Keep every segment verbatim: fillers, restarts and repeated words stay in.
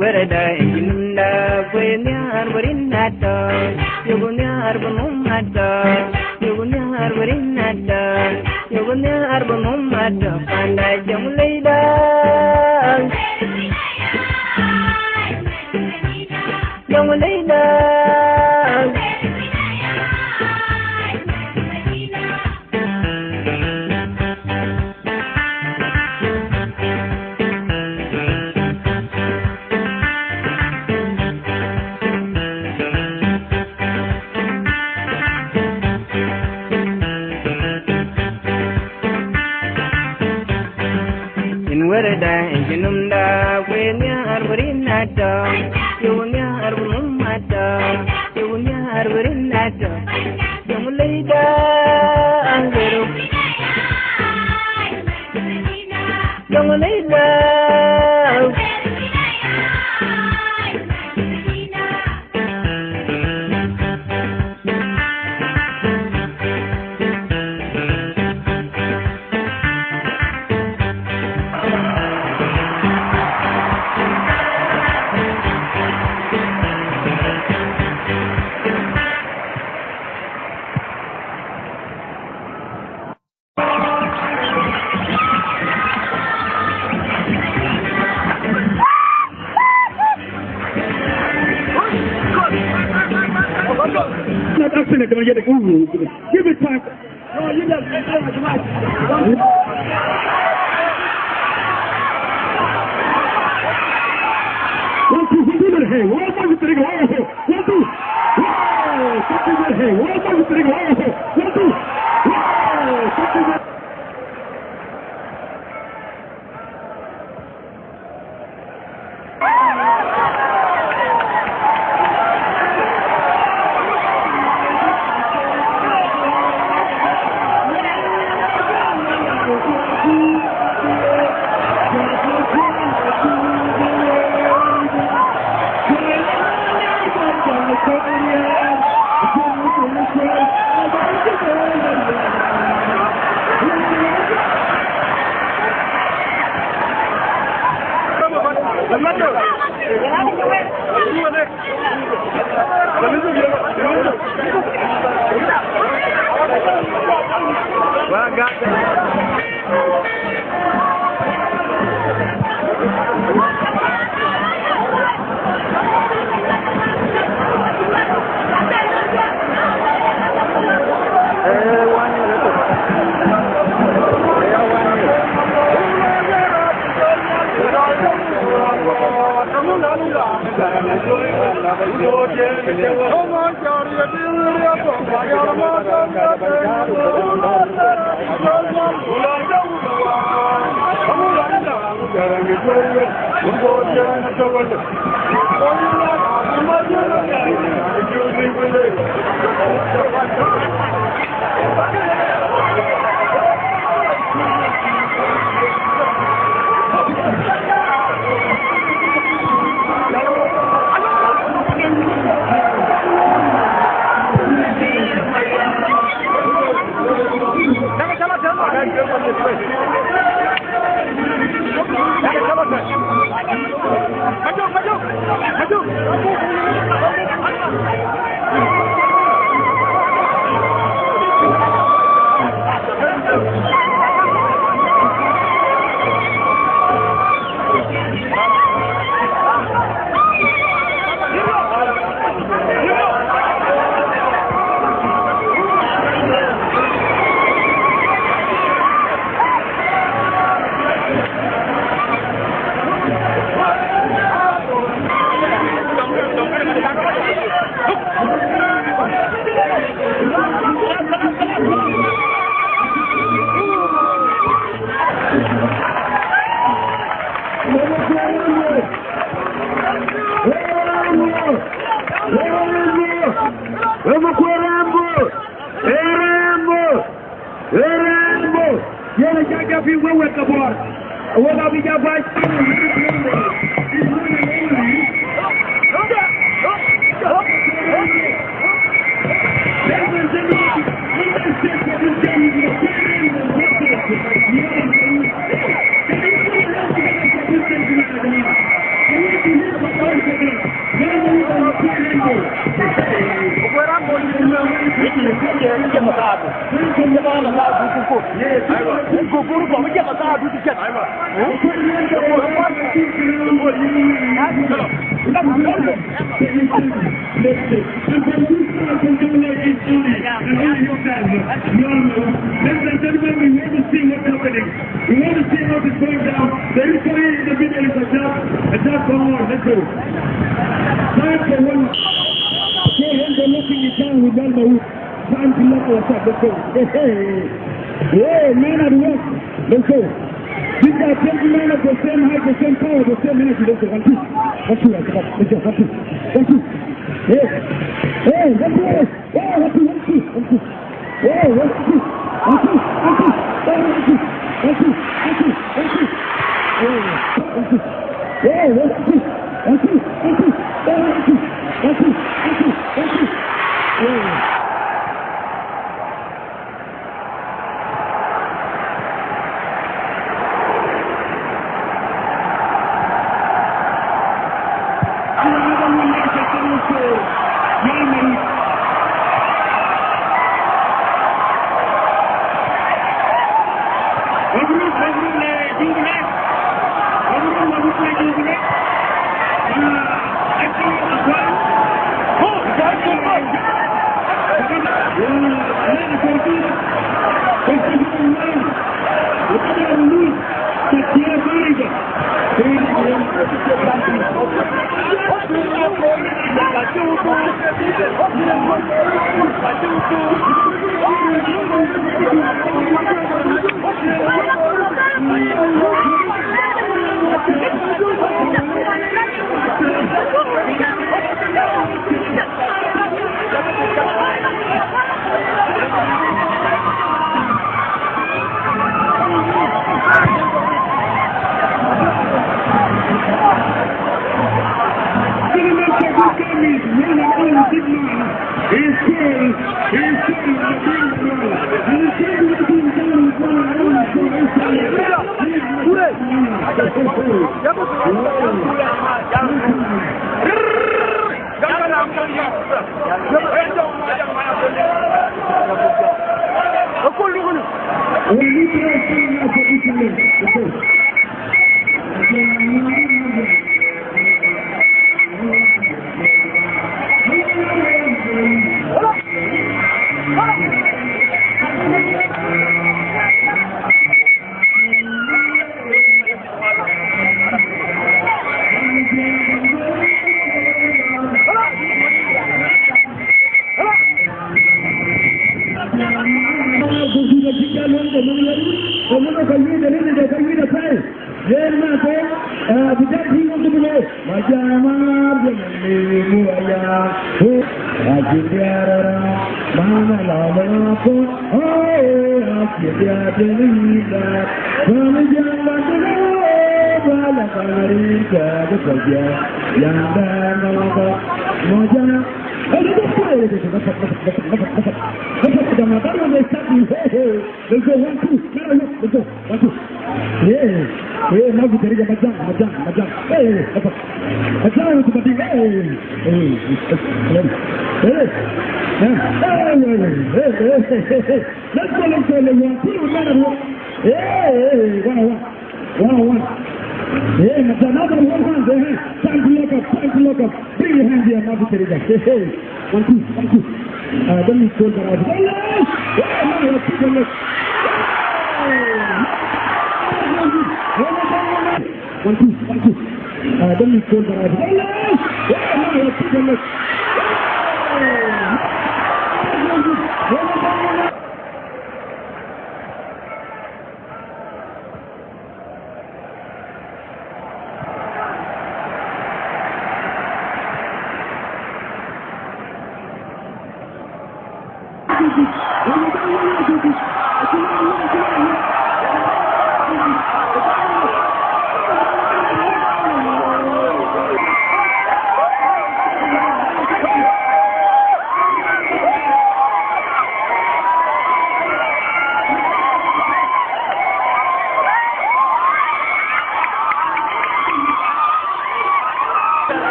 Wërëda ë cïn nɔmda, kue nhiaar wërin atɔ, yökë nhiaar bï nɔm atɔ, yökë nhiaar wërin atɔ, yökë nhiaar bï nɔm atɔ, panda jɔŋ leyda, jɔŋ leyda. Yen wërëda ë cïn nɔmda, kue nhiaar wërin atɔ, yökë nhiaar bï nɔm atɔ, yökë nhiaar wërin atɔ, jɔŋ leyda, aŋero, jɔŋ leyda. Not accident, don't get it. Ooh, give it time. No, you just, one, two, one, two, hey, one, two, three, go, oh, one, two. Wow, thank you, hey, one, two, three, go, oh, one, two. Wow, thank you. Wek Makuei Rambo! Ee Rambo! Ee Rambo! Yen acä jɔ piŋ wek wɛ̈t ke Bor. Awek abï jɔ guac. Ladies and gentlemen, we want to see what's happening. We want to see how it's going down. The referee in the middle is a judge. A judge, come on, let's go. Time for one. Okay, when they're locking it down with Real Madrid. Time to lock ourselves. Let's go. Hey, hey. Yeah, man at work. Let's go. These are twenty men of the same height, the same power, the same energy. Let's go. One, two. One, two. Let's go. One, two. One, two. Hey. Hey, one, two. Hey. Hey, one, two, one, two, one, two. Hey, one, two, one, two, one, two. Hey, one, two, one, two, one, two. Hey, one, two, one, two, one, two. Hey, one, two. Hey, one, two, one, two, one, two. Hey, one, two, one, two, one, two, one, two. Hey. مبروك، مبروك لجوجلة. مبروك، مبروك لجوجلة. آه، أكيد أخوان. Yen ma ke, eh, bi jam piny wok dum le. Ma jam ma jam le mu ya. Ho, a jin diara. Ma ma la ma la ko. Ho, a jin diara le ni da. Ma ma jam ma de le. Ba la ka ri ka de ko ja. Ya da ma la ko. Ma jam. Hey, let's go. Let's go. One, two. Let's go. One, two. Yeah. Yeah, now we get Majang, Majang, Majang. Hey, hey, hey. Majang with the body. Hey, hey, hey. Hey, hey, hey. Let's go, let's go, let's go. Two, another one. Hey, hey, hey. One, one. One, one. Hey, Majang, another one, one. Hey, hey. Time to lock up, time to lock up. Bring your hand here, Mabu Teresa. Hey, hey. One, two, one, two. Uh, don't need to go around. One, two, one, two. Uh, don't need to go around.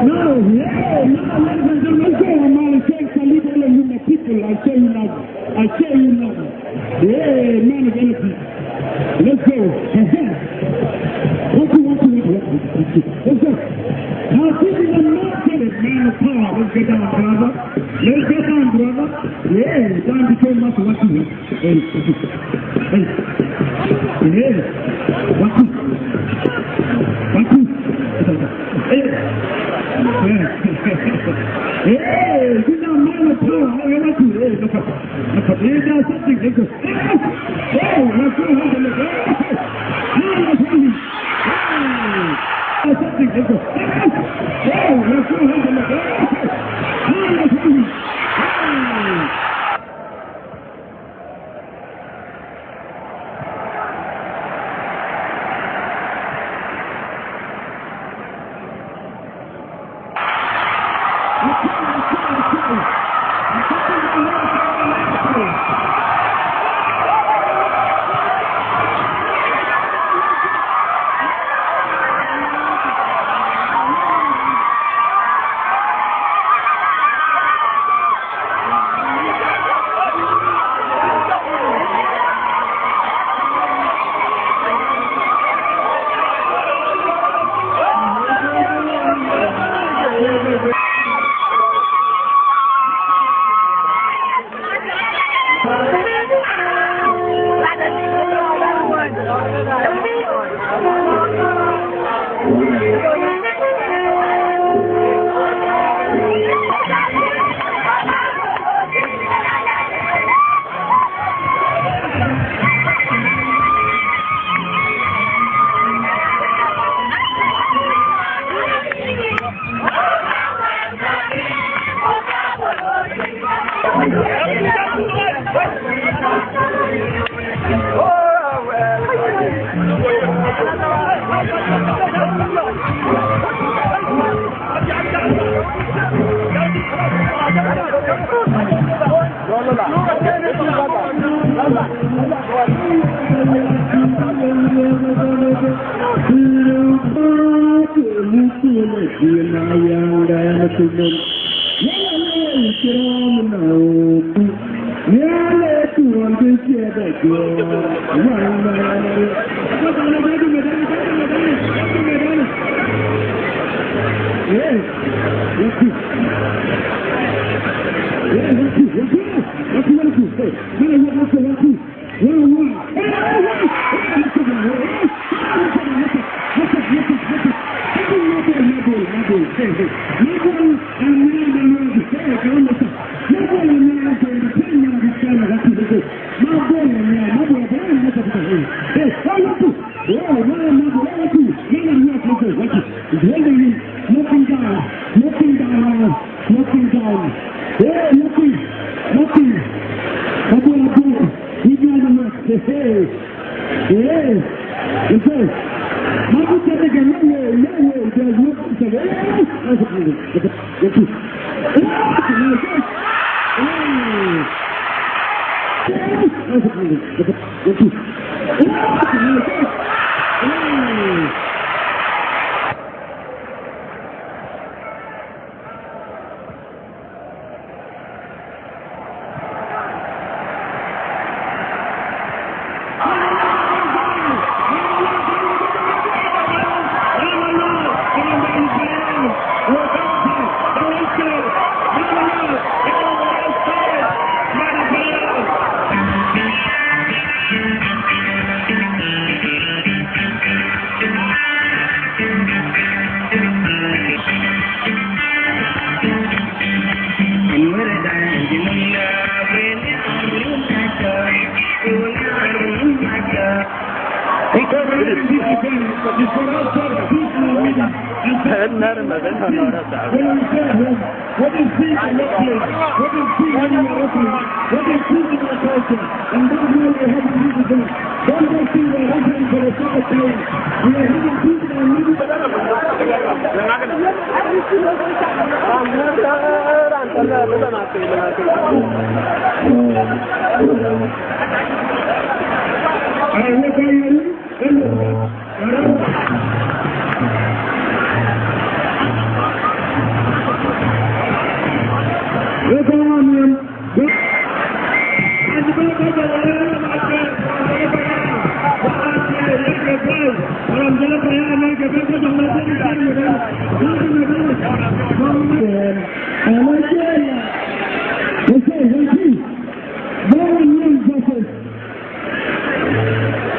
No, yeah, no, ladies and gentlemen, let's go, man. Thanks, I leave all of you, my people. I say you love. I say you love. Yeah, man of energy. Let's go. One, two, one, two, one, two, one, two. Let's go. Now, this is a man of power. Let's get down, brother. Let's get down, brother. Yeah, down between us, one, two. Hey, hey. Hey. One, two. One, two. Hey. Hey, this is a man of power. Hey, one, two. Hey, look up. Look up. Hey, there's something. Let's go. Hey, let's go. Hey, let's go. Hey, let's go. Hey, let's go. He's holding him, knocking down, knocking down. Hey, knocking, knocking. Abu, Abu, he down the work. Hey, hey. Hey, he says, Abu said again, no way, no way, there's no, he said, hey, that's a problem. That's a, that's a, hey, hey, hey. It's for us to have peace in our meeting and to Ënë rëmëth ënë nɔn rɔt thaar. When we stay at home, what is peace in your place? What is peace in your family? What is peace in your culture? And that's why we are having peace today. Don't just think we are having for the sake of playing. We are having peace in our meeting. Are we going?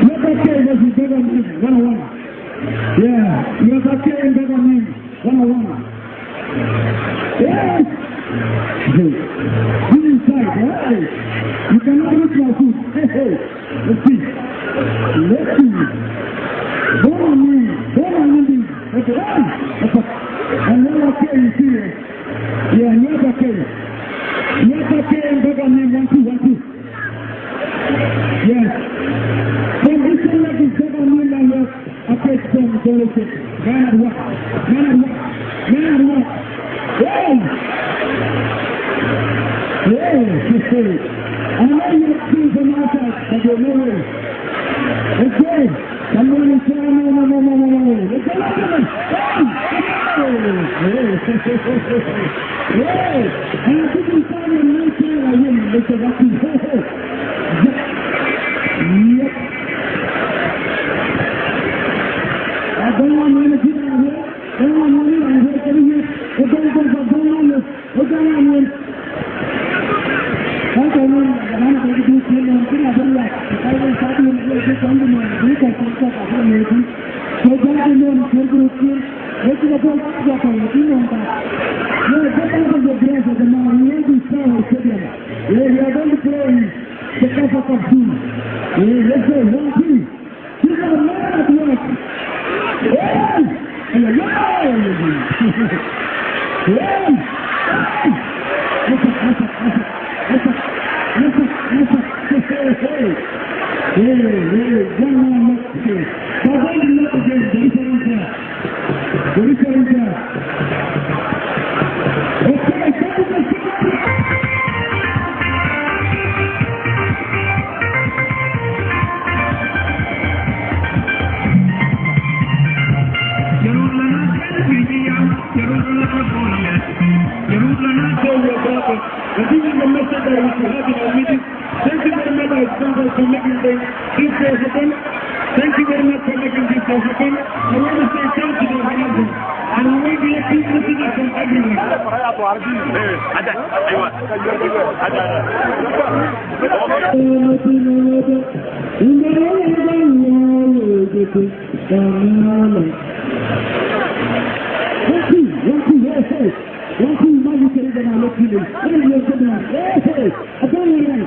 Nyabakei versus Dagger Neem, one on one. Yeah, Nyabakei and Dagger Neem, one on one. Yes! Hey, this is tight, hey! You cannot reach my foot. Hey, hey! Let's see. Let's see. Dagger Neem, Dagger Neem. Okay, hey! And Nyabakei, you see, eh? Yeah, Nyabakei. Nyabakei and Dagger Neem, one, two, one, two. Yes. From Eastern Lake is Dagger Neem and West Apac from Jonglei State. Man at work. Man at work. Man at work. Hey! Hey! Hey! I know you have seen from outside, but you're nowhere. Okay. Someone is saying, "No, no, no, no, no, no, no." Let's go, let's go, let's go. Hey! Hey! And I think we found a nice guy like him. Let's go, let's go. Hey, hey. Yep. I don't want him to get out of here. I don't want him to get out of here. Can you hear? I don't want him to get out of here. Ëgäŋ aniɛn. Ka ke nɔn, raan ke dït cï nɔn, cï na bï riak, ka ye thaadu në ke cï kɔn dï nɔn, bï kɔc cï kɔc abï nɔn dï. So, jam dï nɔn, cï bï röt cï, wek cï na bɔ̈, ya kɔc cï nɔn ka. Yeah, get out of the grass of the man, we will destroy our stadium. Yeah, we are going to play the Kafa Cup soon. Yeah, let's go, one, two. He's a man at work. Hey! Hey! Hey! Hey! Hey! Listen, listen, listen, listen, listen. Hey, hey, hey, hey, young man, look, hey. But when you look again, there is a reason. There is a reason. Okay, that is a Thank you very much for making this day. Thank you very much for making this day happen. Thank you very much for making this day happen. I want to say thank you to everyone. And I want to let people listen from everyone. One, two, one, two, yes, yes. One, two, Mali, Kere, Gana, Lokile. Hey, yes, yes, yes, yes. Abang Marai.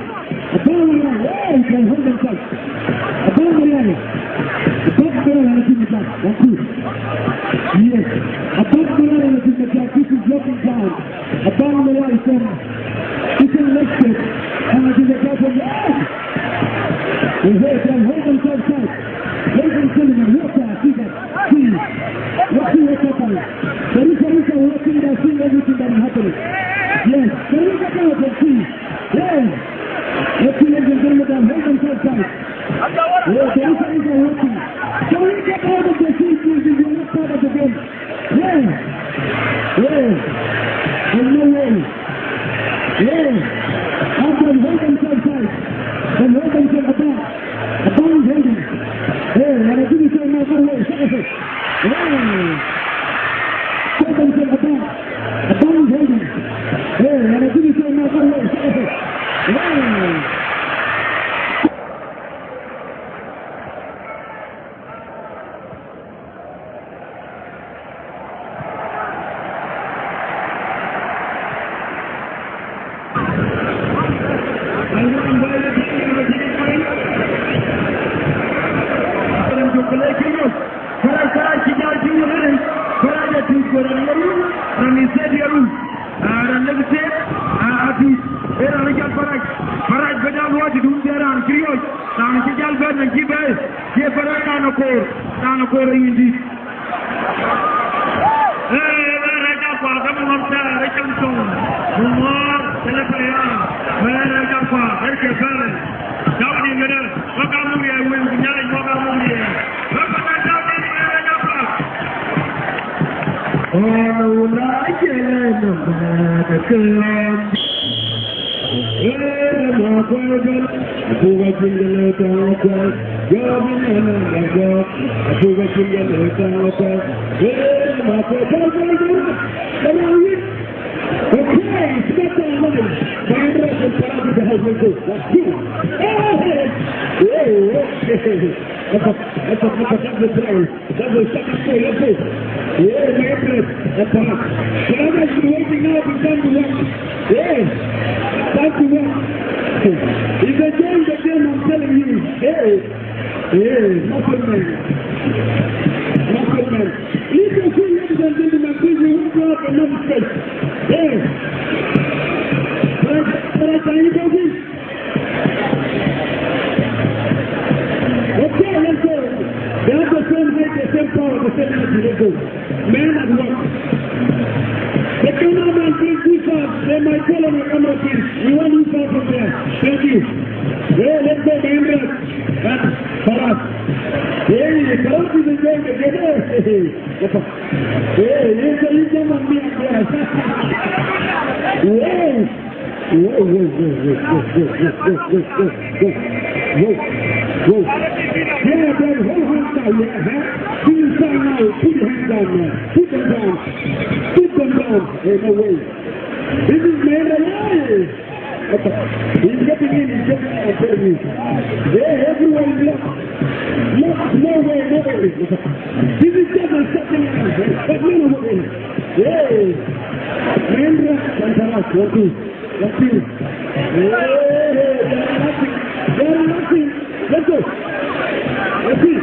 Abang Marai. Hey, he can hold himself. Abang Marai. Abang Marai, and it's in the back. One, two. Yes. Abang Marai, and it's in the back. This is locking down. Abang Marai from Eastern Lake State. And it's in the back from, yes! Hey, hey, can hold himself tight. Ladies and gentlemen, look at, see that. See, let's see what's happening. There is a reason working, they're seeing everything that is happening. Yes, there is a power to see. Yes. Let's see, ladies and gentlemen, that hold themselves tight. Yes, there is a reason working. Can we get out of the sea, please? If you're not part of the game. Yes. Yes. There's no way. Yes. After hold themselves tight. Then hold themselves back. Abang is holding. Hey, and I think it's saying now, go away. Hey. Hold themselves back. Abang is holding. Hey, and I think it's saying now, go away. Hey. Raan Aguero yïn dït. Ee, ee, Rɛc Akuak, ee, mï ŋɔ̈th thɛɛr, ee, cam thöŋ. Mumɔ̈ɔ̈r, tënë pɛ̈i aa. Ee, Rɛc Akuak, ee, ke bɛ̈ɛ̈r. Cäu dïn këdë, wek aa muk riɛɛr wëu, ku Nhialic wek aa muk riɛɛr. Wek bä kan cäu dïn, ee, Rɛc Akuak. Ɣɔn wun acï lɛ̈k nɔm bɛ̈ɛ̈r ke ɣɔn. That's the second goal, that's it. Yeah, my friend, that's all. Whoever is waiting now, it's time to work. Yeah, time to work. It's a game, the game, I'm telling you. Yeah, yeah, muscle man. Muscle man. Listen to, ladies and gentlemen, please, we won't go up another step. Yeah. But I, but I, can you go this? Okay, let's go. They have the same height, the same power, the same energy. Let's go. Men at work. The cameraman, please, this up. They might call on the camera, please. We want this up from there. Thank you. Yeah, let's go, man. That's for us. Hey, for us is enjoying the game. Hey, hey, hey. Hey, hey, hey, hey, come on, me, I'm there. Hey. Whoa, whoa, whoa, whoa, whoa, whoa, whoa, whoa, whoa, whoa, whoa, whoa. Yeah, then hold hands now, yeah, huh? Do you sound now? Put your hands down, man. Put them down. Put them down. Hey, no way. This is man alive. He's getting in, he's getting in, I'm telling you. Yeah, everywhere is locked. Locked, no way, no way. This is just a second, man. But no, no way. Yeah. Man, run, run, run, run, run. Let's see. Hey, hey, they are rushing. They are rushing. Let's go. Let's see.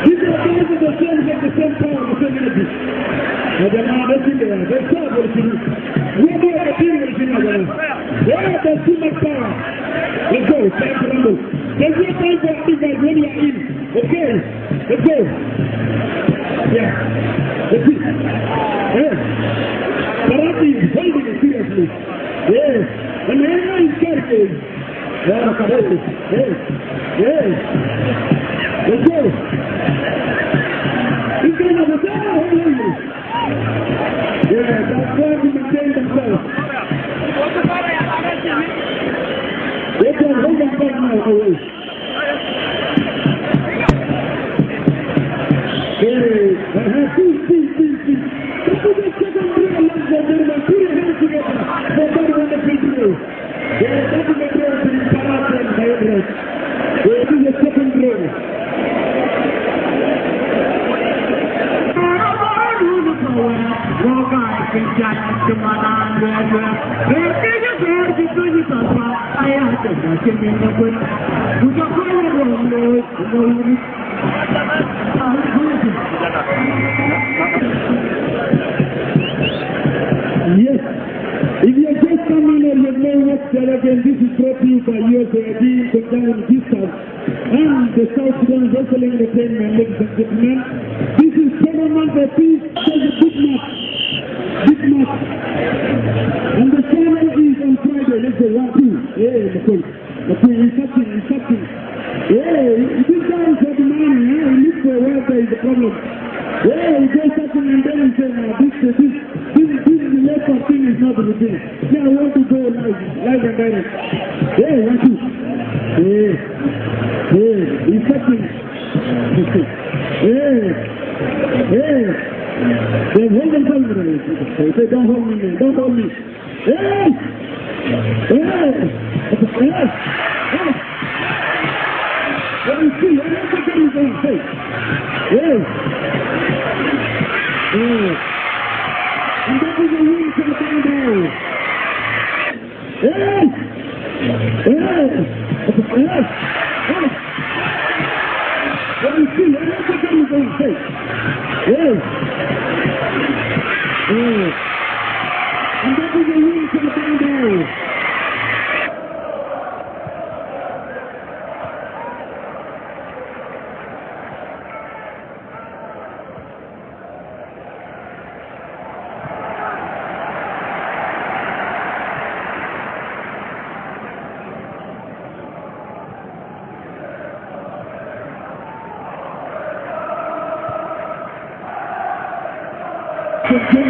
These are guys with the same head, the same power, the same energy. يا جماعة، let's see there. They start with the team. We are the team with the team, يا جماعة. They have the too much power. Let's go. Time to rumble. There's no time for you guys when you are in. Okay. Let's go. Yeah. Let's see. Yeah. Karate is holding it seriously. Yeah. And everyone is carrying. Yeah, karate. Yeah. Yeah. Let's go. This kind of a thing. Yeah, that's why we maintain themselves. They can hold themselves now always. Hey, uh-huh, see, see, see, see. Put your hands together for that wonderful video. Yeah, that is a prayer to the Saracen, my brethren. This is the second row. Yes. If you are just coming or you have no work there again, this is brought to you by U S A I D in conjunction with Vista and the South Sudan Wrestling Entertainment, ladies and gentlemen. This is Tournament for Peace. That's a big match. Big match. And the final is on Friday. Let's go. One, two. Yeah, the point. Okay, he's touching, he's touching. Yeah, this guy is for the money, yeah? He looks for where there is a problem. Yeah, he goes touching and then he says, "No, this, this, this, this left thing is not routine. Yeah, I want to go live, live and direct." Yeah, he wants to. Yeah, yeah, he's touching. Yeah, yeah. They hold themselves. They say, "Don't hold me, man, don't hold me." Hey! Hey! Hey! Hey! Let me see. Let me see what he's gonna say. Hey! Hey! And that is a win for the Bandai. Hey! Hey! Hey! Hey! Let me see. Let me see what he's gonna say. Hey! Hey! And that is a win for the Bandai.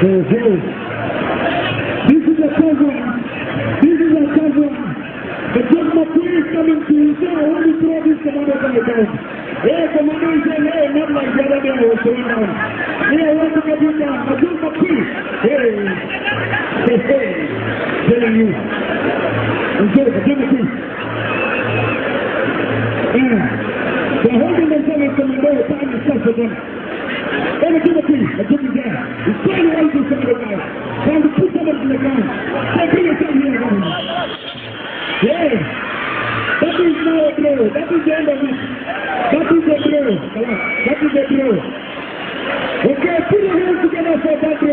This is a tough one. This is a tough one. But John McQueen is coming to his own. I want to throw this commando guy down. Hey, commando is saying, "Hey, not like the other day I was thrown down." Hey, I want to get him down. But John McQueen. Hey. Hey, hey. Telling you. Enjoy the John McQueen. Yeah. They're holding themselves as commando. Time is tough for them. Everything okay, everything is there. He's trying to hold this on the guy. Trying to put somebody to the ground. So bring yourself here, guys. Yeah. That is now a draw. That is the end of it. That is a draw. Come on. That is a draw. Okay, put your hands together for that draw.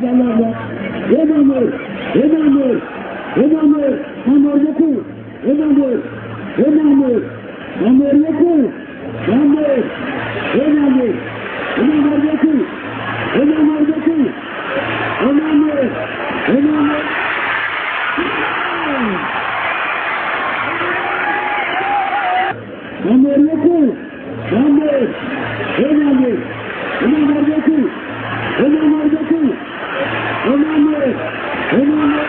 dït alɔɔr wak. Ee Mamer, ee Mamer, ee Mamer, Mamer Yeku, ee Mamer, ee Mamer, Mamer Yeku, Mamer, ee Mamer, ee Mamer Yeku, ee Mamer Yeku, ee Mamer, ee Mamer. Mamer Yeku, Mamer, ee Mamer, ee Mamer Yeku, ee Mamer Yeku, ee Mamer, ee Mamer.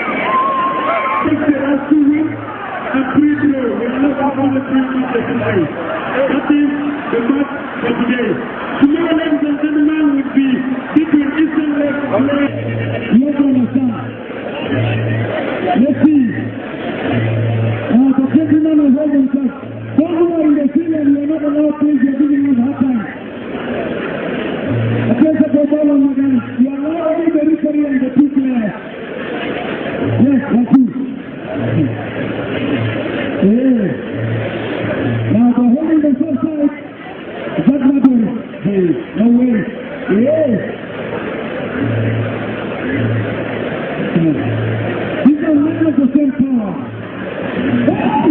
Take the last two wins and free throw. We are not going to three minutes to play. That is the match for today. Tomorrow, ladies and gentlemen, will be different Eastern League play. Yes, I understand. Let's see. Uh, the gentleman is holding tight. Don't worry, the field, we are not allowed to use the giving us hard time. Athletic football on the game. You allow only the referee and the two players. Yes, that's it. Yeah. Now the holding the first side. That matter. Hey, no way. Yeah. These are men of the same power. Hey!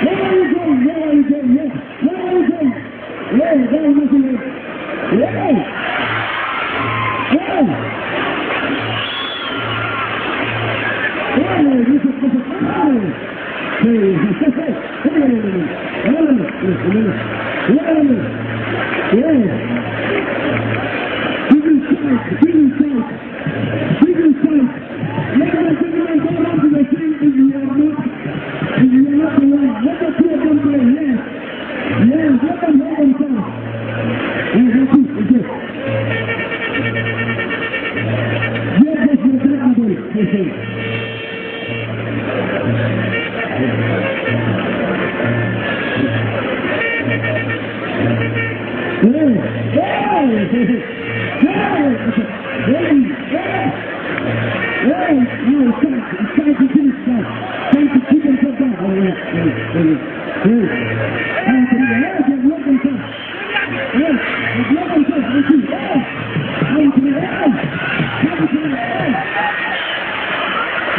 Where are you going? Where are you going? Yes. Where are you going? Hey, hey, hey, hey. Hey! Hey! Hey, this is, this is, hey! Hey, hey, hey, hey, hey, hey, hey, hey, hey. Hey! Give him sight, give him sight. Big response. Ladies and gentlemen, don't run to the scene if you are not, if you are not the one. Let the two of them play. Yes. Yes, let them hold themselves. Yes, that's it. That's it. Yes, yes, yes, yes, yes, yes. Hey, hey, hey, hey, hey, hey, no, it's time, it's time to finish that. Time to keep himself down. Oh, yeah, yeah, yeah, yeah. Hey. Hey, hey, hey, hey, hey, hey, hey. Hey, hey, hey, hey. Hey, hey, hey, hey.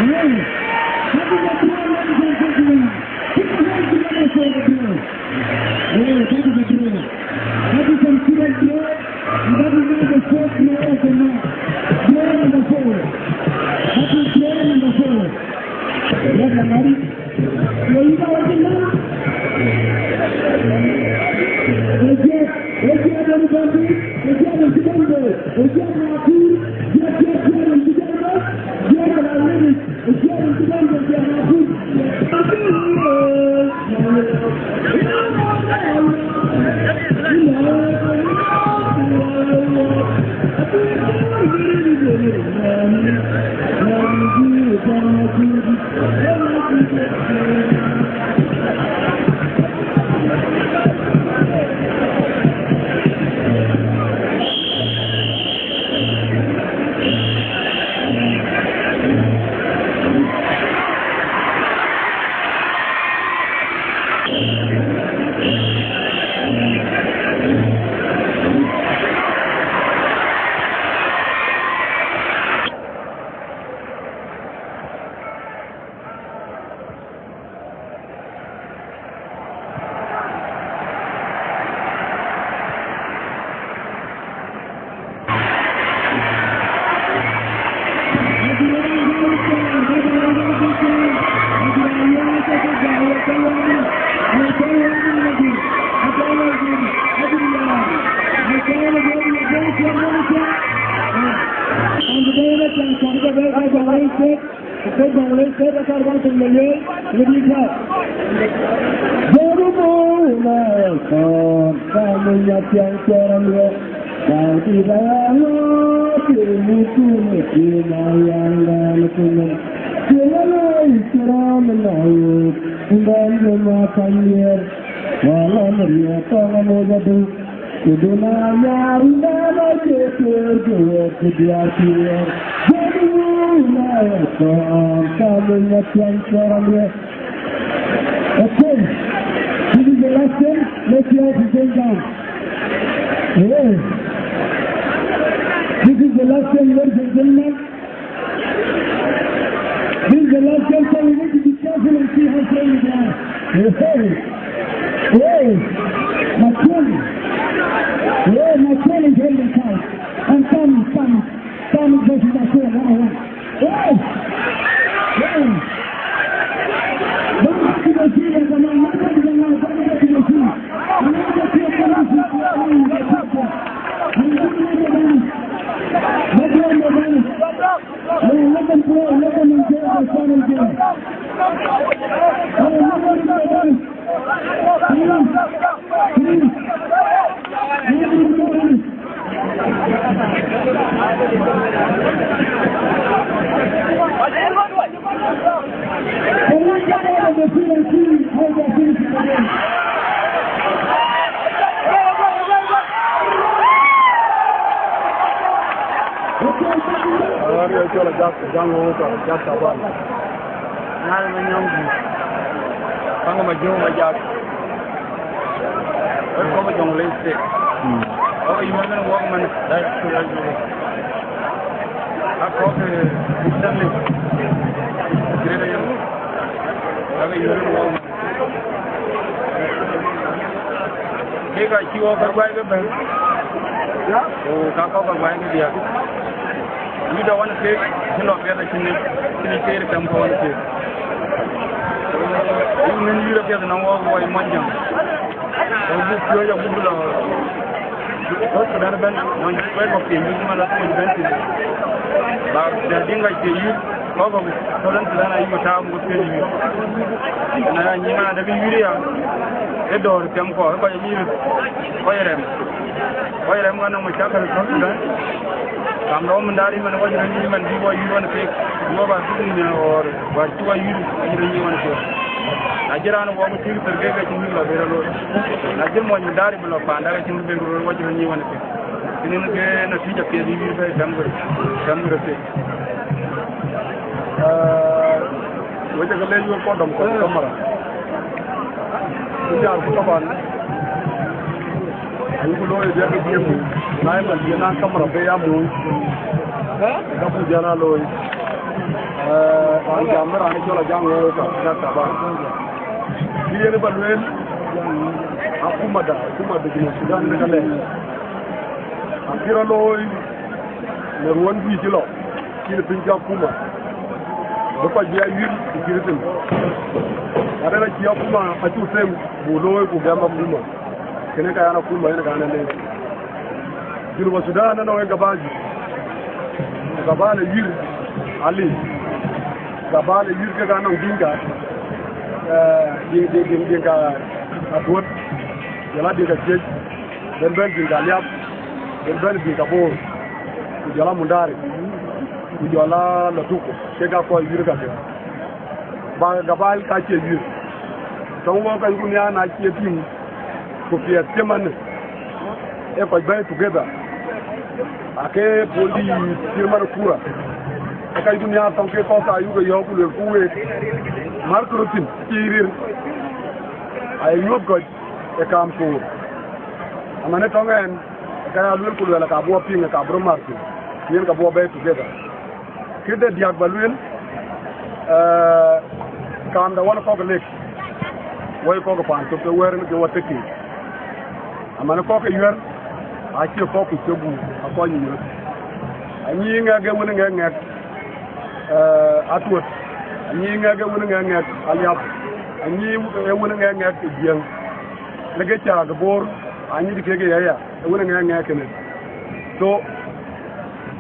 Hey, hey, hey, hey. Ku piny Jonglei State akɔɔr bä thöŋ në lueel, në bï tääu. Jɔ̈ɔ̈r mɔ̈u na ë kɔɔr, ka mony apiɛŋ cuɛɛr aluɛɛl, ka dït aya ŋɔɔk, ke mïthun ë cin aya ŋɛɛn ë piny nɔm. Cïn ë loi cï rɔ̈m ë na ɣööt, ndɛn de ma pany nhiɛɛr, wala në riɛɛk tɔŋ amoc adï. Këdun anyaar ënɔɔnë cï tueer, ke wɛ̈ɛ̈t cï diäär tueer. Jɔt wëu na ë kɔɔr, ka mony apiɛŋ cuɛɛr aluɛɛl. Okay. This is the last game. Let's see how it goes down. Hey. This is the last game, ladies and gentlemen. This is the last game, so we need to be careful and see how strong we are. Hey, hey. Hey, Makueni. Hey, Makueni is holding tight. And Sam, Sam, Sam is versus Makueni, one on one. Hey! Hey! Don't get to the field, come on, don't get to the field, don't get to the field. Let them play, let them enjoy the fun and game. Hey, let them enjoy. Please, please, let them enjoy. Can we get out of the field and see how they're finishing the game? Ɣɔn ë cɔl Ajak, Jaŋ Ɣööt, Ajak Taban. Ŋal Manyɔŋ Guk. Paŋ Majɔŋ Majak. Wek kɔ̈k Jonglei State. Wek yï mɛn wok man. Akɔ̈k, eh, Stanley. Greater Yom. Wek yï mɛn wok man. Kek acï wɔ ke guai ke bɛ̈n, ku ka kɔ̈k ke guai ke diäk. Yï dɔ wan kek, cï lɔ piɛth acïn, cïn keer kɛm ke wan kek. Yï min yïr apiɛth nɔŋ wɔ wɔ Mɔnyjäŋ. Ku buk piööc agut bï lɔ South Sudan ëbɛ̈n, nɔŋ kuɛɛt kɔ̈k piŋ bï man la tuɔɔc bɛ̈n thïn. Ba dɛ diŋ ka cie yïr. Kɔ̈k kɔ̈k Southern Sudan ayï mataam ku piööc yïr. Na ya nyiŋ man adabï yïr ya, ë dɔ̈ɔ̈r piɛm kɔ̈k, ë kɔc ayï röt, kɔc rɛm. Kɔc rɛm ka nɔŋ macakal South Sudan. Kam dɔm min daari man wɔ yïr, yïr man bï wɔ yïr wan keek. Wɔ ba bï ŋiɛ̈ɛ̈r ɣɔɔr, ba cï wɔ yïr, yïr yï wan keek. Na jï raan wɔ ku cïk thërke ke cïn bï lɔ bï rɔ looi. Na jï mɔny min daari bï lɔ paanda ke cïn bï ben röör wɔ yïr yï wan keek. Kënë ke natija piɛth yï bɛ̈ɛ̈i tɛm kërë, tɛm kërë piɛth. Ee, wek jɔ ke leec wek kɔc dɔm kɔc kamera. Ku diäär ku taban, ayuku looi diäk ke jiëëm, na ye man cï naŋ kamera be ya mooi. Ka ku jana looi. Ee, raan jam ë raan cɔl Ajaŋ Ɣööt, ka, ka taban. Kï yen ba lueel, akumada, akumada Junub Sudan ënë ka lɛɛr. Akï rɔt looi në ruɔ̈n juëc cï lɔ, cïn piny cï akuma, bï kɔc bï ya yuïr ë cït thïn. Wadɛn acï akuma acuk them, buk looi ku gɛm akuma. Kënë ka yan akuma, yen ka yan aleec. Junub Sudan anɔŋ en gabal juëc. Gabal ë yuïr alic. Gabal ë yuïr kek anɔŋ Dinka, eh, Din-, Din-, Din-, Dinka Aduɔt, jɔl a Dinka Ciëc, ben bɛ̈n Dinka Aliap, ben bɛ̈n Dinka Boor, ku jɔl a Mundari. Ku jɔl a Latuko, kek aa kɔc wïïr kakë. Ba gabail ka cie wïïr. Tɔŋ wɔ kɔc ku nhiaar na cie tïŋ, ku piɛth cï man ë kɔc bɛ̈i together. Ake puɔl dïït cï man kura. Ë kɔc ku nhiaar tɔŋ ke kɔ̈k ka yuk ë yɔ̈ɔ̈k ku luelku week, mär kërɔ thïn cï rir. Aye nyuɔ̈th kɔc ë kaam koor. Aman ë tɔŋ ɛn, ka ya luel ku luɛl, ka buɔ piŋ, ka bï rɔt mär thïn, yen ka buɔ bɛ̈i together. Këde diäk ba lueel, eh, kaam da wän kɔ̈k lek, wɛ̈i kɔ̈k paan cök ke wɛ̈ɛ̈r ke wä tek keek. Aman kɔ̈k ke yuɛ̈r, acie kɔ̈k ku cök guur, akɔc nyin röt. Anyïï ŋɛk ee wën ŋɛk ŋɛk, eh, atuöt. Anyïï ŋɛk ee wën ŋɛk ŋɛk aliap. Anyïï ee wën ŋɛk ŋɛk jiëŋ. Lek ke cääk ë Boor, anyït kek ë yaya, ee wën ŋɛk ŋɛk kënë. So,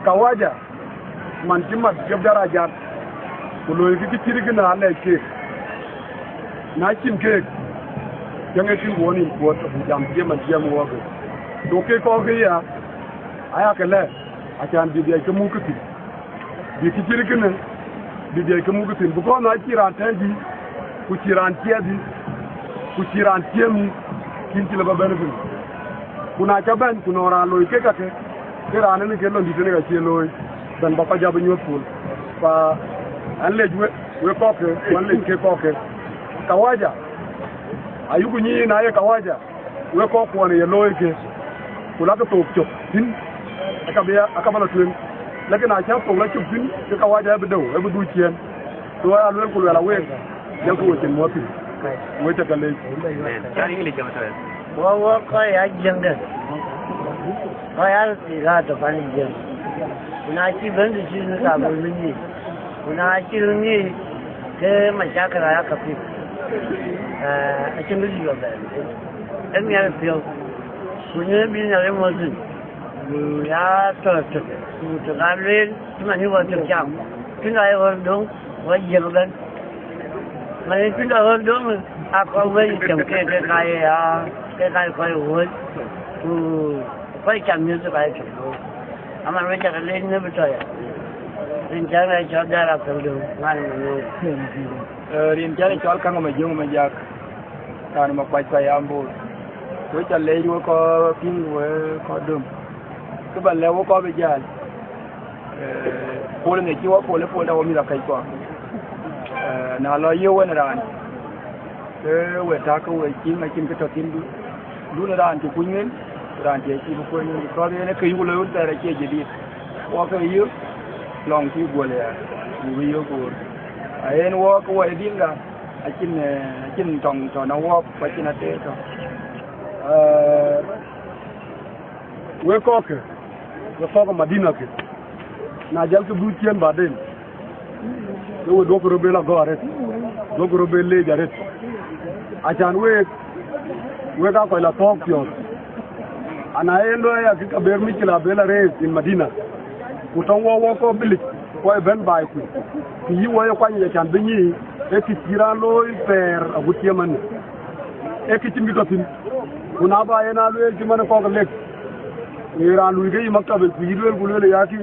kawaja, man cï mat ke darajat, ku loikï kë cït kënë alɛc keek. Na cïn keek, cäŋ ee tïŋ ku wɔ nïn kuɔ̈t, ku jam jiɛɛm an jiɛɛm wɔɔkë. Duk kek kɔɔr ke ya, aya ke lɛ̈k, acan bï dhiac ke muk ke thïn. Bï kë cït kënë, bï dhiac ke muk ke thïn. Because na cï raan tɛ̈ɛ̈c yï, ku cï raan ciɛɛth yï, ku cï raan ciëëm yï, kïn cï lë bä bɛ̈n ë piny. Ku na cä bɛ̈n, ku nɔŋ raan loi kek kakë, ke raan ënë ke lon dït ënë ka cie looi, bɛ̈n bä kɔc jɔ bï nyuöth pul. Fa an lec we, we kɔ̈kkë, ku an lec ke kɔ̈kkë. Kawaja, ayuku nyiin na ye kawaja, we kɔ̈k kuɔn ë ye looi ke, ku lakï thok cök thïn, aka bï, aka bä lɔ tueŋ. Lakin na cä thok lɔ cök thïn, ke kawaja abï deu, abï dhuk ciëën. So aya lueel ku luɛl aweek, jɔlkï we cin muɔ̈th thïn. We cä ke leec. Amen. Cä riŋ lec jam tɔ̈. Wɔ, wɔ kɔc aa jiëŋdɛ̈, kɔc aa röt thiëëk aa tɔ̈ pan ë jiëŋ. Ku na cï bɛ̈n të cï në ka bï röt ŋic. Ku na cï röt ŋic, ke macakël aya ka pïk. Eh, acïn bï lɔ bɛ̈n. Ë miɛt piɔ̈u. Ku në bï Nhialic muɔ̈th thïn. Ku ya tɔ̈ tök, ku tök aa lueel, cï man yï wɔ tök cam. Cïn aa ye ɣɔ̈r döŋ, wɔ jiëŋ ëbɛ̈n. Man yï cïn aa ɣɔ̈r döŋ, aa kɔc wëi cam ke, ke ka ye ya, ke ka ye kɔc wööc. Ku kɔc cam miëth ke ka ye tök looi. Aman we cä ke leec në bï tɔ̈ ya. Rin cä rɛɛc cɔl Dɛ̈ɛ̈r Athöŋ döŋ, ŋan ë Manuɔ̈ɔ̈ŋ. Eh, rin cä rɛɛc cɔl Käŋ ë Majöŋ ë Majak. Raan ë Makuac Kuac Ambor. Wek ca leec wek kɔc piŋ wek kɔc döm. Kë ba lɛ̈k wek kɔc bï jäl. Eh, pol ënë cï wɔ pol, ë pol da wɔ mïth akɛckuɔ. Eh, na lɔ ye wën raan, ke we tak ke we ciŋ acïn kë tɔ̈ thïn du. Dun raan cï kuny ŋën, raan cï cï bï kuny ŋën. Because yen ë kë yuk looi wën thɛɛr acie jadid. Wɔ ke yök lɔŋ cï guöl ya, ku bï yök Boor. Ayen wɔ ke wɔ ye dhil da. Acïn, eh, acïn tɔŋ tɔ̈ në wɔɔk, ku acïn ateer tɔ̈. Eh, wek kɔ̈kkë, wek kɔ̈k ë Madina kë, na jɔlkï dhuk ciëën baden, ke we duɔ̈kkï röt bë lɔ gɔ̈k arëët, duɔ̈kkï röt bë leec arëët. Acan week, wek aa kɔc lɔ thɔ̈ɔ̈k piɔ̈ɔ̈th. Ana en luɔi aya, kë ka ber mïckëla bë lɔ rëër in Madina. Ku tɔŋ wɔ wɔ kɔc Bïlic, kɔc bɛ̈n baai kuc, kë yï wɔ ye kuany yic acan bï nyiic, ee kë cï raan looi thɛɛr agut cï ëmënë. Ee kë cïn kë tɔ̈ thïn. Ku na ba yen aa lueel cï man kɔ̈k lek, ku ye raan luui ke yï maktabic, ku yï lueel, ku lueel ë yakï,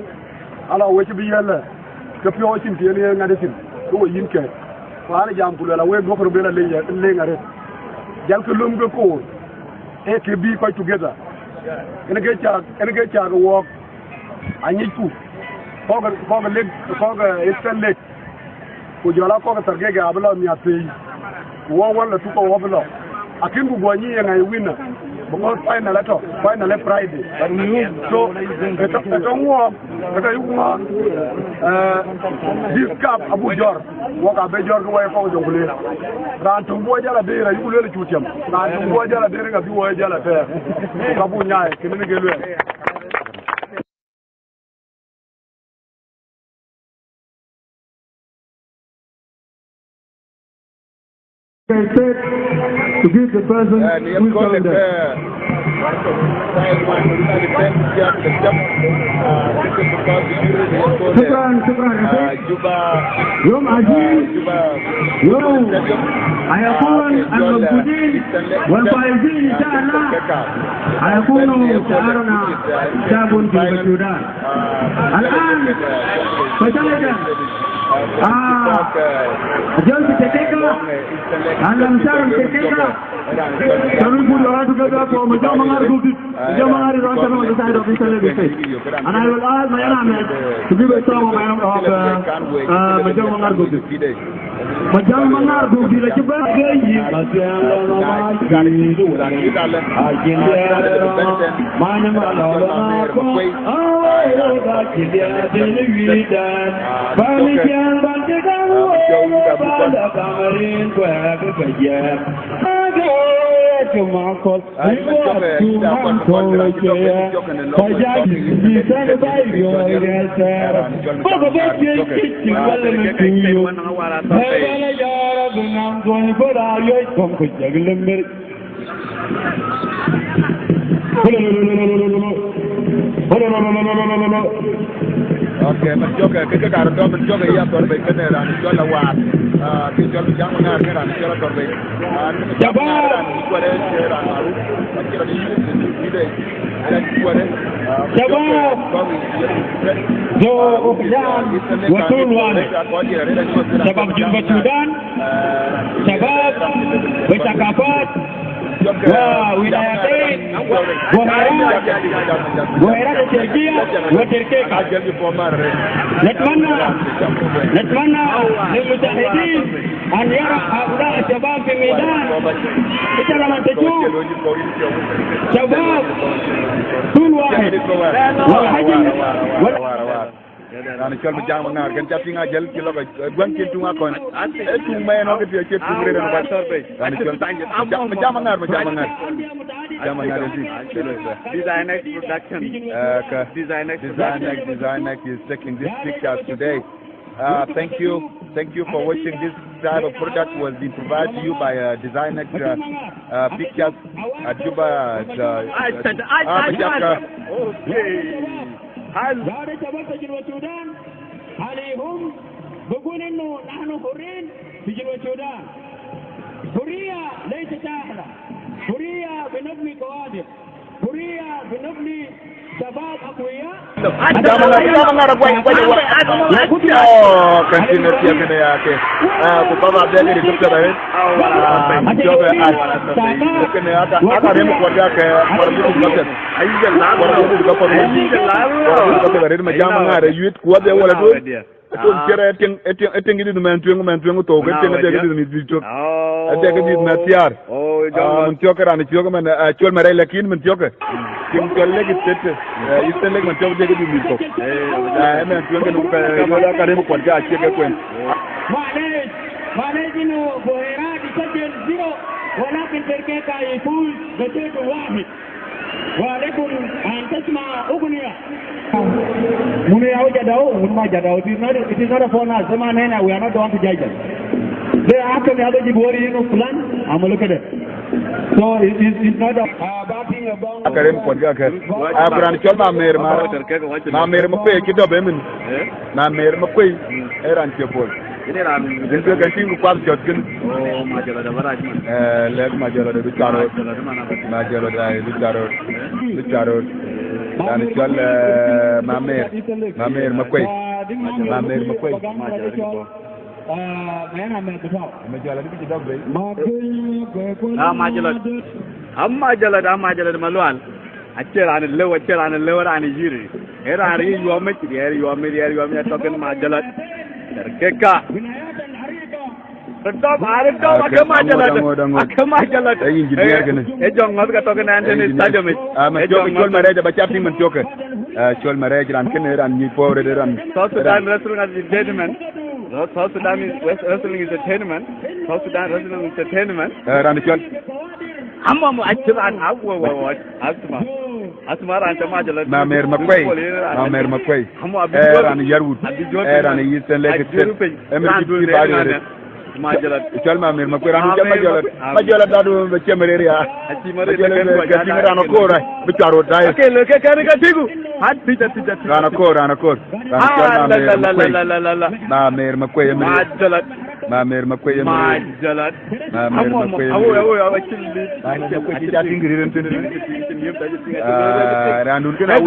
ala we cï bï yiɛ̈n lɛ, ke piɔ̈u acïn kë yen ye ŋat ë thïn, ke we yïn kɛ̈ɛ̈c. Ku raan ë jam ku luɛl aweek duɔ̈kkï röt bë lɔ leec, leec arëët. Jɔlkï lööm ke koor, ee kë bï kɔc together. Ënë ke cak, ënë ke cak ë wɔɔk. Anyicku, kɔ̈k, kɔ̈k Lake, kɔ̈k, eh, Eastern Lake, ku jɔl a kɔ̈k Thargeegee abï lɔ miath pei, ku wɔ wän lɔ Latuko wɔ bï lɔ. Akën ku guɔ nyic ye ŋa ye winner, because final atɔ̈, final ee Friday. So, ë tɔŋ, ë tɔŋ wɔɔk, ë tɔŋ yuk ŋɔɔk, eh, this cup abuk jɔr, wɔk abï jɔr ke wɔ ye kɔ̈k Jonglei. Raan töŋ bï wɔ jäl adeer, ayuk lueel ë cuk tiam. Raan töŋ bï wɔ jäl adeer, ka bï wɔ ye jäl atɛɛr. Ku ka buk nyaai, kënë ke lueel. Respect to give the person who is down there. شكرا، شكرا. يوم عظيم، يوم حيكون الموجودين والفائزين إن شاء الله حيكونوا شعارنا شعب جنوب السودان. الآن Kɔc ca lɛ̈k ɣɛn. Ah, James Tekeka, Alan Sharon Tekeka. Can we put your hand together for Majak Maŋar Gogdit? Majak Maŋar is right on the side of Eastern Lake State. And I will ask my enemy to give a song of, of, uh, uh, Majak Maŋar Gogdit. Majak Maŋar Gogdit acï bɛ̈n ke yï. Okay, man jɔkë, kë, kë kaar dɔm, man jɔkë ya thɔr bei kënë raan cɔl Awaar. Ah, kë cɔl Majak Maŋar kënë raan cɔl athɔr bei. Ah, Majak Maŋar raan kuɔrɛ cï raan Maruf. Acï raan yï yï de. Raan kuɔrɛ. Ah, Shabab. Zo, Ukhjan, wa Tulwan. Shabab Junub Sudan. Shabab, wa thakafat. وولايتين بحيرات، بحيرات الشرقية وتركيكا. نتمنى، نتمنى للمجاهدين أن يرى هؤلاء الشباب في الميدان. أنت لما تشوف شباب طول واحد والحجم وال- Raan cɔl Majak Maŋar, kën ca tïŋ ajël cï lɔ ke, eh, guäŋ cïn tuŋ akɔn. Eh, tuŋ mɛn ɣɔn ke tiɛ cï tuŋ rëër ɣɔn. Raan cɔl Majak, Majak Maŋar, Majak Maŋar. Majak Maŋar, eh, Design X Production. Eh, ke Design X Design X, Design X is taking this picture today. Uh, thank you. Thank you for watching. This type of product was been provided to you by, uh, Design X, uh, uh, Pictures at Juba. Uh, uh, Majak, uh, Okay. هل بعد شباب في جنوب السودان، عليهم بقول إنه نحن حرين في جنوب السودان. حرية ليست سهلة. حرية بنبني كوادر. حرية بنبني شباب أقوياء. Jam ŋar, jam ŋar, guai, guai, guai. Oh, kan tin na tiya kene ya ke. Ah, ku baba da ke di doctor da. Ah, job, ah, kene aka, aka rem ko da ke, ko da ko da. Ayi, jalla. Ko da ko da. Ayi, jalla. Ko da ko da, Majak Maŋar, youth, ku wa de wala do. Ëtök cï rɛɛt etiŋ, etiŋ, etiŋ dït mɛn tueŋ, mɛn tueŋ thok, etiŋ ëdek dït mïth juëc cök. Ëdek dït mɛn thiaar. Ah, mɛn thiɔ̈k raan thiɔ̈k mɛn, ah, cɔl mɛn rɛc lakin mɛn thiɔ̈k. Tiŋ cɔl lek tet, eh, Eastern Lake mɛn thiɔ̈k ëdek dït mïth thok. Eh, mɛn tueŋ kën, eh, ka rem kuɔt ka acie ke kuɛn. معليش، معليش إنه بحيرات يسجل زيرو، ولكن تركيكا يفوز بشيء واحد. وعليكم أن تسمع أغنية. Mun ya jadau, mun ma jadau. It is not, it is not upon us. Zaman hena, we are not the one to judge them. They are actually other Jibori, you know, plan. I'm a look at it. So it is, it's not a, uh, backing a bomb. Aka rem kuɔt ka ke. Ah, ku raan cɔl Mamer ma. Mamer Makuei cï dɔp emin. Mamer Makuei. Ee raan cie bol. Yen tueŋ kan tïŋ ku kuath cɔt kën. Oh, Majɔlɔt abï rac man. Eh, lɛ̈k Majɔlɔt abï cuat röt. Majɔlɔt man abï. Majɔlɔt ai, bï cuat röt. Bï cuat röt. Raan cɔl, eh, Mamer. Mamer Makuei. Mamer Makuei. Majɔlɔt abï bɔ. Ah, Majɔlɔt abï cï dɔk bei. Ah, Majɔlɔt. Am Majɔlɔt, am Majɔlɔt Malual. Acie raan lëu, acie raan lëu, raan yïr. Ee raan riɛl yuɔmic, riɛl yuɔmic, riɛl yuɔmic atɔ̈ kën Majɔlɔt. Tërkeka. Röt dɔm, a röt dɔm, ake Majɔlɔt. Ake Majɔlɔt. Ee engineer kënë. Ee jɔŋ ŋɔ̈th ke tɔ̈ kën Anthony Stadium yic. Ah, mɛn thiɔ̈k, cɔl mɛn rɛc aba ca tïŋ mɛn thiɔ̈k. Ah, cɔl mɛn rɛc raan kënë, raan nyic puɔ̈u rɛt, raan. South Sudan Wrestling Entertainment. South Sudan is West Wrestling Entertainment. South Sudan Wrestling Entertainment. Eh, raan cɔl. Am, am, acï raan, awo, wo, wo, asma. Asma raan cɔl Majɔlɔt. Mamer Makuei. Mamer Makuei. Am, abi. Eh, raan Yarwood. Abi jɔt. Eh, raan Eastern Lake State. Em, raan dun bari. Majɔlɔt. Cɔl Mamer Makuei, raan cɔl Majɔlɔt. Majɔlɔt dadu be cem rëër ya. Aci ma rëër Majɔlɔt kan be, ko ka tïŋ raan akor, bï cuat röt dai. Ake lɔ ke kan ka tïŋ. Hat picha, picha, picha. Raan akor, raan akor. Raan cɔl Mamer Makuei. Mamer Makuei, em. Majɔlɔt. Mamer Makuei, em. Majɔlɔt. Mamer Makuei, em. Awo, awo, awo, cïn. Mamer Makuei, cï ja tïŋ rëër en tënë. Ah, raan dun kënë awo.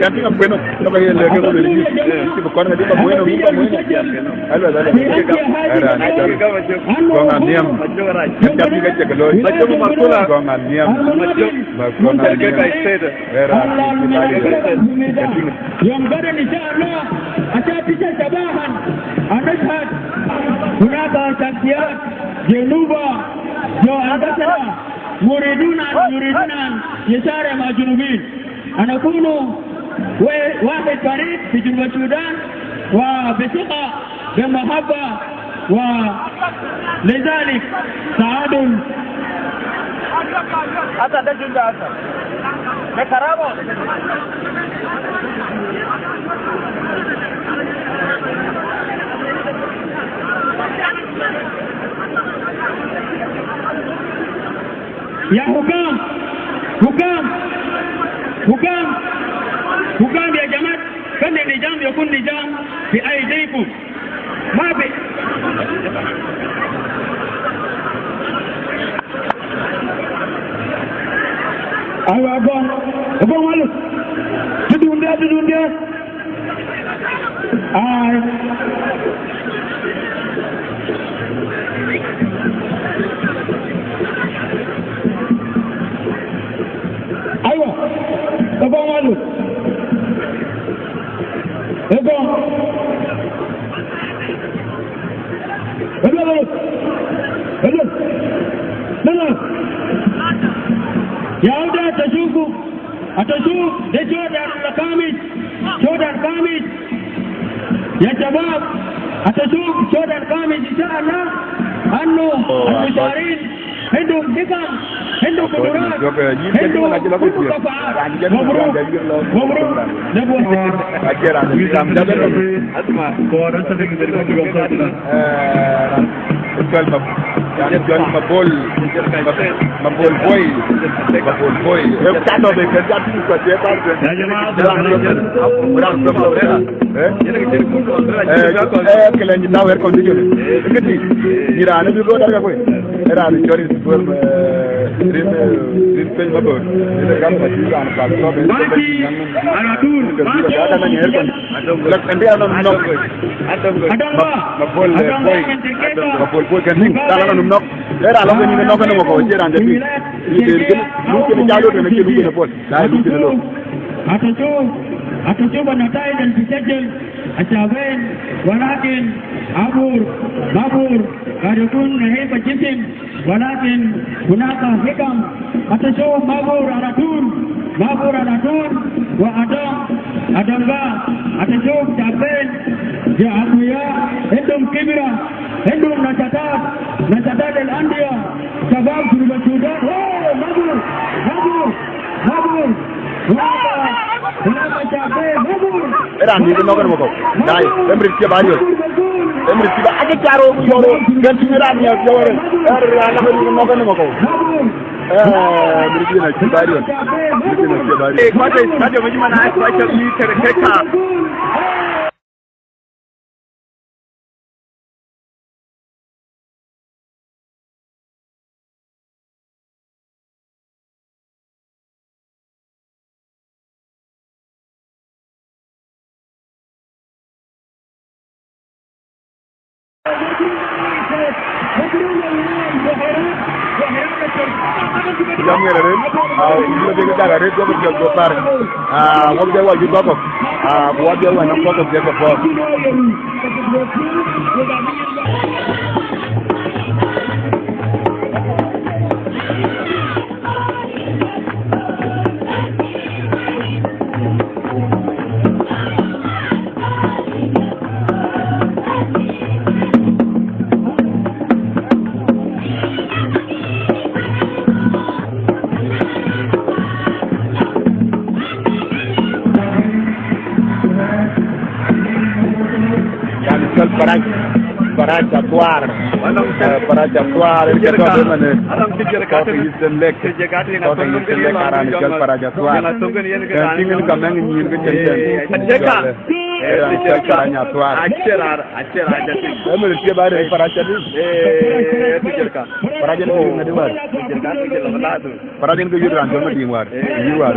Kan tïŋ akuën nɔm, lɔkë ye lëk ke ku luel yï. Cï bï kɔn ŋadï ba kuën nɔm, yï ba kuën nɔm. Aluɛth, aluɛth. Era ni cɔl Gɔŋ Anhiɛm. Kan tïŋ ke cek looi. Gɔŋ Anhiɛm. Gɔŋ Anhiɛm. Era ni cɔl Yom gaden, inshallah, aca tija shababan, anashhad, hunaka shakhsiyat, januba, jo angasara, muriduna, muriduna, yashare ma junubin. Anakunu wahid farid fi Junub Sudan, wa bisiqa, bimahaba, wa lidhalik, saadun. Hata da junda hata. Da karamo. Ya hukam, hukam, hukam, hukam ya jamaa, kan nizam yakun nizam fi aidikum. Ma fi. Aywa, Gɔŋ, Gɔŋ Alu. Tudun dia, tudun dia. Ai. Aywa, Gɔŋ Alu. Gɔŋ. Hello, hello. Hello. Hello. Ya uda, atashuku. Atashuku. De shoda al-khamis. Shoda al-khamis. Ya shabab. Atashuku. Shoda al-khamis, inshallah. Annu. Oh, al-musharin. Hindum hikam, hindum kudurat, hindum kullu kafaat. Mabruk, mabruk. Asma. Jual ma, yani jual ma bol, ma bol boy, ma bol boy. Eh, kado be kerja tu kwa dia. Ya jamaa, eh, eh, kelen ji tau air condition. Kiti, ni raan bi go dar ka kwe. Era ni chori. Rin, rin piny mabor. Rin gam ma ti ran pa to be. Baki, Aratur, Baki. Ada na nyer kon. Lak andi ana nok. Adonga. Ma bol boy. Ma bol boy kan ni. Dala na nok. Era lo ni nok na mo ko jera ande ti. Ni de ni ke jalo de ni ke lu ke bol. Na lu ke lo. Hata shuf, hata shuf an-nataij al-bisajjal al-shabain, walakin Mabur, Mabur, kad yakun nahif al-jism, walakin hunaka hikam. Hata shuf Mabur ala tul, Mabur ala tul, wa Adong, Adonga, hata shuf shabain, ja akuya, indum kibra, indum nashatat, nashatat al-andiya, shabab Junub Sudan. Oh, Mabur, Mabur. Era ni ke nɔk ni mɔkɔ. Dai, emri ke ba riot. Emri ke ba ake charo ku yoro. Kan ti era ni yoro. Era na ke nɔk ni mɔkɔ. Eh, emri ke na ke ba riot. Emri ke na ke ba riot. Eh, kwa te, kwa te, mjima na kwa te ni tere keka. Jam ŋɛr arëët, a, ku jɔl ke dak arëët, jɔl ke jɔl par. A, wok jɔl wal ju tɔkok. A, ku wok jɔl wal nɔm tɔkok jɔl ke pɔɔth. Yani, cɔl Parac, Parac Atuar. Eh, Parac Atuar, en ke tɔ̈ de mane. Tɔ̈ ke Eastern Lake. Tɔ̈ ke Eastern Lake, aran cɔl Parac Atuar. Kan tïŋ en ka mɛŋ nyïïr ke cɛn cɛn. Ë raan cɔl Parac Atuar. Acie raan, acie raan, acie raan. Emir cie ba de Parac Atuar. Parac en ke yï ŋadi war. Parac en ke yï raan cɔl Madiŋ war. Yï war.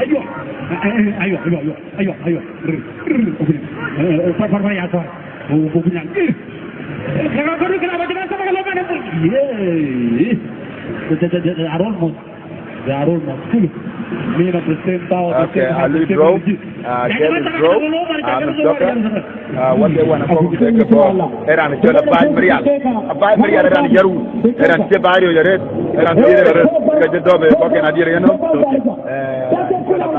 Aywa, aywa, aywa, aywa, aywa. Rr, rr, rr. Far, far, far, ya, far. Go, go, go, go. Yay. They, they, they, they are almost, they are almost full. Me and the same power, the Okay, same height, the same Alui Draw, energy. Uh, Kevin Draw, uh, Mister Joker, uh, what they wanna focus on the ball. Eran cɔl Abai Marial. Abai Marial eran yaru. Eran cï Abai Marial yaret. Eran cï yaret. Ka jɛ dɔbe kɔc kɛn adiɛɛr yɛn nɔ. Eh,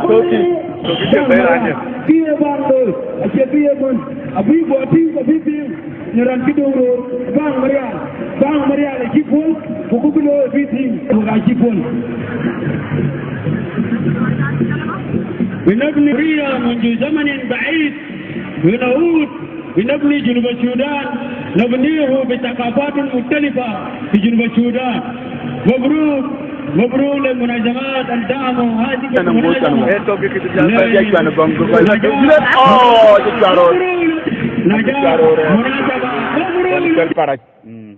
Toki, Toki cï Abai Marial. Kï ye bäŋ looi, acie kï ye mën, abï bɔ̈ tïŋ, abï piŋ në raan cï döŋ röör, bäŋ Marial, bäŋ Marial acï puɔ̈l, ku bï looi abï tïŋ, ku ka cï puɔ̈l. بنبني حرية منذ زمن بعيد، ونعود بنبني جنوب السودان، نبنيه بثقافات مختلفة في جنوب السودان. مبروك، مبروك للمنظمات الداعمة هذه المنظمة. Ba jɛ cuan bɔŋ du kɔc. Oh, jɛ cuan ror. Jɛ cuan ror. Jɛ cuan parac. Mm.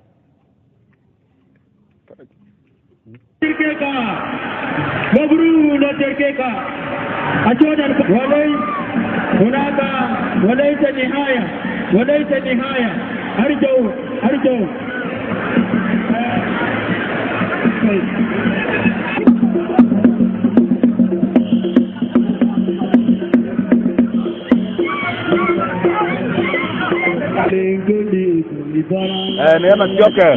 Terkeka. مبروك لتركيكا. أشهد أن ولي-، هناك وليس نهاية، وليس نهاية. أرجو، أرجو. Eh, në ëmën thiɔ̈kë,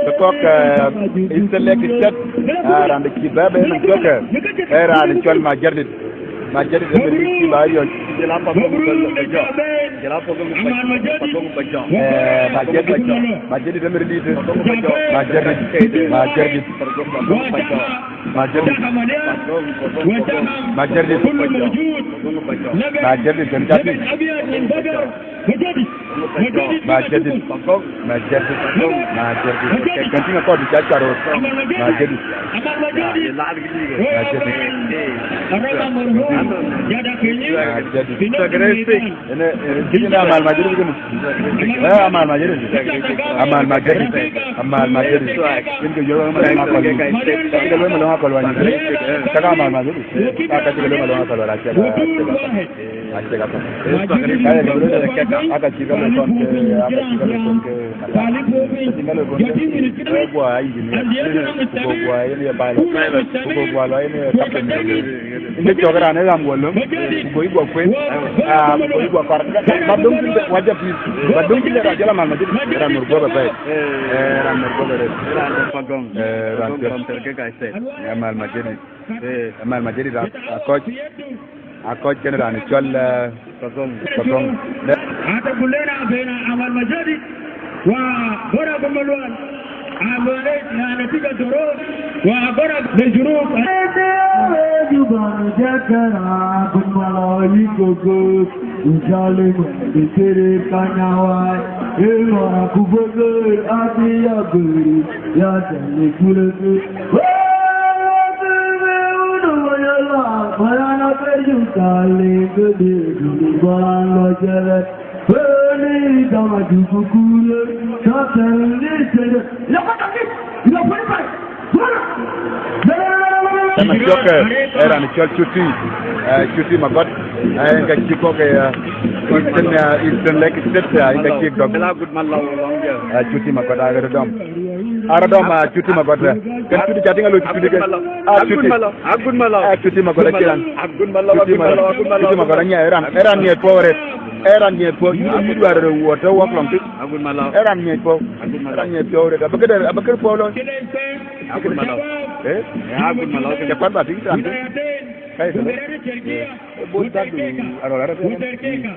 ke kɔ̈k, eh, Eastern Lake State, eh, raan de cï bɛ̈ɛ̈i ëmën thiɔ̈kë, eh, raan cɔl Majaridit. Majaridit ëmën cï ba riɔ̈c. Eh, Majaridit, Majaridit ëmën dït. Majaridit, Majaridit. Majaridit. Majaridit, kën ca tïŋ. Majaridit. Majaridit. Majaridit. Kën tïŋ akɔ̈l ca cuat röör. Majaridit. Majaridit. Majaridit. Ënë, ënë, ënë Amal Majaridit kënë. Eh, Amal Majaridit. Amal Majaridit. Amal Majaridit. Kën ke yöök ëmën akɔ̈l. Kën ke yöök ëmën akɔ̈l wany. Kaka Amal Majaridit. Kaka cï ke yöök ëmën akɔ̈l wany. Acie ka. Acie ka. Aka cï ka lɔ kɔn ke, aka cï ka lɔ kɔn ke. Cï ka lɔ kɔn ke. Ku gua engineer. Ku gua yen ye pilot. Ku gua lɔ yen ye captain. Ke cɔk raan ë ram guɔ löm. Ku gua iguɔ kuet. Ah, ku gua iguɔ kɔr. Ba döŋ tïŋ de, waja pis. Ba döŋ tïŋ de raan jɔl Amal Majaridit. Raan mur guɔ ba pɛi. Eh, raan mur guɔ ba rɛt. Raan pagɔŋ. Eh, raan pagɔŋ ter ke ka sɛt. Amal Majaridit. Eh, Amal Majaridit a, a kɔc. A kɔc kën raan cɔl, eh, Pagong. Pagong. Hata kulena bena Amal Majaridit wa Bora Gomolwan. Amal na natija doro wa Bora Bejuruk. Juba ni jakara, kun malo yikoko, ujalim, bitere kanyawai, ewa kubogor, ati yagori, ya tani kuleke. Wewe, wewe, uno yala, mayana perju kale, kede, kede, balo jele. Ëmën cɔk, eh, ë raan cɔl Cuti, eh, Cuti Magɔt, eh, yen ka cï kɔ̈k, eh, Eastern, eh, Eastern Lake State, eh, yen ka cï dɔm. Eh, Cuti Magɔt arɔt dɔm. Arɔt dɔm, ah, Cuti Magɔt, eh. Kën Cuti ca tïŋ alo Cuti ke. Ah, Cuti. Agut Malo, Agut Malo. Eh, Cuti Magɔt, Agut Malo, Cuti Malo, Agut Malo, Cuti Magɔt, Agut Malo. Nya, ë raan, ë raan ŋiɛc puɔ̈u arëët. Ë raan ŋiɛc puɔ̈u, yïn, yïn duar rëër wuɔt tɔ̈ wak lɔŋ thïn. Agut Malo. Ë raan ŋiɛc puɔ̈u. Agut Malo. Ë raan ŋiɛc puɔ̈u arëët. Abï këde, abï këde puɔ̈u lɔ. Agut Malo. Eh? Agut Malo. Ca kuat ba tïŋ raan thïn. Kai thïn. Eh, bol tadu arɔl arëët.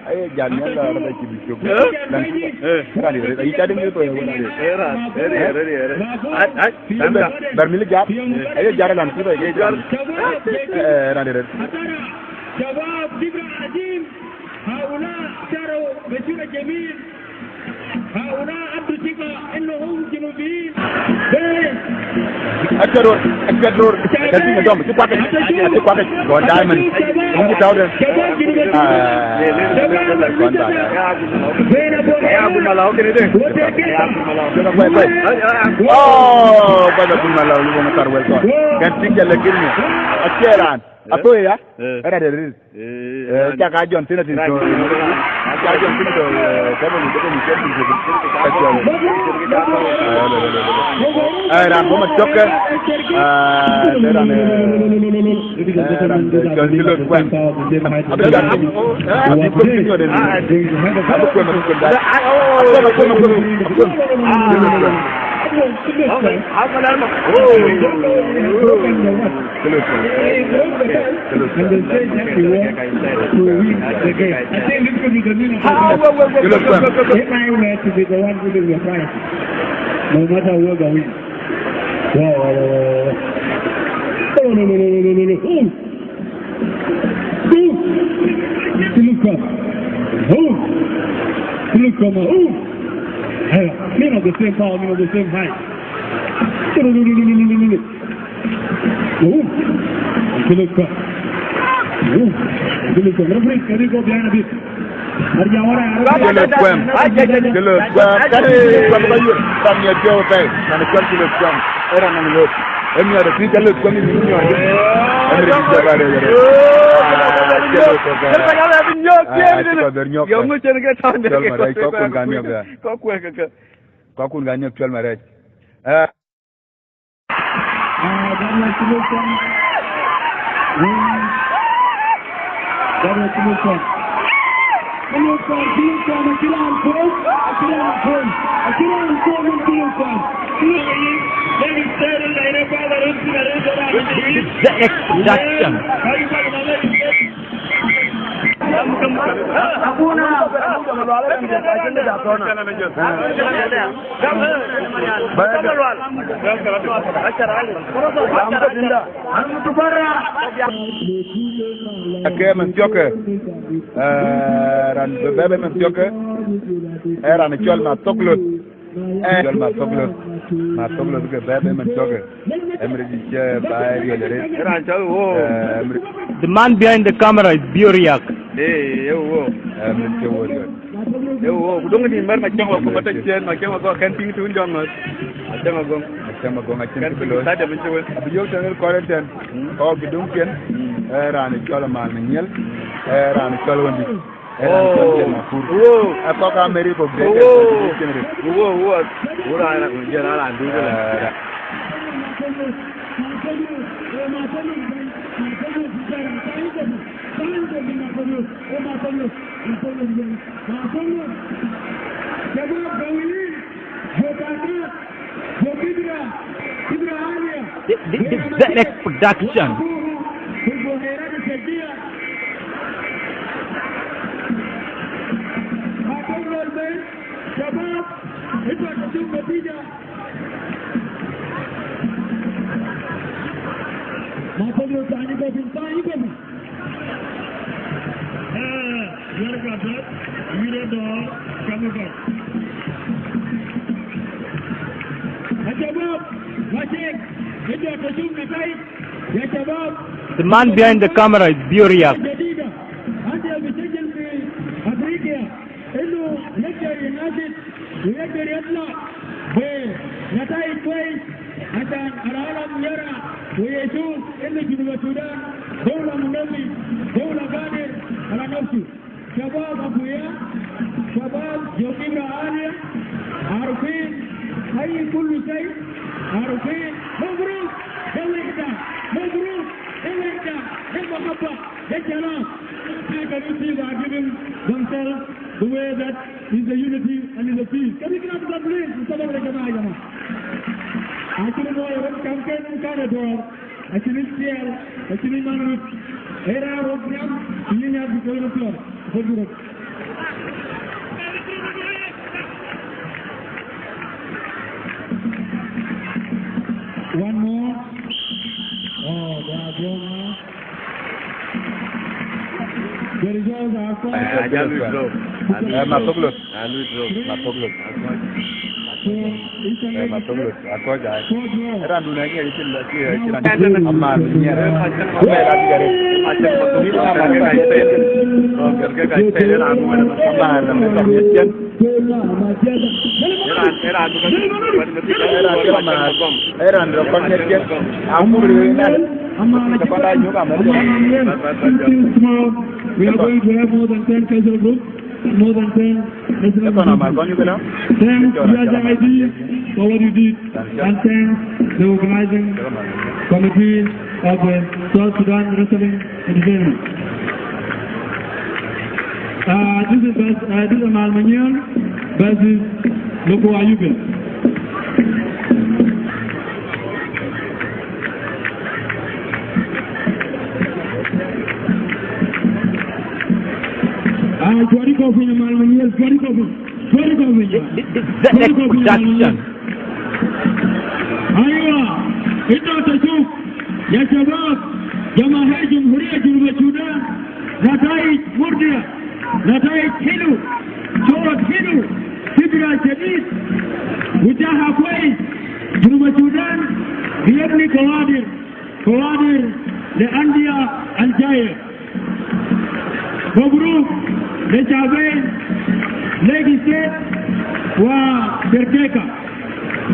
Aye jam yɛn la arëët cï bï cök. Eh? Lan. Eh. Raan arëët. Ayi ca dïŋ ni puɔ̈u. Eh, raan. Eh, raan, raan, raan. Ai, ai. Ber, ber mil jat. Eh. Aye jat lan cï ba ye jat. Eh, raan arëët. شباب دبر عظيم، هؤلاء شاروا بشكل جميل، هؤلاء أدوا ثقة إنهم جنوبيين. Acuɛt ror, acuɛt ror. Ka tïŋ dɔm, cï kuat, cï kuat. Go Diamond. Ŋu tau de. Ah, go Diamond. Kuai, kuai. Oh, ba da kun mala, lu bona tar wel ko. Ka tïŋ ja le gini. Acuɛt raan. Atoi ya? Eh. Era de rir. Eh, eh, cak a John Cena tin to. Cak a John Cena to, eh, table ni, table ni, table ni. Ka John. Eh, ran bo ma cɔk. Ah, de ran, eh, eh, ran, eh, John Cena kwan. Abi kan. Abi ko ni de. Abi ko ma ko da. Abi ko ma ko. Close one. Close one. And they said that he wants to win the game. I think this could be the winner. Close one. If I were to be the one winning the prize, no matter who the win. Wow, wow, wow, wow, wow. Oh, no, no, no, no, no, no, no. Ooh. Ooh. Close one. Ooh. Close one. Ooh. Hey, me not the same power, me not the same height. Ooh, Philip Kwan. Ooh, Philip Kwan. Referee, can you go behind a bit? Arja wara, arja. Philip Kwan. Philip Kwan. Kani Kwan ba yur. Tam ya jauh tai. Nani Kwan Philip Kwan. Era nani yur. Emi ada ti Philip Kwan ni nyuat. Emi di jabare. Ah, Philip Kwan. Ah, Philip Kwan. Yo, mu chen ke tan de. Philip Kwan. Kɔc kun ka niɔp ya. Kɔc kun ka niɔp cuɛl ma rɛc. Eh. Ah, Daniel Philip Kwan. Win. Daniel Philip Kwan. Philip Kwan, Philip Kwan, akï raan kuɔ̈m, akï raan kuɔ̈m, akï raan kuɔ̈m, Philip Kwan. Philip Kwan. Production. Ake man thiɔ̈kë, eh, raan bï bɛ̈ɛ̈i man thiɔ̈kë, eh, raan cɔl ma thok loth. Eh, cɔl ma thok loth, ma thok loth ke bɛ̈ɛ̈i man thiɔ̈kë. Emirates cï baai riɔ̈c arëët. Raan cɔl wo. Eh, Emirates. The man behind the camera is Bioriak. Eh, eh, wo. Emirates cï wo riɔ̈c. Eh, wo, ku döŋ ni mɛr ma cäŋ wa ku ma tɔ̈ ciëën, ma cäŋ wa gɔ̈k kɛn piŋ tun jɔŋ ŋɔ̈th. Ma cäŋ wa gɔ̈ŋ. Ma cäŋ wa gɔ̈ŋ, acïn kë bï looi. Stadium cï wël. Abï yök tɛ̈n ë kɔc ëtɛ̈n. Mm. Kɔ̈k bï döŋ ciëën. Mm. Eh, raan cɔl Aman Minyel. Eh, raan cɔl Wëndït. Ë raan cɔl Jane Akur. Wo. Ë kɔc ka America ku de. Wo. Wo, wo. Wo raan, jɛn raan duŋ de. Eh, ra- Th- th- this is Zedek Production. Tani Gobin, tani Gobin. Eh, wer ka dot, wire dor, kamu ka. Acabab, wacek, ida tajum natai, ya cabab. The man behind the camera is Bioriak. Jadida, ande bisajil fi Afrika. Innu yagdar yinazil wa yagdar yatla be nataij kwes, ashan al alam yara wa yashuf innu Junub Sudan dawla munazim, dawla gadir ala nafsu. Shabab akuya, shabab jo kibra alia, arfin ayi kullu shay, arfin mabruk, de wahda, mabruk, de wahda, de mahabba, de salam. People, you see, they are giving themselves the way that is the unity and is the peace. Can we clap God, please? Mustafa Jamaa, Jamaa. Actually, no, I don't come, can, can at all. Actually, still, actually, man, era, road, nyam, ini, nyam, di, kalau, kalau, kalau, kalau. One more. Oh, they are drawn out. The results are five. Eh, Mathok Luth. Mathok Luth. Eh, Mathok Luth. Akɔc ai. Era dun ai ŋiɛc cïn, cïn, cïn amal nyiɛɛr. Amal nyiɛɛr. Amal nyiɛɛr. Era dun ai ŋiɛc cïn. Amal nyiɛɛr. We are going to have more than ten cultural groups, more than ten national groups. Thanks, G I D, for what you did, and thanks the organizing committee of the South Sudan Wrestling Entertainment. Uh, this is, uh, this is Amal Manyiɛɛr versus Loko Ayuben. Ah, cuari kɔ̈u piny, Amal Manyiɛɛr, cuari kɔ̈u piny, cuari kɔ̈u piny. It's Z X Production. Aywa, ita ta shuf, ya shabab, jamahir Jumhuriya Junub Sudan, nataij murdia. نتائج حلو، شوط حلو، فكرة جديد، وجاها كويس. جنوب السودان بيبني كوادر، كوادر لأندية الجاية. مبروك لشعبين ليك ستيت وتركيكا.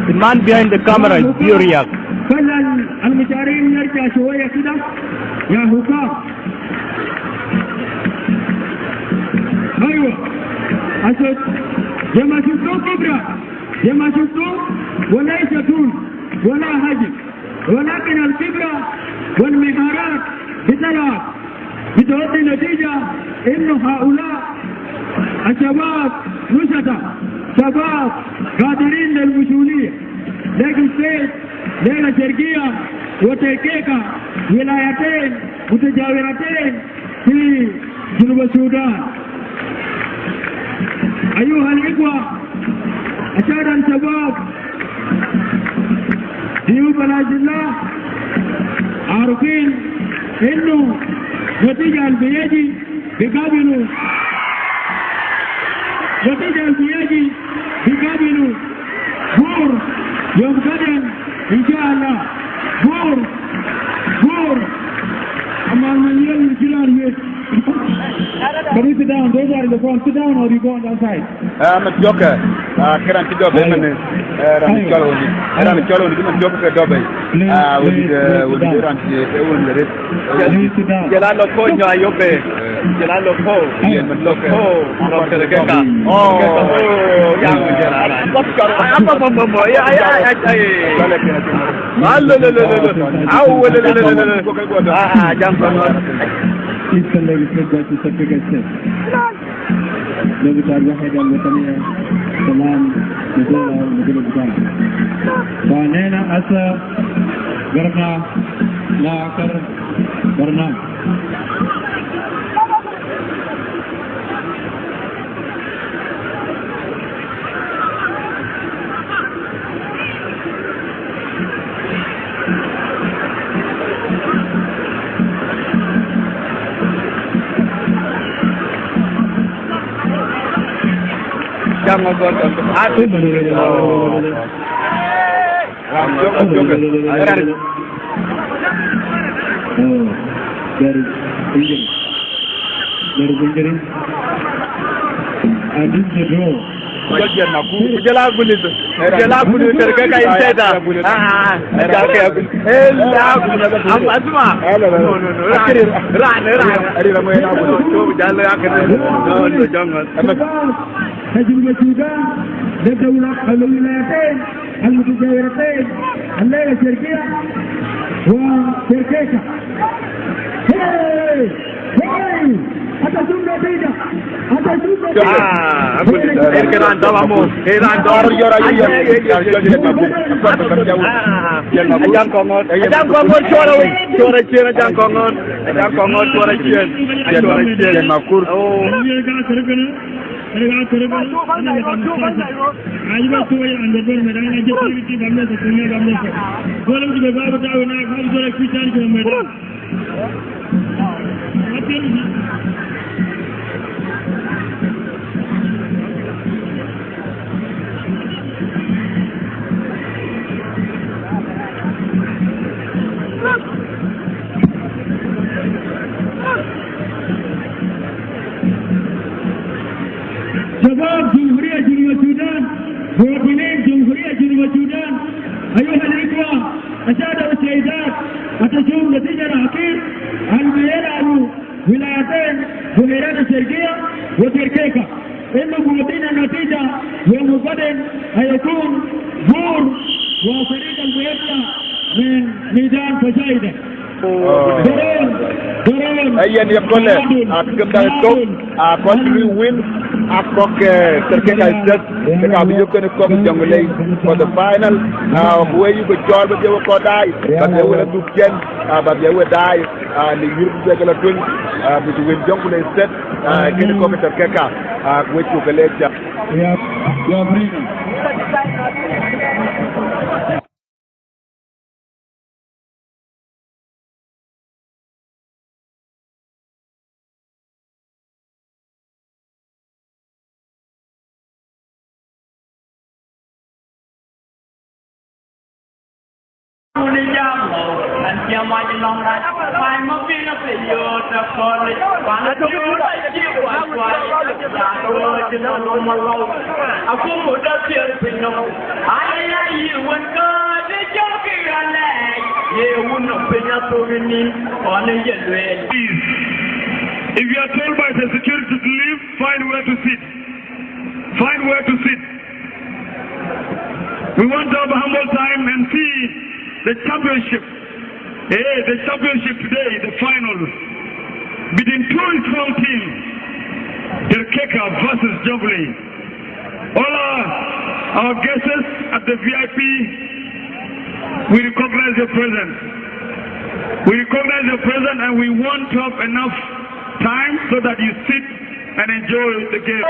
The man behind the camera is Bioriak. خلى المشارين يرجع شوية كده يا حكام. أيوة. أسد. يا ما شفتوا كبرى. يا ما شفتوا ولا يشتون ولا هجم. ولكن الكبرى والمهارات بتلعب. بتؤدي نتيجة إنه هؤلاء الشباب نشطاء، شباب قادرين للمسؤولية. ليك ستيت، ليك شرقية، وتركيكا، ولايتين متجاورتين في جنوب السودان. أيها الإخوة، أشار الشباب ضيوف الأجلاء عارفين إنه نتيجة اللي بيجي بيقابلوا، نتيجة اللي بيجي بيقابلوا بور يوم غدا إن شاء الله. بور، بور. أما المليون من كلار هيك. Can you sit down? Those are in the front. Sit down or you go on that side. Ah, man, joke. Ah, këran cï dɔ̈p ëmën, eh, raan cɔl Wëndït. Raan cɔl Wëndït, man, joke ke dɔ̈p ë. Ah, Wëndït, eh, Wëndït, raan cï, eh, Wëndït. Jël a lɔ kɔc nyɔa yök ë. Jël a lɔ kɔc. Yen man lɔ kɔc. Rɔt kë ke ka. Oh, ya Wëndït raan. Apa, apa, apa, apa. Ya, ya, ya, ya. Alo, lo, lo, lo, lo, lo. Au, lo, lo, lo, lo, lo, lo. Ah, ah, jam kɔn. It's a legislative budget, it's a big step. Lobby ta al-wahda al-wataniya, tamam, bidora, bidora, bidora. Fa nena asa garna la akar garna. Aa, there is injury. There is injury. And this is the draw. Ku jɔl a guni, ku jɔl a guni, ter ke ka inside. Ah, ah, ah. Eh, la guni. Am-, asma. No, no, no. Ran, ran, ran. Ari la mo na guni. Ku jɔl a guni. No, no, jɔŋ. Tajriba Sudan, de daula, al-wilayatain, al-mutajawiratain, al-Tazkira wa Terkeka. Hey! Hey! Hata jumla bida. Hata jumla bida. Ah, abu, eh, ke ran dɔm amo. Eh, ran dɔm. Jɔra, jɔra, jɔra. Ajang Kɔŋɔɔr. Ajang Kɔŋɔɔr, cuɔr awei. Cuɔr acien, Ajang Kɔŋɔɔr. Ajang Kɔŋɔɔr, cuɔr acien. Cuɔr acien. Makur. Oh. شباب جمهورية جنوب السودان، مواطنين جمهورية جنوب السودان، أيها الإخوة، السادة والسيدات، أتشوف نتيجة الأخير، الميلاد ولايتين بحيرات الشرقية وتركيكا. إنه مواطنين النتيجة يوم غد هيكون زور وفريق البيبيا من ميدان فشايدة. Aa, yen ye köölë, aa, kë daai thok, aa, kɔc lui win, aa, kɔc, ee, Terkeka State, ke ka bï yök kenë kɔc Jonglei for the final, aa, ku wek yï ke cɔɔl bï dhiëëu kɔc daai, bï dhiëëu wek dhuk cien, aa, bï dhiëëu wek daai, aa, në yïr bï ke lɔ tuny, aa, between Jonglei State, aa, kenë kɔc Terkeka, aa, ku wek cuk ke leec cä. Aya, yï wën kä de jɔl kë ya lɛɛc, ye wun nɔm piny athöökë nïn, ɣɔn ë ye lueel. Please, if you are told by the security to leave, find where to sit. Find where to sit. We want to have a humble time and see the championship. Hey, the championship today, the final between two strong teams, Terkeka versus Jonglei. All our, our guests at the V I P, we recognize your presence. We recognize your presence and we want to have enough time so that you sit and enjoy the game.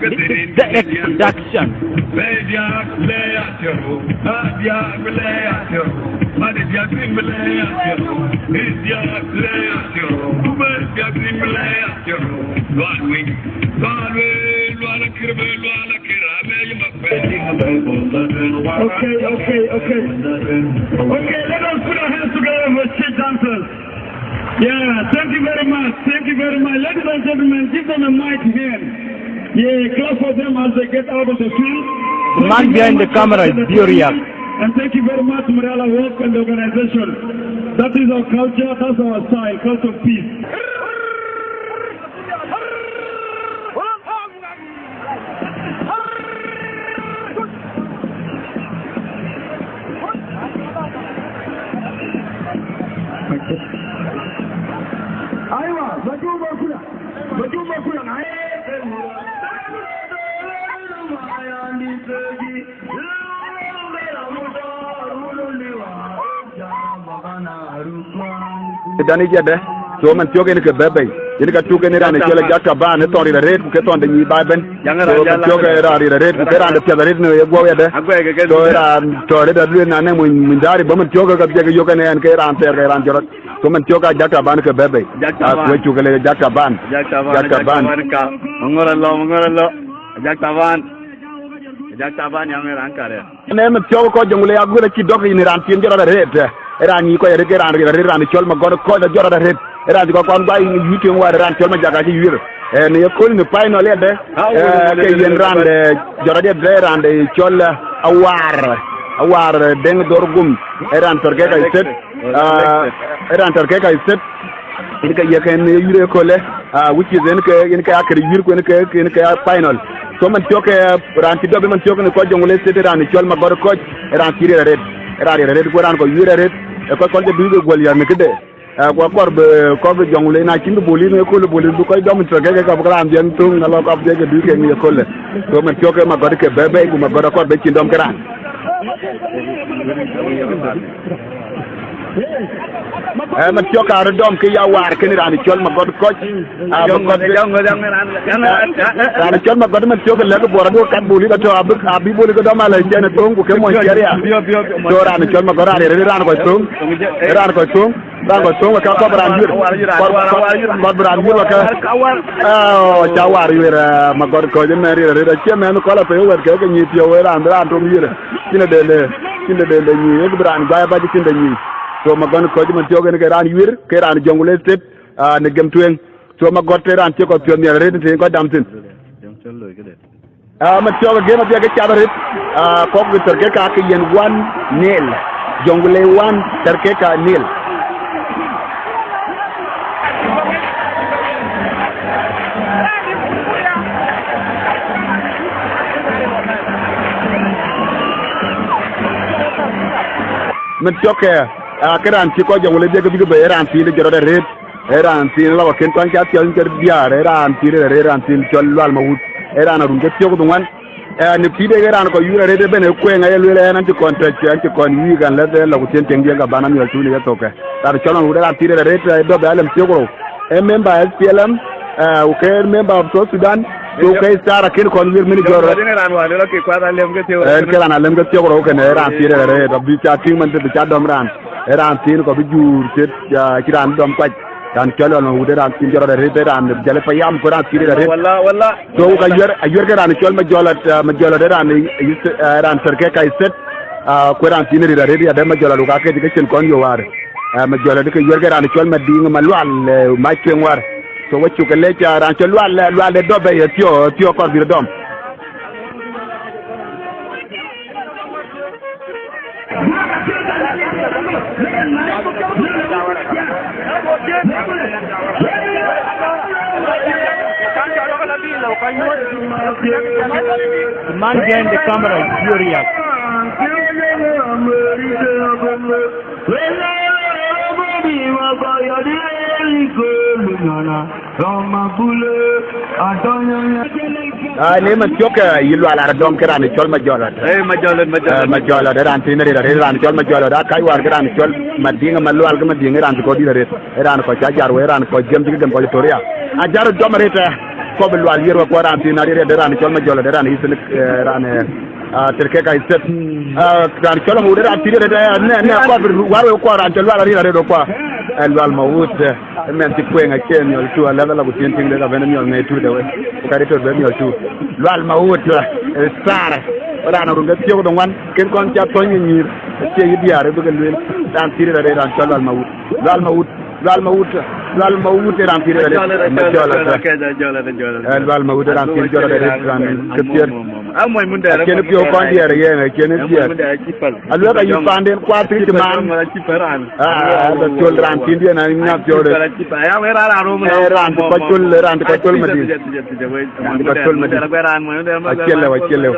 This is the introduction. Okay, okay, okay. Okay, let us put our hands together for street dancers. Yeah, thank you very much. Thank you very much. Ladies and gentlemen, give them a mic again. Yeah, clap for them as they get out of the field. The man behind the camera is Buriak. And thank you very much, Mariala Walk and the organization. That is our culture, that's our style, culture of peace. Aiwa, bajuma kula, bajuma kula na. Dani jɛdɛ, so man thiɔ̈k en ke bɛ̈ bei, en ka tuk en raan ë cɔl Ajak Taban, ë thɔn rit arëët, ku ke thɔn de nyic ba ëbɛ̈n. So man thiɔ̈k ë raan rit arëët, ku ke raan de piɛth arëët në ye guɔ̈u yɛdɛ. So ë raan tɔ̈ rit alueel na nɛŋ muny, muny daari bä man thiɔ̈k ke ka dhiɛk yök en ɛn ke raan thɛɛr ke raan jɔt rɔt. So man thiɔ̈k Ajak Taban ke bɛ̈ bei. Ajak Taban. Ku ë cuk le Ajak Taban. Ajak Taban, Ajak Taban ka. Maŋör alɔ, maŋör alɔ. Ajak Taban. Ajak Taban ya me raan karɛ. Ne me thiɔ̈k kɔc Jonglei Aguel acï dɔ̈k yïn raan thiin jɔt rɔt arëët. Ë raan nyic kɔc arëët ke raan rit arëët, raan cɔl Magɔt kɔc jɔt rɔt arëët. Ë raan cï kɔc kuan guai yïn yï tueŋ wäär, ë raan cɔl Majak acï yuiir. Ë, në ye kööl në final yɛdɛ, ë, ke yen raan de jɔt rɔt yɛdɛ, raan de cɔl, ë, Awaar. Awaar, ë, Deŋ Dhorgum. Ë raan thɔ̈r ke ka ithët. Ë raan thɔ̈r ke ka ithët. Yen ke ye kën yuiir ëköölë, aa, which is yen ke, yen ke akër yuiir ku yen ke, yen ke final. So man thiɔ̈k, ë, raan cï dɔ̈k man thiɔ̈k në kɔc Jonglei State, raan cɔl Magɔt kɔc, raan cï rit arëët. Raan rit arëët ku raan kɔc yuiir arëët. Ë kɔc kɔc jɔ duic ke guɔl yär në këde. Ë, ku akɔɔr bï kɔc ke Jonglei na cïn bï bolis në kööl bolis bï kɔc dɔm thɔ̈r ke ke ka bï ke raan dhiɛŋ thöŋ alɔ kɔc dhiɛŋ ke duic ke në ye köölë. So man thiɔ̈k ke Magɔt ke bɛ̈ bei ku Magɔt akɔɔr bï cin dɔm ke raan. Ë, man thiɔ̈k ka röt dɔm ke ya Awaar kënë raan cɔl Magɔt kɔc. Aa, Magɔt. Raan cɔl Magɔt man thiɔ̈k lɛ̈k buɔɔr aduɔ̈k kat boli ka tɔ̈ abï, abï boli ke dɔm alɛ cɛn ë thöŋ ku ke mɔny cɛr ya. So raan cɔl Magɔt raan rit arëët, raan kɔc thöŋ. Raan kɔc thöŋ. Raan kɔc thöŋ wek ka kɔɔr bï raan yuiir. Kɔɔr, kɔɔr, kɔɔr bï raan yuiir wek ka. Aa, ca Awaar yuiir, ë, Magɔt kɔc ëmɛn rit arëët. Acie mɛnh kɔl apɛi wɛ̈t ke ke nyic piɔ̈u ë raan bï raan tom yuiir. Cïn de dende, cïn de dende nyic, ë bï raan guai abac cïn de nyic. So Magɔt kɔc man thiɔ̈k en ke raan yuiir, ke raan Jonglei State, aa, në gem tueŋ. So Magɔt ë raan cï kɔc piɔ̈ɔ̈th nhial arëët në të yen kɔc dam thïn. Aa, man thiɔ̈k game adhiɛk ke cath arëët, aa, kɔc ke thɔ̈r ke ka ke yen one nil. Jonglei one, thɔ̈r ke ka nil. Man thiɔ̈k, ë, aa, ke raan cï kɔc Jonglei dhiɛk ke bï ke bei, ë raan thiin de jɔt rɔt arëët. Ë raan thiin la wa kën tuany ca thiɔ̈l ke diäär, ë raan thiin rit arëët, ë raan thiin cɔl Lual Mawut, ë raan arun ke thiɔ̈k dhuŋuan. Ë, në pïïr de ke raan kɔc yuiir arëët ëbɛ̈n ë kueŋ aye lueel ɛn, an cï kɔn tɛ̈c, an cï kɔn yuiir kan lɛ̈th ë la ku thiën tiɛŋdiɛn ka ban amiɔl tuunë ye thok kë. Raan cɔl Mawut ë raan thiin rit arëët, ë, dɔ̈p ë alem thiɔ̈k rou. Ë member S P L M, ë, ku ke member of South Sudan, ku ke star akën kɔn yuiir mini jɔt rɔt. Ë, ke raan alem ke thiɔ̈k rou kënë, ë raan thiin rit arëët, abï ca tïŋ man të bï ca dɔm raan. Ë raan thiin kɔc bï juur cït, aa, cï raan dɔm kuac. Raan cɔl Lual Mawut ë raan thiin jɔt rɔt arëët, ë raan Jale Payam ku raan thiin rit arëët. Wala, wala. So ka yuiir, ayuiir ke raan cɔl Majɔlɔt, aa, Majɔlɔt ë raan, ë, raan thɔ̈r ke ka ithët, aa, ku raan thiin rit arëët yadë Majɔlɔt ku ka ke cï ke cin kɔn yo wäär. Aa, Majɔlɔt ke yuiir ke raan cɔl Madiŋ Malual, ë, mac tueŋ wäär. So wa cuk ke lec, aa, raan cɔl Lual, ë, Lual de dɔ̈p ë ye thiɔ̈k, thiɔ̈k kɔɔr bï rɔt dɔm. The man behind the camera is furious. Aa, në man thiɔ̈k, ë, yï Lual arë dɔm ke raan cɔl Majɔlɔt. Ë, Majɔlɔt, Majɔlɔt, Ë, Majɔlɔt, ë raan thiin rit arëët, raan cɔl Majɔlɔt, aa, kac wäär ke raan cɔl Madiŋ Malual ke Madiŋ, ë raan cï kɔc dït arëët, ë raan kɔc ca jar wei, ë raan kɔc gem cï ke gem kɔc Toria. Ajar dɔm arëët, ë, kɔc bï Lual yuiir wek kuɔn raan thiin rit arëët, ë raan cɔl Majɔlɔt, ë raan ithën, ë, raan, ë, Ah, Terkeka State. Ah, raan cɔl Mawut raan pïïr arëët, eh, ne, ne kɔɔr bï wär wek kuɔɔr, raan cɔl Lual arït arëët wek kuɔɔr. Eh, Lual Mawut, eh, mɛn cï kueŋ acie miɔl tu, alɛ̈th ala ku tiën tiŋ de ka bɛ̈n miɔl ŋɛi tu de wek. Ku ka rït tɔ̈ bï miɔl tu. Lual Mawut, eh, star. Raan run ke thiɔ̈k de ŋuan, ken kɔn ca thɔ̈ny ë nyïïr. Acie yï diäär bï ke lueel. Raan pïïr arëët raan cɔl Lual Mawut. Lual Mawut. Lual Mawut, Lual Mawut ë raan pïïr arëët. Majɔl ata. Eh, Lual Mawut ë raan pïïr jɔl arëët raan ke thiëër. Acïn piɔ̈u kɔn diɛɛr yen, acïn diɛɛr. Aluek ayï paanden kuath cï man. Ah, la col raan thiin diɛn a nya piɔ̈u de. Eh, raan cï kɔc col, raan cï kɔc col madïn. Raan cï kɔc col madïn. Acie lëu, acie lëu.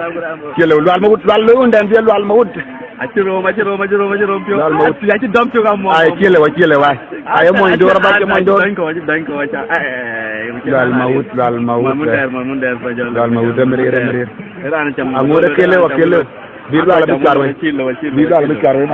Acie lëu. Lual Mawut, Lual Mawut dɛn dhiɛ Lual Mawut. Acï rom, acï rom, acï rom, acï rom piɔ̈u. Lual Mawut. Acï, acï dɔm cök amɔ. Ai, acï lëu, acï lëu, ai. Ai, mony dor, abac, mony dor. Dɔny kɔc, dɔny kɔc, ai, ai, ai, Lual Mawut, Lual Mawut, Mamun eh. Dɛr, Mamun Dɛr, pa jɔl. Lual Mawut, eh, merir, eh, merir. Ë raan cam aŋot akëlëu, akëlëu. Bï Lual abï cuar wei. Acï lëu, acï lëu, bï Lual abï cuar wei.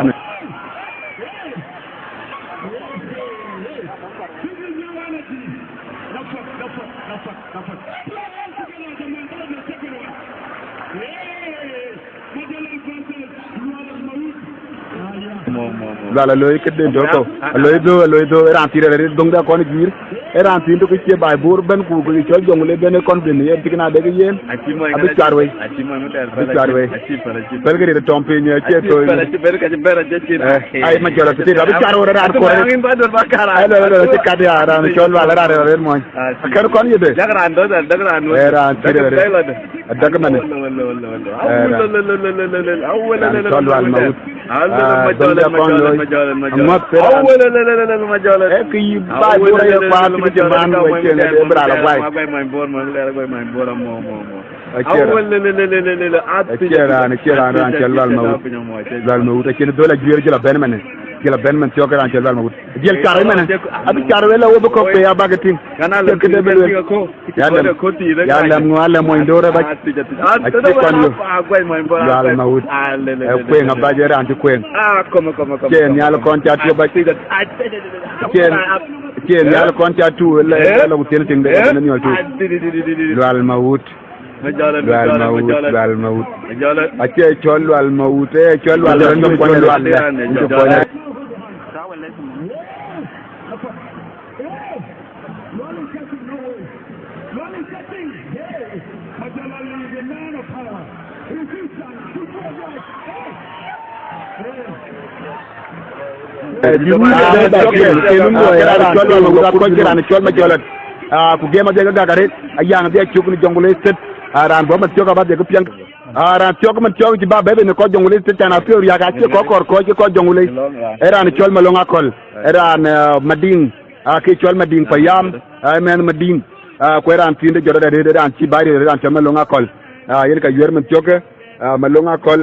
Lual aloi këden tɔ̈ kɔ̈u. Aloi dhö, aloi dhö, ë raan thiin arëët dhoŋda kɔn ë juiir. Ë raan thiin tök ë cie baai Bor bɛ̈n ku ke cɔl Jɔŋlei bɛ̈n ë kɔn bɛ̈n ë tik na dek yen. Abï cuar wei. Abï cuar wei. Pɛlkï rït tɔŋ piny ë cie thoi. Eh, ai, Majɔl athitit, abï cuar wei raan kɔɔr. Ai, lɔ, lɔ, lɔ, cï kat ya, raan cɔl Lual, raan rëër mɔny. Akɛ̈n kɔn yïde. Dak raan dɔ̈, dak raan wei. Eh, raan thiin arëët. Adak mɛnë. Raan cɔl Lual Mawut. Ah, dhoŋda kɔn looi. Aŋuɔ̈th ë raan. Ee kë yï baai Bor aye kuaar cï man wei cieŋ ë bï raan la guai. Acie raan. Acie raan, acie raan, raan cɔl Lual Mawut. Lual Mawut acïn dhöl ajuëër jël abɛ̈n mɛnë. Jël abɛ̈n mɛn thiɔ̈k raan cɔl Lual Mawut. Jël car mɛnë. Abï car wei la wo bï kɔ̈k pei abak ë tïŋ. Kën këde bï lueel. Ya lɛm, ya lɛm ŋö, alɛm mony dor abac. Acï kɔn yök. Lual Mawut. Ë kueŋ abac ë raan cï kueŋ. Cie nhial kɔn ca tu abac. Cie, cie nhial kɔn ca tu, ëlë, ëlë ku thiën tiŋ de, ëlë miɔl tu. Lual Mawut. Lual Mawut, Lual Mawut. Acie cɔl Lual Mawut, ee cɔl Lual Mawut, cɔl Lual. Raan cɔl Majɔl, ku gɛm adhiɛ ke gak arëët, ayaŋ adhiɛ cök në Jɔŋlei State. Raan bɔ̈ Mathiɔ̈k abä dhiɛ ke piɛŋ. Raan thiɔ̈k Mathiɔ̈k cï bä bɛ̈ɛ̈i në kɔc Jɔŋlei State, can apiɔ̈u riääk acie kɔc kɔɔr kɔc, kɔc Jɔŋlei. Ë raan cɔl Maloŋ Akɔl, ë raan, eh, Madiŋ, akë cɔl Madiŋ payam, ë mɛnh Madiŋ. Ku ë raan thiin de jɔt arëët, ë raan cï bä rëër, ë raan cɔl Maloŋ Akɔl. Yen ka yuɛ̈r Mathiɔ̈k, Maloŋ Akɔl,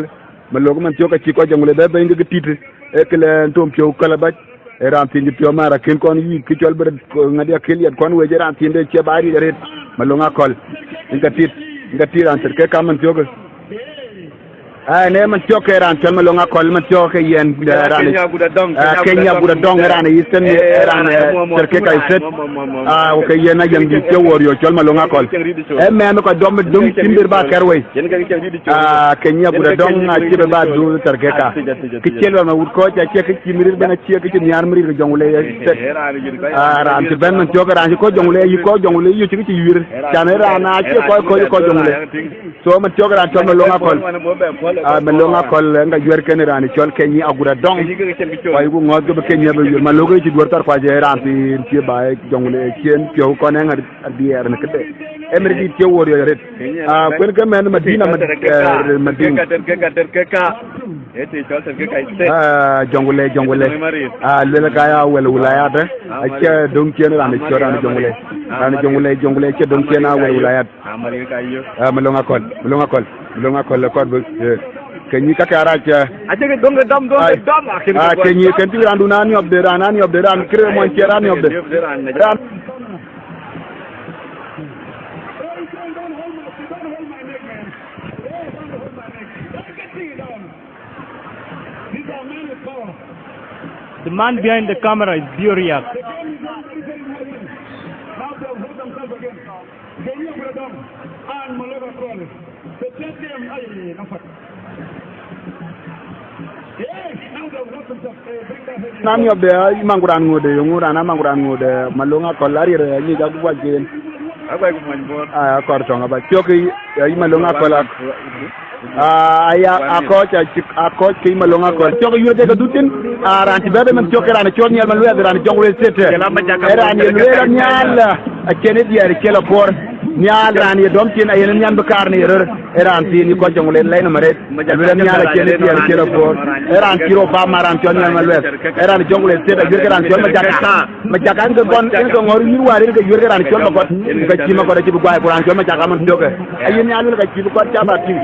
Maloŋ Mathiɔ̈k acï kɔc Jɔŋlei bɛ bɛ̈ny ke tït, ee këlɛɛn thom piɔ̈u käl abac. Ee raan thiin cï piɔ̈u määr akën kɔn yiic, kë cɔl bï rɔt ŋadï akël yɛt kɔn wec, ee raan thiin de cie bä rït arëët, Maloŋ Akɔl. Yen ka tit, yen ka tit raan thiɛt ke kam Mathiɔ̈k. Aa, ne Mathiɔ̈k ke raan cɔl Maloŋ Akɔl, Mathiɔ̈k ke yen, eh, raan Kenya gut adɔŋ, eh, Kenya gut adɔŋ, eh, raan Eastern, eh, raan, eh, Terkeka State. Aa, ku ke yen ayɛn dït cï wor yök cɔl Maloŋ Akɔl. Ee mɛnh kɔc dɔm döŋ cïn bï bä kɛr wei. Aa, Kenya gut adɔŋ acï bï bä dhuk Terkeka. Kë cie Lual Mawut kɔc, acie kë cï mirir bɛ̈n, acie kë cï nhiaar mirir ke Jɔŋlei State. Aa, raan cï bɛ̈n Mathiɔ̈k, raan cï kɔc Jɔŋlei, ayï kɔc Jɔŋlei yök cï kë cï yuir. Can ë raan acï kɔc kɔc, kɔc Jɔŋlei. So Mathiɔ̈k raan cɔl Maloŋ Akɔl. Aa, Maloŋ Akɔl, ë ŋa yuɛ̈r kën raan cɔl Kenya agut adɔŋ. Ku ayï ku ŋɔ̈ɔ̈th ke bï Kenya bï yuɛ̈r. Maloŋ ke cï duɔ̈r thar kuac, ë raan thiin cï bä Jɔŋlei cien piɔ̈u kɔn ë ŋa diɛɛr në këde. Ë mɛn dït cï wor yök arëët. Aa, kuën ke mɛnh Madina, Mad-, eh, Madina. Aa, Jɔŋlei, Jɔŋlei. Aa, luel ka ya wël wilayat, eh. Acie döŋ cien raan cɔl raan Jɔŋlei. Raan Jɔŋlei, Jɔŋlei acie döŋ cien a wël wilayat. Aa, Maloŋ Akɔl, Maloŋ Akɔl, Maloŋ Akɔl, akɔt bï, eh, ke nyi kakë arac, eh. Acie ke döŋ ke dɔm, döŋ ke dɔm, akën ke, ah, ke nyi kën tïŋ raan dun aniɔpde, raan aniɔpde, raan kërë mɔny ciɛɛr aniɔpde. Raan. The man behind the camera is Bioriak. Nam yɔp de, ai, maŋ ku raan ŋoot de, yöŋ raan, a maŋ ku raan ŋoot de, Malöŋ Akɔl, ariɛr, ai, nyic, aguɔ ken. Aguɔ ku mony bor. Ai, akɔr tɔŋ, aba cök, ai, Malöŋ Akɔl, ak-, ai, a, a kɔc, a cïk, a kɔc ke Malöŋ Akɔl. Cök yurë de ke dhuk thïn, a, raan cï bɛ̈n, bɛ̈n cök, ke raan cɔl Nhial Maluɛth, raan Jonglei State. Ë raan ye lueel nhial, a, a cïn ë diɛɛr, cï lɔ kuɔr. Nhial raan ye dɔm cin, a yen nhial bï kaar në ye röör. Ë raan thiin ye kɔc Jonglei lɛ̈i nɔm arëët. Aluel nhial acïn ë diɛɛr cï rɔt bɔ̈ɔ̈r. Ë raan cï rɔt pam, ë raan cɔl Nhial Maluɛth. Ë raan Jonglei State ajuëc ke raan cɔl Majaka. Majaka en ke gɔn, en ke ŋɔ̈r nyïïr wäär, en ke yuëër ke raan cɔl Makɔt. Ku ka cï Makɔt acï bï guai, ku raan cɔl Majaka man thiɔ̈kë. Ayen nhial wël ka cï bï kɔt cä ba tïŋ.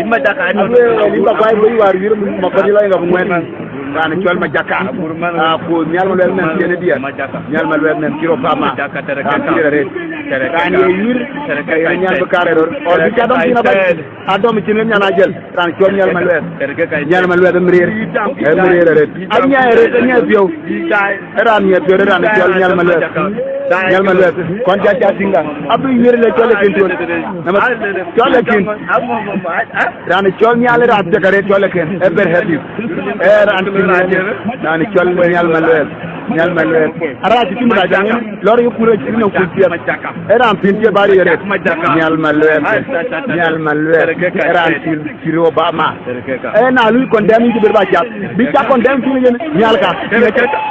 Aluel yïn ba guai bï wäär yuëër Makɔt yï lɔ yen ka bï ŋuɛ̈ɛ̈n. Raan cɔl Majaka. Ah, ku Nhial Maluɛth mɛn cïn ë diɛɛr. Nhial Maluɛth mɛn cï rɔt pam. Raan cï rɔt arëët. Raan ye yuëër, ka yen nhial bï kaar ë röör. Ɔr bï ca dɔm thïn abac. Adɔm cïn ë nyan ajël, raan cɔl Nhial Maluɛth. Nhial Maluɛth ë mïriër, ë mïriër arëët. Anyiɛɛi arëët, anyiɛɛi piɔ̈u. Ë raan nyiɛɛi piɔ̈u, ë raan cɔl Nhial Maluɛth. Nhial Maluɛth, kɔn ca ca tïŋ ka. Abï wiëër le cɔl ë kën tuɔ̈n. Nama cɔl ë kën. Raan cɔl Nhial ë raan thiek arëët cɔl ë kën. Ë very happy. Ë raan thiek, raan cɔl Nhial Maluɛth. Nhial Maluɛth. Arac cï tim rac aŋën, lɔr yï kur acï nɔm kuc piɛth. Ë raan pïn cï bari arëët. Nhial Maluɛth. Nhial Maluɛth. Ë raan pïn cï röt Obama. Ë na lui condemn yïn cï ber ba cath. Bï ca condemn cïn yen nhial ka.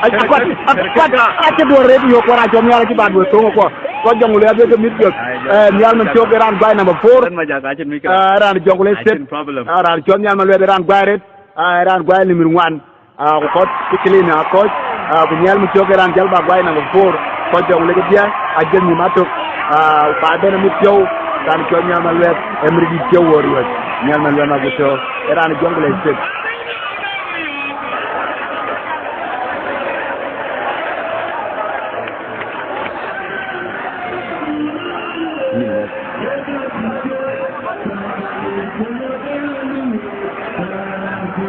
Akɔt, akɔt, acï duɔ̈r rëët yök kuɔr acɔm nhial acï ba duɔ̈r thoŋ kuɔ. Kɔc Jonglei abï ke mïth piɔ̈th. Ë, Nhial Maluɛth cök ë raan guai number four. Ë, raan Jonglei State. Ë, raan cɔl Nhial Maluɛth ë raan guai rëët. Ë, raan guai number one. Ah, ku kɔc ke clean akɔc, ah, ku Nhial Maluɛth cök ë raan jäl ba guai number four. Kɔc Jonglei kedhie, ajël nhïïm atök, ah, ku ka bɛ̈n amit piɔ̈u, raan cɔl Nhial Maluɛth, ë mïr dït piɔ̈u wɔ riɔ̈c. Nhial Maluɛth Maguto, ë raan Jonglei State.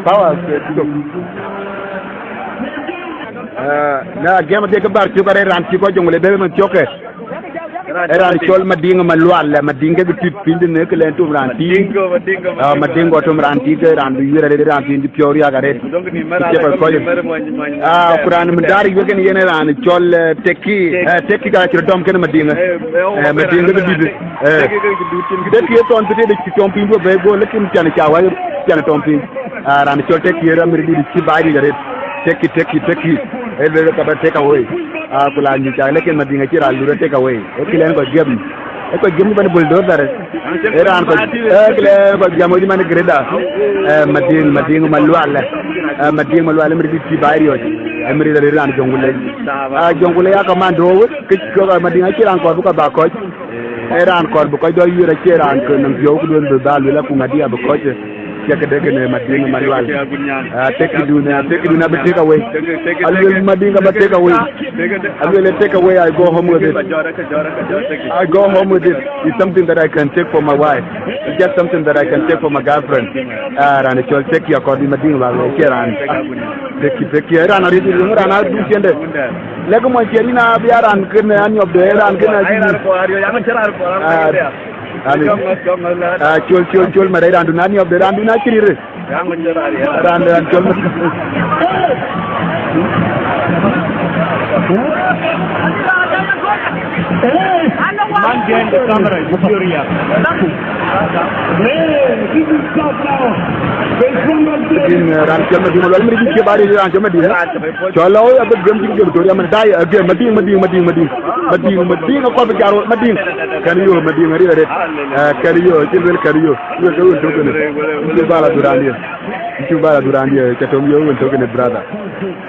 Power, eh, tök. Eh, na game de ke bär cök arëët raan cï kɔc Jonglei bɛ̈n man cökë. Ë raan cɔl Madiŋ Malual, Madiŋ ke tït piny de ne ke lɛn tum raan tït. Madiŋ go, Madiŋ go, ah, Madiŋ go tum raan tït, raan bï wiɛɛr arëët, raan tït piɔ̈u riak arëët. Ku cï kɔc kɔc. Ah, ku raan mï dar yuek en yen raan cɔl, eh, Teki, eh, Teki ka cï rɔt dɔm kën Madiŋ. Eh, Madiŋ ke dït. Eh. Teki ye thɔn tëtëde cï tɔm piny duɔ̈p bɛ go, lakin pian ca wai pian tɔm piny. Ah, raan cɔl Teki ye raan mïr dït cï baai dït arëët. Teki, Teki, Teki. Ë luel ka ba take away. Ah, ku la nyuc ca, lakin Madiŋ acï raan lur take away. Ë kë lɛn kɔc gem. Ë kɔc gem bɛ̈n bulldozer. Ë raan kɔc, ë kë lɛn kɔc gem wec man greda. Eh, Madiŋ, Madiŋ Malual. Eh, Madiŋ Malual mïr dït cï baai riɔ̈c. Ë mïr dït raan Jonglei. Ah, Jonglei ya commando wek, kë cï kɔ̈k Madiŋ acï raan kɔɔr bï kɔc ba kɔc. Ë raan kɔɔr bï kɔc dɔ yuëër acie raan ke nɔm piɔ̈u ku duön bï bä luel aku ŋadï abï kɔc. Cï këde kënë Madiŋ Malual. Ah, Teki dun, ah, Teki dun abï take away. Aluel Madiŋ abï take away. Aluel take away, I go home with it. I go home with it. It's something that I can take for my wife. It's just something that I can take for my girlfriend. Ah, raan cɔl Teki akɔɔr bï Madiŋ ba luel cie raan. Teki, Teki, raan arït, raan adu ciënde. Lek mɔc ciɛt yïn abï a raan kënë anyɔpde, raan kënë acï. Ah, amin. Ah, col, col, col, mɛt raan dun anyɔpde, raan dun acï rït. Raan, raan col. Man behind the camera is furious. Hey, this is tough now. Lakin, eh, raan cɔl Madiŋ Malual, mïr dït cï baai riɔ̈c, raan cɔl Madiŋ. Cɔl lɔ, abï gem cï gem Victoria, man, dai, eh, gem, Madiŋ, Madiŋ, Madiŋ, Madiŋ. Madiŋ, Madiŋ, akɔɔr bï jar, Madiŋ. Kɛn yo, Madiŋ, arït arëët. Eh, kɛn yo, cï luel kɛn yo. Luel ke wën tök kënë. Cï bala dhuran dië. Cï bala dhuran dië, ca tom yo wën tök kënë, brother.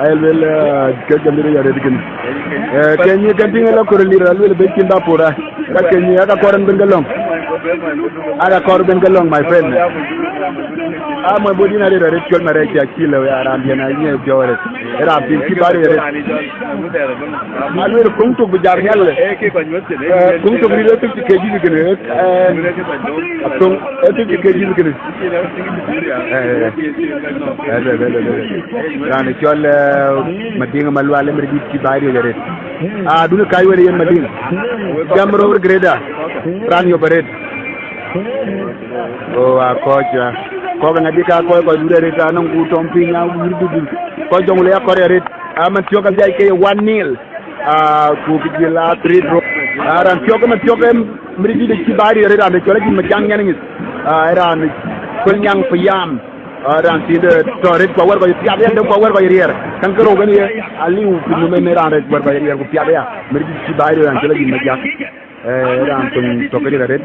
Ai luel, eh, ke gem dït arëët kënë. Eh, ke nyi kɛn tïŋ la kor lir, luel be cin ba pora. Ka ke nyi, aka kɔr en ben ke lɔŋ. Aka kɔr ben ke lɔŋ, my friend. A mɔc bɔ̈ dïn arëët arëët cɔl mɛt rɛɛc cia cï lëu ya raan diɛn a nyiɛɛi piɔ̈u arëët. Ë raan piŋ cï bari arëët. A lueel kuŋ tuk bï jam nhial. Eh, kuŋ tuk rït ë tuk cï ke jïth kënë. Eh, a thoŋ ë tuk cï ke jïth kënë. Eh, eh, eh, eh, eh, eh. Raan cɔl, eh, Madiŋ Malual ë mïr dït cï bari arëët. Ah, dun ë kac wël yen Madiŋ. Jam röör greda. Raan yop arëët. O, a kɔc, a kɔc ŋadï ka kɔc, kɔc wur arëët, anɔŋ ku tɔŋ piny, a wur dudu. Kɔc Jonglei akɔr arëët, a man thiɔ̈k adhiac ke ye one nil. A, ku kë jël a three draw. A, raan thiɔ̈k, man thiɔ̈k, em, mïri dït cï baai arëët, raan de cɔl Ajïn Majak Nyan Nyith. A, raan Kuel Nyaŋ Payam. A, raan thiin de tɔ̈ arëët, ku awär kɔc piath, yɛn de ku awär kɔc riɛɛr. Käŋ kërou kën ye, aliu piny nɔm en raan arëët wär kɔc riɛɛr ku piath aya. Mïri dït cï baai arëët, raan cɔl Ajïn Majak. Eh, raan töŋ tɔ̈ ke riɛl arëët,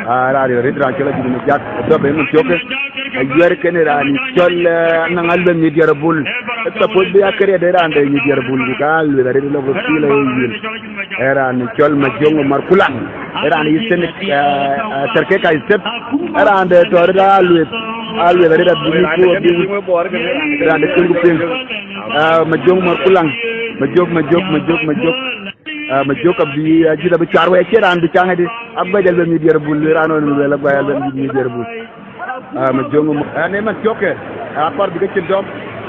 ah, raan riɛl arëët, raan cɔl Ajïn Majak, dhɔp en thiɔ̈k, ayuɛɛr kënë raan cɔl, eh, naŋ Alueth Nyidiɛɛr Bul. Ë suppose bï a kë riɛt de raan de Nyidiɛɛr Bul, ku ka Alueth arëët lɔ ku thil aye yiël. Eh, raan cɔl Majöŋ Omar Kulaŋ, eh, raan Eastern, eh, eh, Terkeka State, eh, raan de tɔ̈ arëët Alueth, Alueth arëët abï ku abï, raan de kën ku piŋ. Ah, Majöŋ Omar Kulaŋ, Majöŋ, Majöŋ, Majöŋ, Majöŋ. Ah, Majöŋ abï, ah, Ajïth abï cuar wei, acie raan bï caŋ ëdï. Aguɛc Alueth Nyidiɛɛr Bul, lueel raan ɣɔn lueel aguɛc Alueth Nyidiɛɛr Bul. Ah, Majöŋ, ah, ne man thiɔ̈k ke, ah, akɔr bï ke cïn dɔm,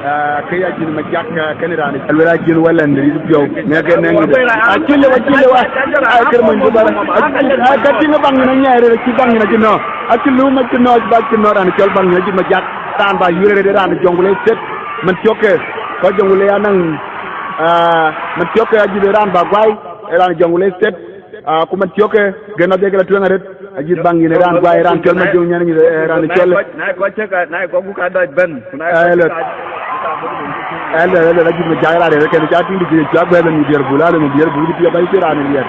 ah, ke ya Ajïn Majak, ah, kënë raan. Alueel Ajïn wälɛn rïth piɔ̈u, ŋɛk en nɛŋ ëdï. Acï lëu, acï lëu, ah, ah, kër mony bï bä. Ah, ka tïŋ baŋ nyin anyiɛɛr, acï baŋ nyin acï nɔ̈k. Acï lum acï nɔ̈k, ba cï nɔ̈k, raan cɔl baŋ nyin Ajïn Majak. Raan ba yuɛɛr arëët, raan Jonglei State, man thiɔ̈k ke, kɔc Jonglei anɔŋ, ah, man thiɔ̈k ke Ajïth raan ba guai, raan Jonglei State, ah, ku man thiɔ̈k ke gën adhie ke la tueŋ arëët, Ajïth baŋ yïn raan guai, raan cɔl Majöŋ Nyan Nyith, eh, raan cɔl. Na kɔc cï ka, na kɔc ku ka dɔc bɛ̈n, ku na kɔc cï ka. Hello, hello, Ajïth Majak raan arëët, kën ca tïŋ dï cï cuak bɛ̈n Nyidiɛɛr Bul, ale Nyidiɛɛr Bul cï piɔ̈u ba cï raan riɛɛr.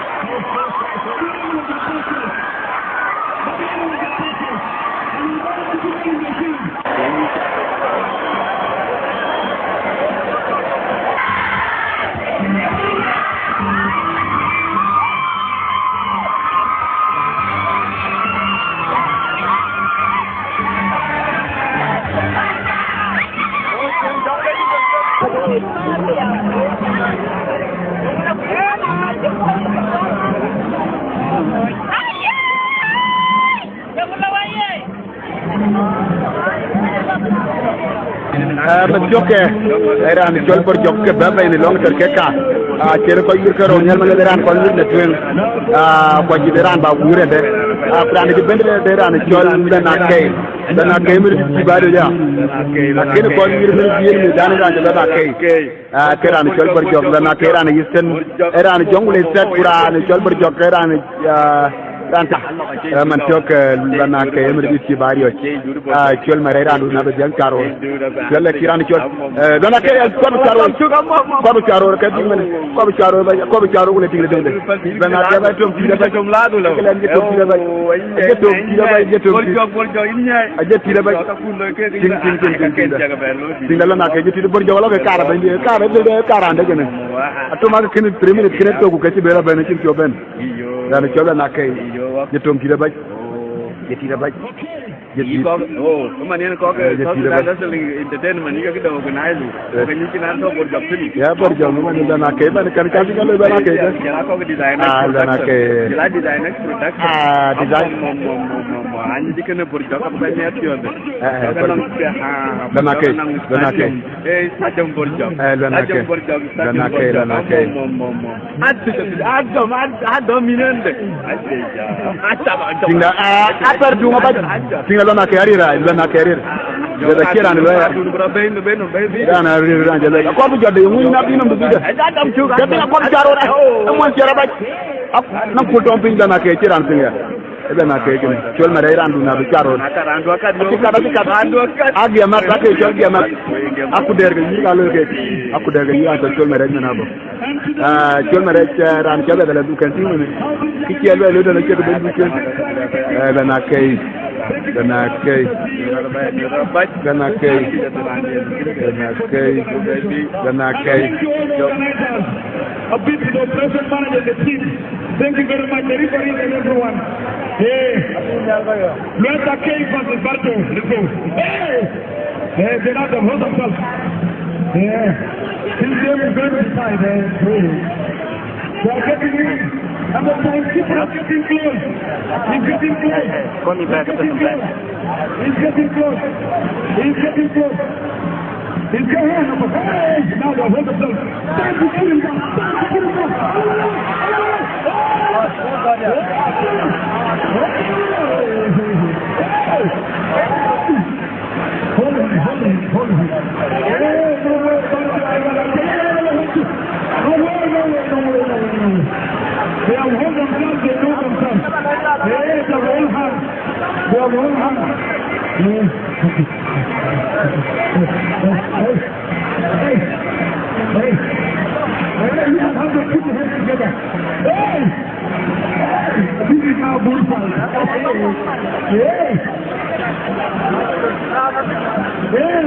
Eh, man thiɔ̈k ke, eh, raan cɔl Bor Jɔk ke bɛ̈ bɛ̈i në lɔŋ Terkeka. Ah, cïn kɔc wïr ke rou nhial man de raan kɔn wïr në tueŋ. Ah, ku acï de raan ba wïr ëdë. Ah, ku raan cï bɛ̈n de, de raan cɔl Bɛ̈n Akei. Bɛ̈n Akei mïr cï ba de ya. Lakin kɔn wïr mïr bï yen mï dan raan cɔl Bɛ̈n Akei. Ah, ke raan cɔl Bor Jɔk, Bɛ̈n Akei raan Eastern, eh, raan Jonglei State, ku raan cɔl Bor Jɔk ke raan, ah, raan ta. Eh, man thiɔ̈k, eh, Bɛ̈n Akei, eh, mïr dït cï ba riɔ̈c. Ah, cɔl Marɛc raan dun abï dhiɛl cuar ɣöör. Cɔl lɛ kï raan cɔl, eh, Bɛ̈n Akei, eh, kɔn bï cuar ɣöör. Kɔn bï cuar ɣöör, ke tïŋ mën. Kɔn bï cuar ɣöör, kɔn bï cuar ɣöör, ku le tïŋ le dëŋ de. Bɛ̈n Akei, ba tom tït abac. Ke le an, jë tom tït abac. Jë tom tït abac, jë tom tït. Ajë tït abac. Tïŋ, tïŋ, tïŋ, tïŋ, tïŋ. Tïŋ da lɔ na ke jë tït Bor Jɔk lɔ ke kaar abɛ̈n, kaar abɛ̈n, kaar raan de kënë. Atom akë kënë three minutes kënë thok ku ke cï bɛ̈n abɛ̈n, acïn piɔ̈u bɛ̈n. Raan cɔl Bɛ̈n Akei. Jë tom tït abac. Jë tït abac. Jë tït. Kɔk, oh, kë man yen kɔk, eh, jë South tït Sudan abac. Wrestling Entertainment, yï ke kë de organize. Eh. Ke nyuc cïn an tɔ̈ Bor Jɔk thïn. Ya Bor Jɔk, man Bɛ̈n Akei, man kan ka cï ka lɔ Bɛ̈n Akei. Jël a kɔk design. Ah, Bɛ̈n production. Akei. Jël a design production. Ah, design. Mo, mo, mo, mo, mo. An cï kënë Bor Jɔk, ka bï ka nyɛ piɔ̈ɔ̈th. Eh, eh, Bɛ̈n Akei, Bɛ̈n Akei. Eh, stadium Bor Jɔk. Eh, Bɛ̈n Akei. Stadium Bor Jɔk, stadium Bɛ̈n Akei, Bor Jɔk. Bɛ̈n Akei. Mo, mo, mo, mo. Adɔm, adɔm, adɔm yïn ëndë. Tïŋda, ah, atɔ̈r tuŋ abac. Tïŋda lɔn akë arïr, ah, lɔn akë arïr. Lɔn akë raan lɔ ya. Raan arïr, raan jël. Akɔr bï jɔt de, ŋuny na bï nɔm bï bï de. Ke bï akɔr bï cuar ɣöör, ah, amuɔn cuar abac. Ap, na kul tɔŋ piny lɔn akë cï raan piŋ ya. Lɔn akë kënë. Cɔl Marɛc raan dun abï cuar ɣöör. Acï kat, acï kat. Agiɛmat, akë cɔl giɛmat. Aku dɛɛr ke yïk alooi kek. Aku dɛɛr ke yïk an cɔl Marɛc mɛn abɔ̈. Ah, cɔl Marɛc, eh, raan cɔl Bɛ̈n Akei, du kën tïŋ wënë. Kë cï lueel ëtënë cï ke bɛ̈n du kën. Eh, Bɛ̈n Akei. Bɛ̈n Akei. Bɛ̈n Akei. Bɛ̈n Akei. Bɛ̈n Akei. A big cooperation manager, the team. Thank you very much, the referees and everyone. Hey. Lueth Akei versus Barto. Let's go. Hey! Hey, get out and hold themselves. Yeah. This game is going to decide, eh, really. They are getting in. And the time keep on getting close. He's getting close. Call me back. He's getting close. He's getting close. He's getting close. He's getting close. Hey! Now they hold themselves. Time to put him down. Time to put him down. Hold themselves, they know themselves. Hey, they have all hands. They have all hands. Hey, hey, hey, hey, hey, you have to put your hands together. Hey! This is how good fight. Hey! Hey! Hey!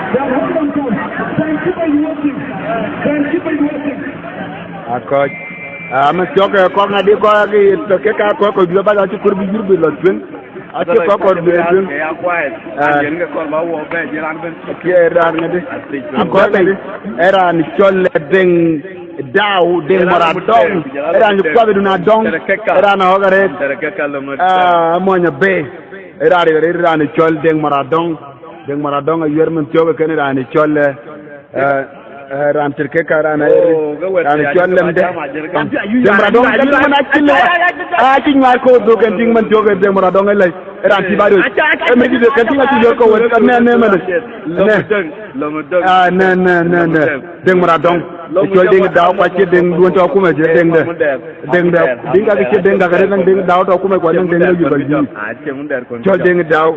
They have all hands. Thank you for watching. Thank you for watching. Akɔc. Amën thiɔ̈k, kɔc ŋadï, kɔc ke, ke ka kɔc kɔc juëc ba acï kɔɔr bï yïr bï lɔ tueŋ. Acï kɔc kɔɔr bï tueŋ. Ke ya kuaet. Ah. Yen ke kɔɔr ba wɔ bɛ jël an ben. Cie raan ŋadï. Akɔc ŋadï. Ë raan cɔl Deŋ Dau, Deŋ Maradɔŋ. Ë raan kuath dun adɔŋ. Ë raan ɣɔ̈k arëët. Ah, mony abë. Ë raan, ë raan cɔl Deŋ Maradɔŋ. Deŋ Maradɔŋ ayuɛr mën thiɔ̈k, kënë raan cɔl, eh, eh, eh, raan tër ke ka raan, eh, raan cɔl Lemde. Deŋ Maradɔŋ, kën mën acï lëu. Acï nyuaar kɔ̈u dhuk, kën tïŋ mën thiɔ̈k, Deŋ Maradɔŋ ë lɛc. Raan cï ba riɔ̈c. Ë mën cï kën tïŋ acï yɔ̈r kɔ̈u wën, kën nɛn, nɛn mën. Nɛn. Ah, nɛn, nɛn, nɛn, nɛn. Deŋ Maradɔŋ. Cɔl Deŋ Dau, ku acie Deŋ duön tɔ̈ akuma, cie Deŋ de. Deŋ de. Deŋ ka ke cie Deŋ ka ke rëët, nɛn Deŋ Dau tɔ̈ akuma, ku nɛn Deŋ de yï ba yï. Cɔl Deŋ Dau.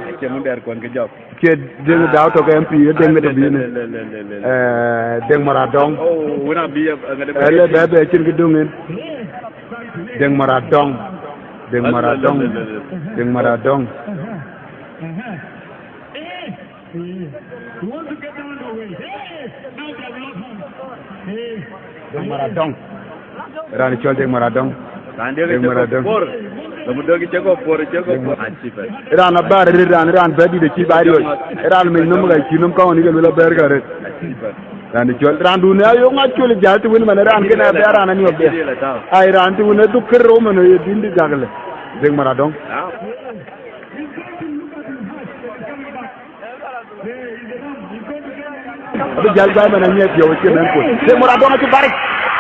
Cie Deŋ Dau tɔ̈ ke M P, ee Deŋ de tɔ̈ bï ne. Eh, Deŋ Maradɔŋ. Ee, le bɛ bɛ cïn kë döŋ en. Deŋ Maradɔŋ. Deŋ Maradɔŋ. Deŋ Maradɔŋ. Deŋ Maradɔŋ. Raan cɔl Deŋ Maradɔŋ. Raan Deŋ Deŋ Maradɔŋ. Por. Lɔm Deŋ cï kɔ̈u por, cï kɔ̈u por. Raan abär rëët, raan, raan bɛ̈t dït acï ba riɔ̈c. Raan mec nɔm ka cï nɔm kaŋ ɣɔn ke luel abɛ̈r ka rëët. Raan cɔl, raan dun ya yök ŋa cɔl jäl të wën man raan kënë abɛ̈r raan aniɔp bɛ̈. Ai, raan të wën adhuk kër rou man ye dïn dï gak lë. Deŋ Maradɔŋ. Abï jäl guai man anyiɛth piɔ̈u acï mɛn kuc. Deŋ Maradɔŋ acï baric.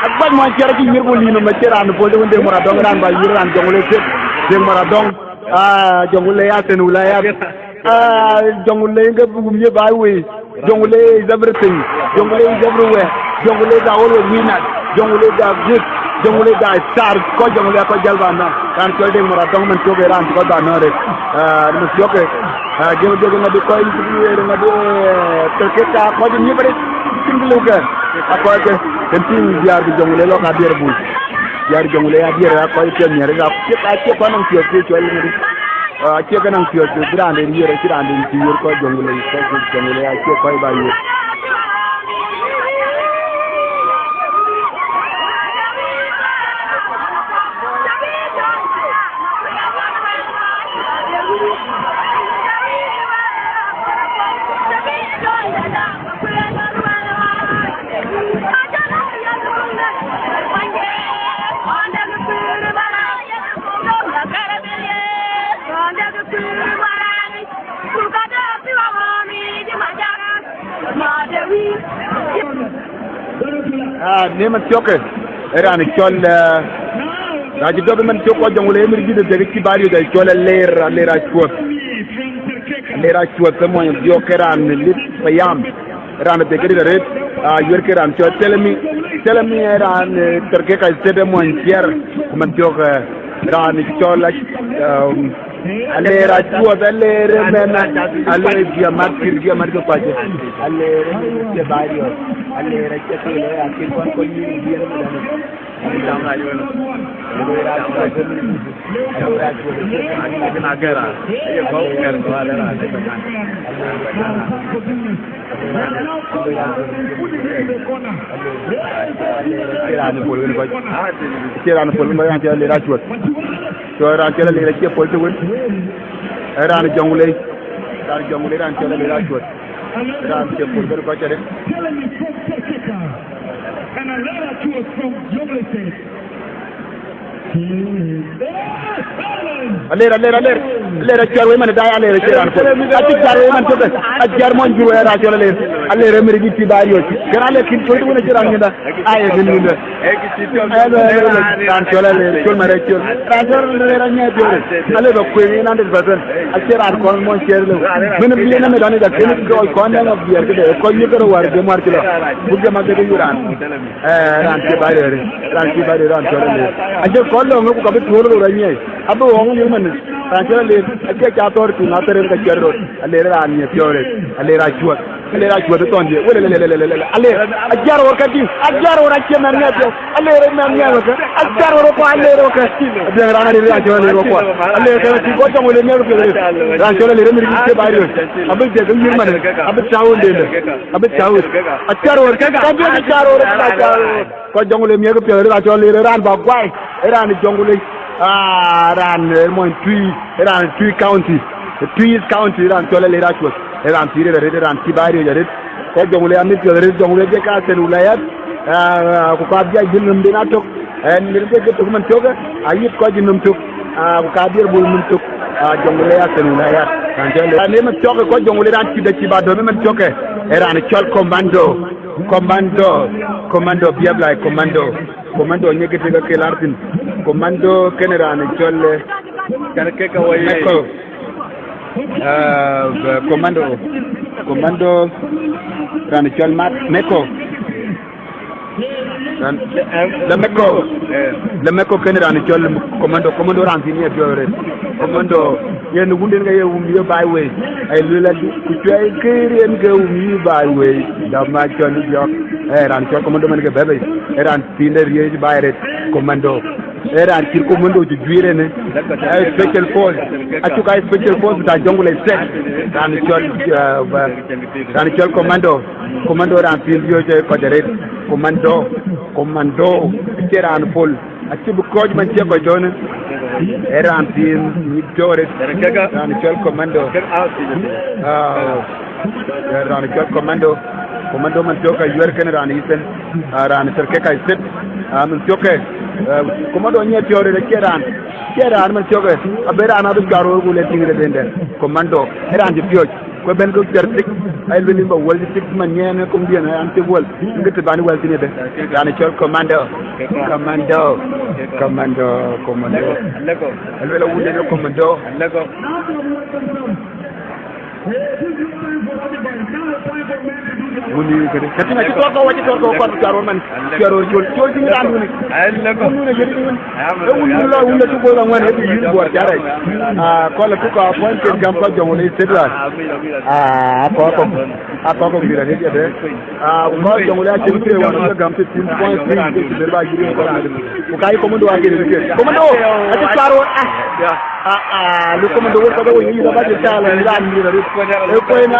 Aguac muɔny ciɛr acï yïr ku lïïm ëmɛ cï raan puɔl të wën Deŋ Maradɔŋ raan ba yïr raan Jɔŋlei thiek. Deŋ Maradɔŋ. Ah, Jɔŋlei ya thin wula ya. Ah, Jɔŋlei ke bum ye ba wei. Jɔŋlei is everything. Jɔŋlei is everywhere. Jɔŋlei are always winners. Jɔŋlei are good. Jɔŋlei are stars. Kɔc Jɔŋlei akɔc jäl ba nɔ̈k. Raan cɔl Deŋ Maradɔŋ man cök ë raan cï kɔc ba nɔ̈k rek. Ah, man thiɔ̈k ë. Ah, gem jɔk ŋadï kɔc ŋadï, eh, tërkë ka kɔc nyiëp arëët. Cïn kë lëu kë. Akɔc ke. Kën tïŋ diäär bï Jɔŋlei lɔ̈k adiɛɛr bul. Diäär Jɔŋlei adiɛɛr akɔc piɛth nhiɛɛr rek. Acie, acie kɔn nɔŋ thiɔ̈k ke cɔl ŋadï. Ah, acie kë nɔŋ thiɔ̈k, bï raan den yiër, acï raan den cï yiër kɔc Jɔŋlei, kɔc Jɔŋlei, acie kɔc ba yiër. Ah, në man thiɔ̈k, ë raan cɔl, eh, raan cï dɔ̈p man thiɔ̈k kɔc Jɔŋlei, ë mïr jït dhëk cï ba riɔ̈c, acɔl Aleer, Aleer Acuɔth. Aleer Acuɔth, ë mony dhiɔ̈k, ke raan lip payam. Raan ë thek këdït arëët, ah, yuɛ̈r ke raan cɔl Thelemi. Thelemi ë raan, eh, tërkë ka state ë mony ciɛɛr, ku man thiɔ̈k, eh, raan cɔl, eh, Aleer Acuɔth, Aleer ë mɛn, Aleer diamat, kïr diamat ke kuac. Aleer ë mɛn cï ba riɔ̈c. Aleer acï thil ë raan cï kɔn kɔc yïn diɛɛr ëmënë. Cie raan puɔl wën kɔc. Cie raan puɔl wën kɔc, raan cɔl Aleer Acuɔth. Cɔl raan cɔl Aleer acie puɔl të wën. Ë raan Jɔŋlei. Raan Jɔŋlei, raan cɔl Aleer Acuɔth. Raan cie puɔl wën kɔc arëët. And Aleer Acuɔth from Jonglei State. Aler, aler, aler. Aler acuɛr wei man daai, aler acuɛr raan kɔn. Acï cuɛr wei man cök, acuɛr mɔny jur wei raan cɔl aler. Aler ë mïrïk cï baai riɔ̈c. Kën aler kïn cök wën acï raan ŋïnda. Aye ŋïn ŋïnda. Raan cɔl aler, cɔl mɛrɛ cɔl. Raan cɔl aler anyɛ diɔ̈ɔ̈r. Aler bä kueŋ in hundred percent. Acie raan kɔn mɔny ciɛɛr lëu. Min bï en amit ɔn ida kën kɔc kɔn nɛŋ abiɛɛr këde. Kɔc yïk kërë wäär gem wäär cï lɔ. Buk gem akëde yï raan. Eh, raan cï baai rëër. Raan cï baai rëër raan cɔl aler. Acie kɔn lɔ̈ŋ ku ka bï tuɔ̈ɔ̈r lɔ ranyɛ. Abï ɣɔ̈ŋ liu man, raan cɔl aler, acie ca thɔ̈r tuŋ athërën ka cuɛt rot, aler raan ŋiɛc piɔ̈u rëët, aler acuɔt, aler acuɔt ë thɔndië, wël lelelelelele, aler, ajiɛɛr ɣor ka dï, ajiɛɛr ɣor acie mɛn ŋiɛc piɔ̈u, aler ë mɛn ŋiɛc wekë, ajiɛɛr ɣor ë kuɔ, aler wekë. Adiɛŋ raan arëët raan cɔl aler wekë, aler kën acï kɔc jɔŋ wël ë miɛk piɔ̈u rëët, raan cɔl aler ë mïrïk cï baai riɔ̈c, abï dhiëk ë yïr man, abï tääu ëndende, abï tääu ë, ajiɛɛr ɣor, ka bï ajiɛɛr ɣor, ajiɛɛr ɣor. Kɔc jɔŋ le miɛk piɛth raan cɔl le raan ba guai, raan jɔŋ le, ah, raan, eh, mɔny Tui, raan Tui County, Tui East County, raan cɔl le raan cuɔt, raan pïïr arëët, raan cï baai riɔ̈c arëët. Kɔc jɔŋ le amit piɛth arëët, jɔŋ le je ka sen ulayat, ah, ku ka bia yïl nöm den atök, en le je ke tök man cök, ayït kɔc nöm tök, ah, ku ka dier bul nöm tök, ah, jɔŋ le ya sen ulayat, raan cɔl le. Ani man cɔk kɔc jɔŋ le raan cï da cï ba dɔm man cök, eh, raan cɔl commando. Commando, commando, biɛp lai commando. Commando nyek ke tek ke lar thïn. Commando kën raan cɔl, eh, Meko. Ah, commando, commando raan cɔl Mat Meko. Raan, la Meko. La Meko kën raan cɔl commando, commando raan thïn ye biɔɔr rëët. Commando yen wunden ke ye wum ye baai wei. Ai luel adu, ku cuai kër yen ke wum ye baai wei. Dama cɔl ni biɔɔk. Eh, raan cɔl commando man ke bɛbɛi. Eh, raan thiin de riëëc baai rëët. Commando. Eh, raan cït commando cï juiir ënë. Eh, special force. Acuk aa special force ta Jonglei State. Raan cɔl, eh, ba-, raan cɔl commando. Commando raan thiin biööc ë kɔc arëët. Commando. Commando. Acie raan pol. Acï bï kɔc man cie kɔc tɔ̈në. Ee raan thiin nyïk piɔ̈u arëët. Raan cɔl commando. Ah, ee raan cɔl commando. Commando man thiɔ̈k ka yuɛɛr kën raan yithen. Ah, raan tër ke ka yithen. Ah, man thiɔ̈k ke. Ah, commando nyiɛɛr piɔ̈u arëët acie raan. Acie raan man thiɔ̈k ke. Abï raan abï cuar ɣöör ku le tïŋ rëët ëndɛn. Commando. Ee raan cï piɔ̈ɔ̈c. Ku ëbɛ̈n ke cuɛt tik, ai luel yïn ba wël cï tik man nyiɛɛn ë komdiɛn, an, tik wël, yïn ke të ban wël thïn ëdë. Raan cɔl commando, commando, commando, commando. Aluel awunden ë commando. Wuni këdë. Ka tïŋ acï tɔɔr kɔ̈u, acï tɔɔr kɔ̈u kɔn cuar ɣöör man. Cuar ɣöör col, col cïn raan duni. Wuni në jëri duni. Ee wun yïn lɔ, wun lɔ tu gol aŋuan, ee bï yïn buɔɔr carɛc. Ah, kɔn lɔ tu kɔ̈u appointed gam kɔc jɔŋ wun ë state wal. Ah, akɔɔr kɔ̈k, akɔɔr kɔ̈k mïr arëët yɛdë. Ah, ku kɔc jɔŋ wun ë acïn të wan ke gam fifteen point three ke cï ber ba yïr yen kɔc arëët. Ku ka yï commando agir ë ke. Commando, acï cuar ɣöör, ah. Ah, ah, lu commando wun kɔc wun yï ba jël cä lɔ yï raan mïr arëët. Ee kuɔi na,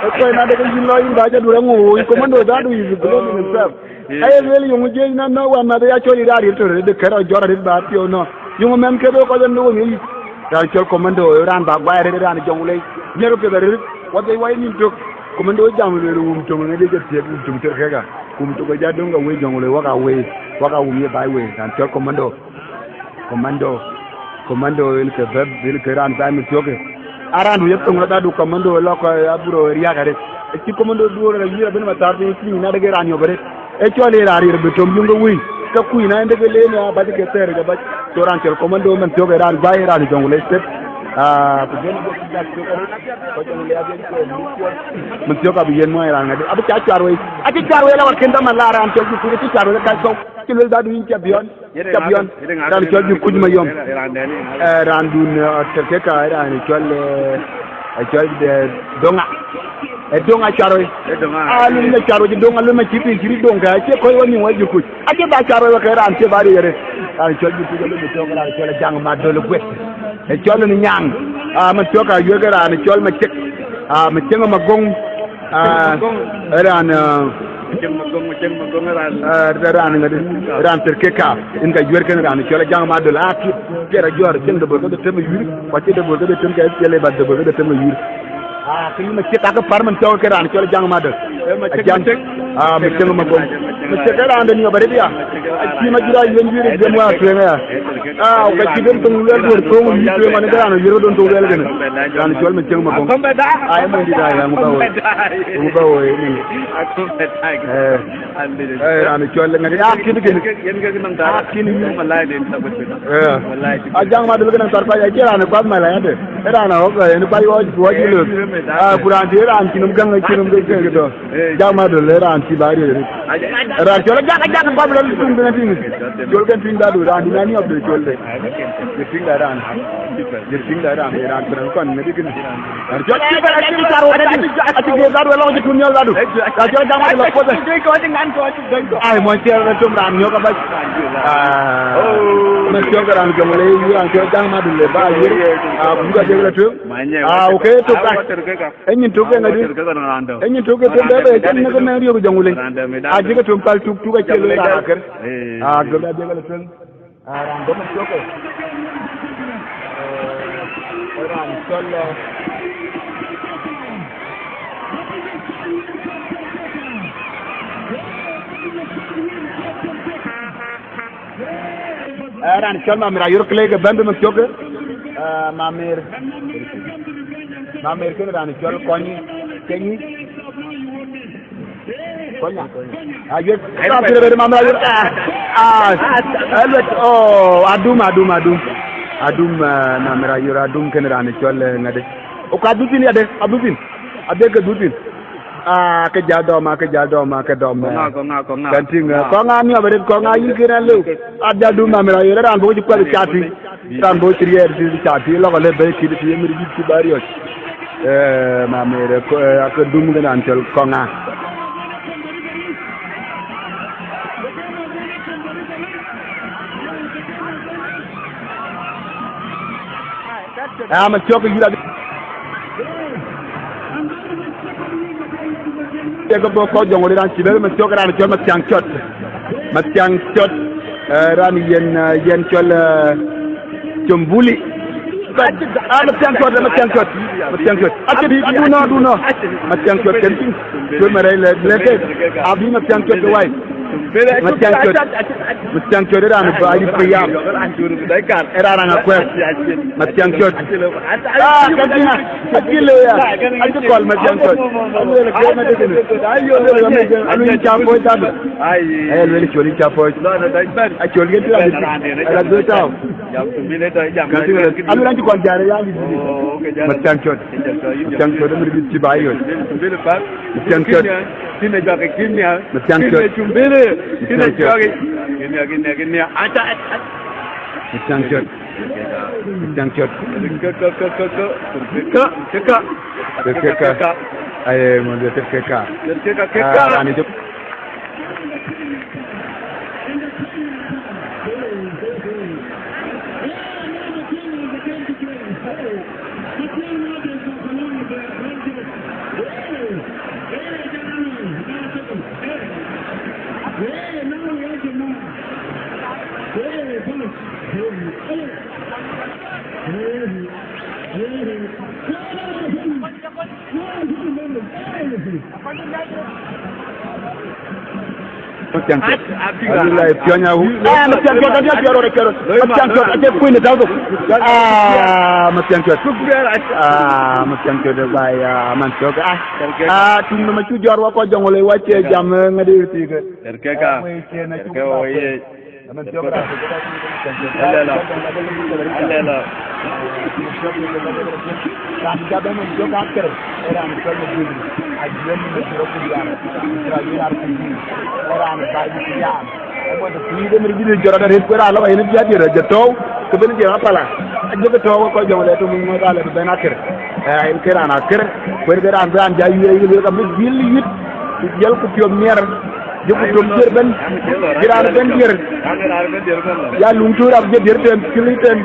ee kuɔi na de ke yïn lɔ yïn ba jɔ dur aŋu, commando that is blaming himself. Aye lueel yöŋ jiëc na nɔ̈k wën mäth ya cɔl yï raan ril tör de kërɔ jɔt arëët ba piɔ̈u nɔ̈k. Yöŋ mɛn ke bï kɔc en bï wëŋ yic. Raan cɔl commando, raan ba guai arëët, raan jɔŋ lei. Miɛt ke piɛth arëët, wa dhiëc wa yï nïm tök. Commando jam lueel wum töŋ ŋic jɔ thiëk, wum töŋ tër keka. Wum tök ja döŋ ka wei jɔŋ lei, wak a wei, wak a wum ye baai wei, raan cɔl commando. Commando, commando en ke bɛ̈p, en ke raan thaai min thiɔ̈kë. A raan du ye thoŋ rɔt adu commando lɔ kɔc aburo riäk arëët. Acï commando duɔ̈ɔ̈r rɔt yïr abï nɔm athär piny cï nyin adek raan yök arëët. Ee cɔl ye raan riɛr bï töm yuŋ ke wïc, ke kuc na en dek lenë abac ke thɛɛr ke bac. So raan cɔl commando man thiɔ̈kë raan baai raan jɔŋ le state. Ah, ku ben bï dak thiɔ̈k arëët. Kɔc jɔŋ le abï thiɔ̈k. Min thiɔ̈k abï yen muɔny raan ŋadï. Abï ca cuar wei. Acï cuar wei la wakin daman la raan cɔl ku acï cuar wei ka kɔ̈u. Cï luel dhadu yïn ca biɔn. Ca biɔn, raan cɔl Jur Kuc Mayom. Eh, raan dun, eh, tër ke ka, raan cɔl, eh, cɔl, eh, Doŋa. Eh, Doŋa cuar wei. Ah, lu me cuar wei, Doŋa, lu me cï piny, cï ri Doŋ ka, acie kɔc wä nïm wä Jur Kuc. Acie ba cuar wei, wä ke raan cie ba riɛr. Raan cɔl Jur Kuc, lu me tök, raan cɔl Jaŋ Madol Guet. Eh, cɔl ni Nyaŋ. Ah, man tök a yuek raan cɔl Macek. Ah, Macek Magong. Ah, raan, ah, Macek Magong, Macek Magong raan. Ah, raan ŋadï, raan tër ke ka, in ka yuɛr kën raan cɔl Jaŋ Madol, ah, ki, ki ra jɔr, cïn de bor ke de tem yuir, wa cï de bor ke de tem ke, cï le ba de bor ke de tem yuir. Ah, kë yïn Macek ka ke par man cɔl ke raan cɔl Jaŋ Madol. Eh, Macek, Jaŋ, Macek. Ah, Macek Magong. Macek ke raan de ni ba de dia. Acï ma jura yuen yuir de mo atwen ya. Ah, ka cï den thoŋ luel duɔ̈r thoŋ yï tueŋ ɣɔn ke raan ë yiëër ɣöt ɣön thoŋ luel kënë. Raan cɔl Mecieŋ Makɔŋ. Ai, mony dït ai, ŋu bä woi. Ŋu bä woi, ŋu. Eh. Eh, raan cɔl ŋa dït, ah, kïn kënë. Ah, kïn yï. Eh. A Jaŋ Madöl kënë thar kuac, acie raan ë kuath mal ayadë. Ë raan ë ɣɔ̈k, ë në kuac ɣɔc, ɣɔc yï lööth. Ah, ku raan tï raan cïn nɔm gäŋ, cïn nɔm gäŋ kënë tɔ̈. Jaŋ Madöl ë raan cï bä riëëc. Raan cɔl ajak, ajak kɔp lɔ tïŋ kënë tïŋ. Col kën tïŋ dadu, raan dï nani ɔp de col de. Ye tïŋ da raan. Ye tïŋ da raan, ye raan kërën kɔn ŋädi kënë. Raan cɔl ajak, ajak, ajak, ajak, ajak dadu, lɔ cï tun nyɔl dadu. Raan cɔl ajak ma lɔ kuɔth. Ai, mony tiɛɛr rɔ tom raan nyɔk abac. Ah, mën cɔl ke raan jɔŋ le, raan cɔl ajak ma du le ba ye. Ah, buka de la tueŋ. Ah, okay, to ka. Enyin tök ke ŋadi. Enyin tök ke tök bebe, cïn në ke mɛn riök jɔŋ wulei. A jëkë tök pal tuk, tuk acie loi raan akër. A gëm a jëkë la tueŋ. A raan gɔm tök. Raan cɔl. Eh, raan cɔl Mamer Ayör Kelek ke bɛ̈n bï mën thiɔ̈k, eh, Mamer. Mamer kënë raan cɔl Kɔny, Keny. Kɔnya. Ayör. Raan pïr bɛ̈n Mamer Ayör. Ah, ah, eh, luet, oh, Adum, Adum, Adum. Adum, eh, Mamer Ayör, Adum kënë raan cɔl, eh, ŋade. Ok, Aduthin yade, Aduthin. Adek ke Aduthin. Ah, ke jal dɔm, ah, ke jal dɔm, ah, ke dɔm, kɔŋa, eh. Kɔŋa, kɔŋa. Kan tïŋ, eh, kɔŋa ni abëde, kɔŋa yïn kën a lëu. A jal dum Mamer Ayör, raan bɔ̈ cï kuɛth cati. Raan bɔ̈ cï riɛɛr cï cati, lɔkɔ le bɛ̈i kït cï yemir jït cï bä riɔ̈c. Eh, Mamer, eh, kɔ-, eh, ake dum kën raan cɔl kɔŋa. Aa, mën thiɔ̈k yïn adï. Ye ke bɔ̈ kɔc jɔŋ wël raan cï bɛ̈n mën thiɔ̈k raan cɔl Mathiaŋ Cɔt. Mathiaŋ Cɔt, eh, raan yen, eh, yen cɔl, eh, Cumbuli. Ah, Mathiaŋ Cɔt, Mathiaŋ Cɔt, Mathiaŋ Cɔt. Acï dï, adu nɔ, adu nɔ. Mathiaŋ Cɔt kën tïŋ. Cɔl mɛ rɛy lɛ, lɛ ke. Abï Mathiaŋ Cɔt ke wai. Mathiaŋ Cɔt. Mathiaŋ Cɔt raan ba ayï payam. Raan aŋa kuɛth. Mathiaŋ Cɔt. Ah, ka dï na. Acï lëu ya. Acï kɔl Mathiaŋ Cɔt. Aluel ke na dëkënë. Aluel ke na dëkënë. Aluel ca pɔc dadu. Ai, aluel cɔl ca pɔc. Acɔl yen tï raan dï. Ala dö tau. Kan tï aluel an cï kɔn jare ya dï. Mathiaŋ Cɔt. Mathiaŋ Cɔt mi dï cï ba yöc. Mathiaŋ Cɔt. Kïn ë jɔk, kïn nhial. Mathiaŋ Cɔt. Kïn ë cumbili. Kïn ë jɔk. Kïn nhial, kïn nhial, kïn nhial. Ata, ata. Mathiaŋ Cɔt. Mathiaŋ Cɔt. Kë, kë, kë, kë, kë. Kë, kë, kë. Kë, kë, kë. Aye, mo de kë, kë, kë. Kë, kë, kë, kë. Ah, rani jop. Mathiaŋ Cɔt. Alhamdulillah, piɔ̈ny awu. Ah, Mathiaŋ Cɔt, adia piɔ̈r rɔt, piɔ̈r rɔt. Mathiaŋ Cɔt, adia kuën tau tu. Ah, Mathiaŋ Cɔt. Ah, Mathiaŋ Cɔt, bai, ah, man Cɔt. Ah, ah, tum na ma cu jɔr wa kɔc jɔŋ le wa cie jam, eh, ŋadi ti ke. Terkeka. Eh, we cie na cu. Terkeka, we ye. Alɛlɔ. Alɛlɔ. Raan ca bɛ̈n ë jɔk akër, ë raan cɔl Mujuri, Ajuɛn Mujur Akudiar, Israel R P G, ë raan baai bï thiaan. Ë bɔ̈ të pïïr ë mïr bï jɔt rɔt arëët, ku ë raan lɔ yen bï adier, jɔ tɔ̈u, ke bɛ̈n dier apala. Ajɔk tɔ̈u ke kɔc jɔŋ le tök ŋuɔ̈t alɛ bï bɛ̈n akër. Ë, yen ke raan akër, ku yen ke raan bï raan ja yuëër, yuëër ka bï dhil yït, ku jiël ku piɔ̈th miɛr. Jɔku tök dier bɛ̈n, jɔku raan bɛ̈n dier. Ya luŋ tök rap jɔ dier tɛn, cïlï tɛn.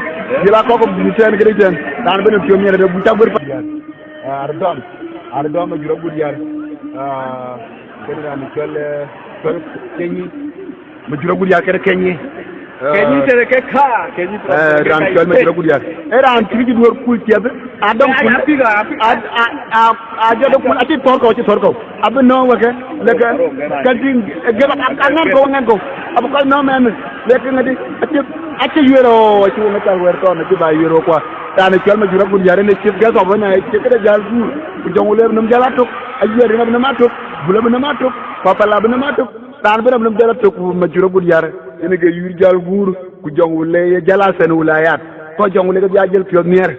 Jɔl a kɔk bï tɛn këdï tɛn. Raan bɛ̈n piɔ̈u miɛt rɛ̈t, bu cak guër pa. Ah, Ardɔm. Ardɔm Mujur Akudiar. Ah, kënë raan cɔl, eh, cɔl Kenyi. Mujur Akudiar kënë Kenyi. Kenyi tënë ke ka, Kenyi. Eh, raan cɔl Mujur Akudiar. Ë raan cï cï duɔ̈r kul ciɛth. Adɔm kul. A, a, a, a jɔ dɔm kul, acï thɔ̈r kɔ̈u, acï thɔ̈r kɔ̈u. Abï nɔ̈k wekë, lekë, ka tïŋ, gek, a, a, aŋɛn kɔ̈u, aŋɛn kɔ̈u. Abï kɔc nɔ̈k mɛn, lek ŋädi, acï, acï yuëër o, acï wëŋ acal wɛ̈ɛ̈r kɔn, acï ba yuëër o kuɔ. Raan ë cɔl Majur Agut Yar ënë chief guest of honor, acï këde jäl guur, ku Jɔŋlei bï nɔm jäl atök, Ayuɛɛr yen abï nɔm atök, Bul abï nɔm atök, Papala abï nɔm atök. Raan bï rɔm nɔm jäl atök, ku Majur Agut Yar yen ke yuur jäl guur, ku Jɔŋlei ye jäl asen wilayat. Kɔc Jɔŋlei ke bï a jël piɔ̈th miɛ̈r.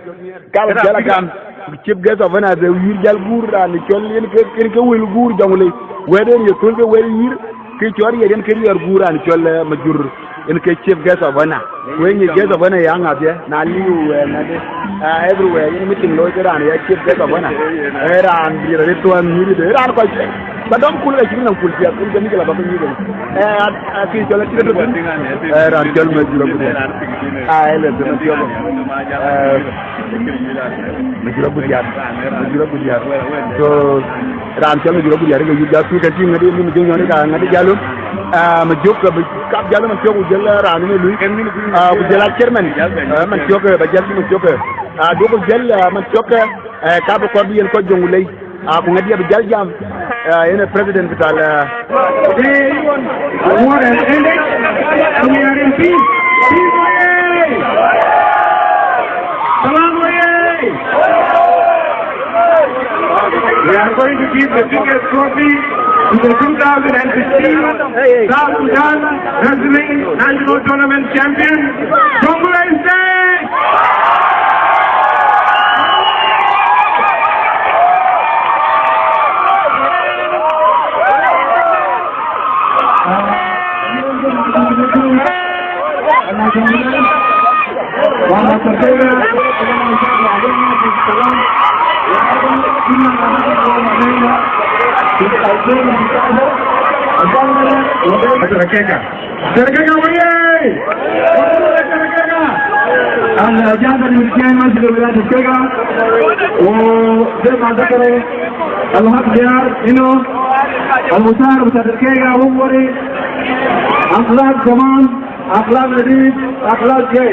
Ka bï jäl agam, ku chief guest of honor bï yuur jäl guur, raan ë cɔl yen ke, yen ke wël guur Jɔŋlei. Wɛ̈t yen ye thöl ke wël yïr, ke cɔl riɛɛr yen ke riɛɛr guur raan cɔl, eh, Majur, yen ke chief guest of honor. Ku yen ye guest of honor ya ŋa dhiɛ, na liu, eh, na de, ah, everywhere, yen meeting looi ke raan ya chief guest of honor. Eh, raan bï rɔt tuɔɔn nyïïr de, raan kɔc, ba dɔm kul ka cïn nɔm kul piɛth, yen ke mï ke la ba ke nyïïr de. Eh, a, a, kï cɔl a cï ke tök. Eh, raan cɔl Majur Agut Yar. Ah, ele, te Majur Agut. Eh, Majur Agut Yar. Majur Agut Yar. So, raan cɔl Majur Agut Yar ke yup jal thuk ke tïŋ ŋädi, min jɔŋ nyɔn ka ŋädi jalo. Ah, Majur ke bi kap jalo man tiok ku jël raan ni lui. Ah, ku jël a chairman. Ah, man tiok, eh, ba jël man tiok. Ah, duku jël, ah, man tiok, eh, ka bi kɔt bi yen kɔc Jɔŋlei. Ah, ku ŋädi abï jal jam. Ah, yen president bï tal, ah, Today, the war has ended, and we are in peace. Peace, oyee! Salam, oyee! We are going to give the biggest trophy to the two thousand sixteen South Sudan Wrestling National Tournament champion, Jonglei State! Terekeka oyee! Terekeka! Al jada ni kien masjid wilaya Terekeka. Wa de ma dakare al hak diar ino al musar bita Terekeka wa wari. Akhlaq kaman, akhlaq nadif, akhlaq jay.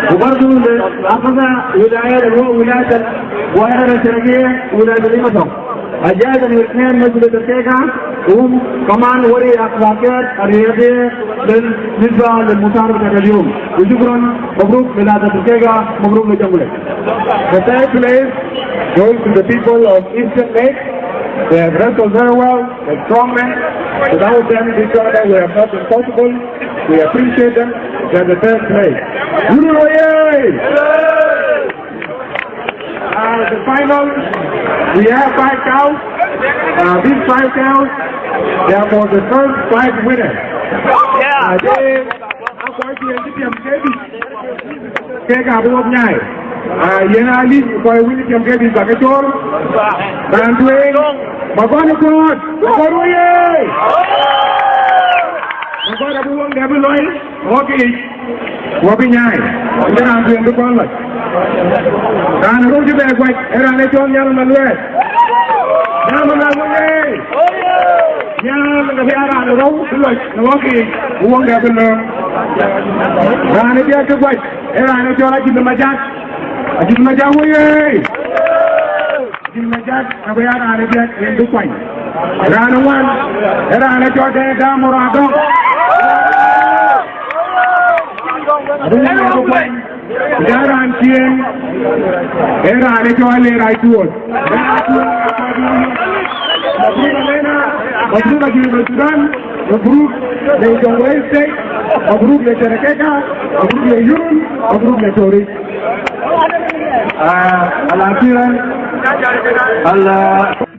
Wa bardu le akhadha wilaya wa wilaya al Buhaira al Sharqiya, wilaya al Imatong. الجائزة الاثنين مسجد تركيكا، وهم كمان وري أخلاقيات الرياضية بالنسبة للمسابقة اليوم. وشكرا، مبروك لنادي تركيكا، مبروك لجمهورية. The third place goes to the people of Eastern Lake. They have wrestled very well, they're strong men. Without them, this tournament would have not been possible. We appreciate them. They're the third place. Guru oyee! Uh, the final, we have five cows. Uh, these five cows, they are for the first five winners. Yeah. Uh, they are going to N D P M K B. Kek abï wok nyai. Uh, yen a lic kɔc wïn N D P M K B ba ke cɔɔl. Raan tueŋ, Magɔn Kuɔɔt, Magɔn oyee! Magɔn abï wok dɛ bï lɔi. Wok yic, wok bï nyaai, ë raan tueŋ bï kɔn lɔc. Raan rou cï bɛ guac, ë raan ë cɔl Nhial Maluɛɛt. Nhial Maluɛɛt wun ee. Nhial ka bï aa raan rou bï lɔc në wok yic, ku wok dɛ bï lööŋ. Raan ë biɛt cï guac, ë raan ë cɔl Acïth Majak. Acïth Majak wun ee. Jim Majak, abï ya raan ë biɛt yen bï kuany. Raan ë ŋuan, ë raan ë cɔl Dɛ̈ɛ̈r Dam Mor Adɔŋ. Abï yen bï kuany. Ya raan ciëën, ë raan ë cɔl Leer Acuɔɔth. Leer Acuɔɔth, mabruk alena, mabruk a Junub Sudan, mabruk le Jonglei State, mabruk le Terekeka, mabruk le Yurul, mabruk le Torit. Ah, al akhiran, al,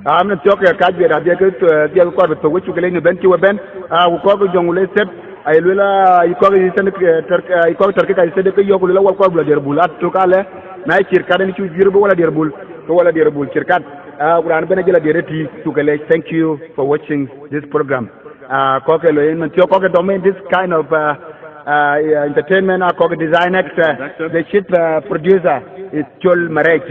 ah, min thiɔ̈k ke kac biɛt adhiɛ ke, eh, dhiɛ ke kɔɔr bï thök wecuk ke lec në bɛ̈n cï we bɛ̈n. Ah, ku kɔɔr ke Jonglei State, aye luel, ah, yï kɔɔr yï State, eh, Tɛr-, eh, yï kɔɔr Terekeka yï State ke yɔ̈ɔ̈k ku luel awal kɔɔr bï lɔ diɛɛr bul atök alɛ. Na ye cïr kat en cuk juiir bï wal lɔ diɛɛr bul, ke wal lɔ diɛɛr bul cïr kat. Ah, ku raan bɛ̈n ajël lɔ diɛɛr ëtï cuk ke lec. Thank you for watching this program. Ah, kɔ̈k ke lɔ yen min thiɔ̈k kɔ̈k ke dɔm in this kind of, ah, ah, yeah, entertainment, ah, kɔ̈k Design X, ah, the chief, ah, producer is Chol Marech.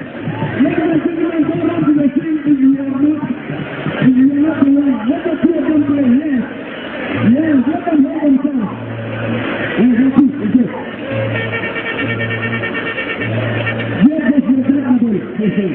Let the signal go around to the team if you are not, if you are not the one. Let the two of them play. Yes. Yes, let them help themselves. Yes, that's it. That's it. Yes, yes, yes, that's it. Yes, yes.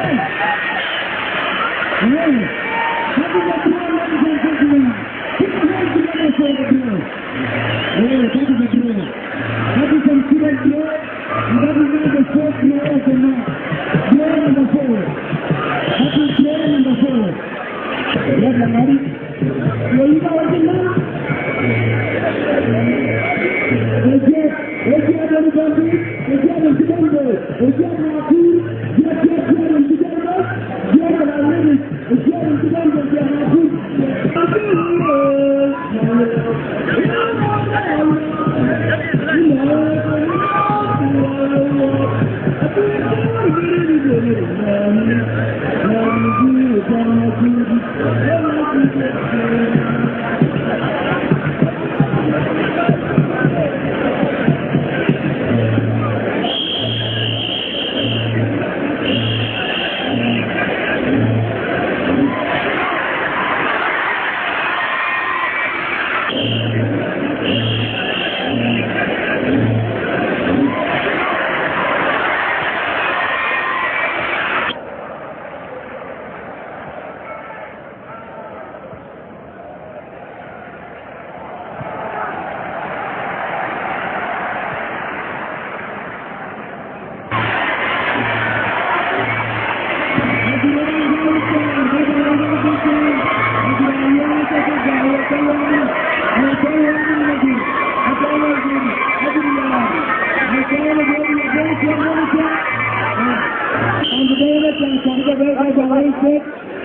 Hey, that is a draw, ladies and gentlemen. Put your hands together for the draw. Hey, that is a draw. That is considered draw. And that is now the fourth draw of the night. Draw number four. That is draw number four. Yes, I'm ready.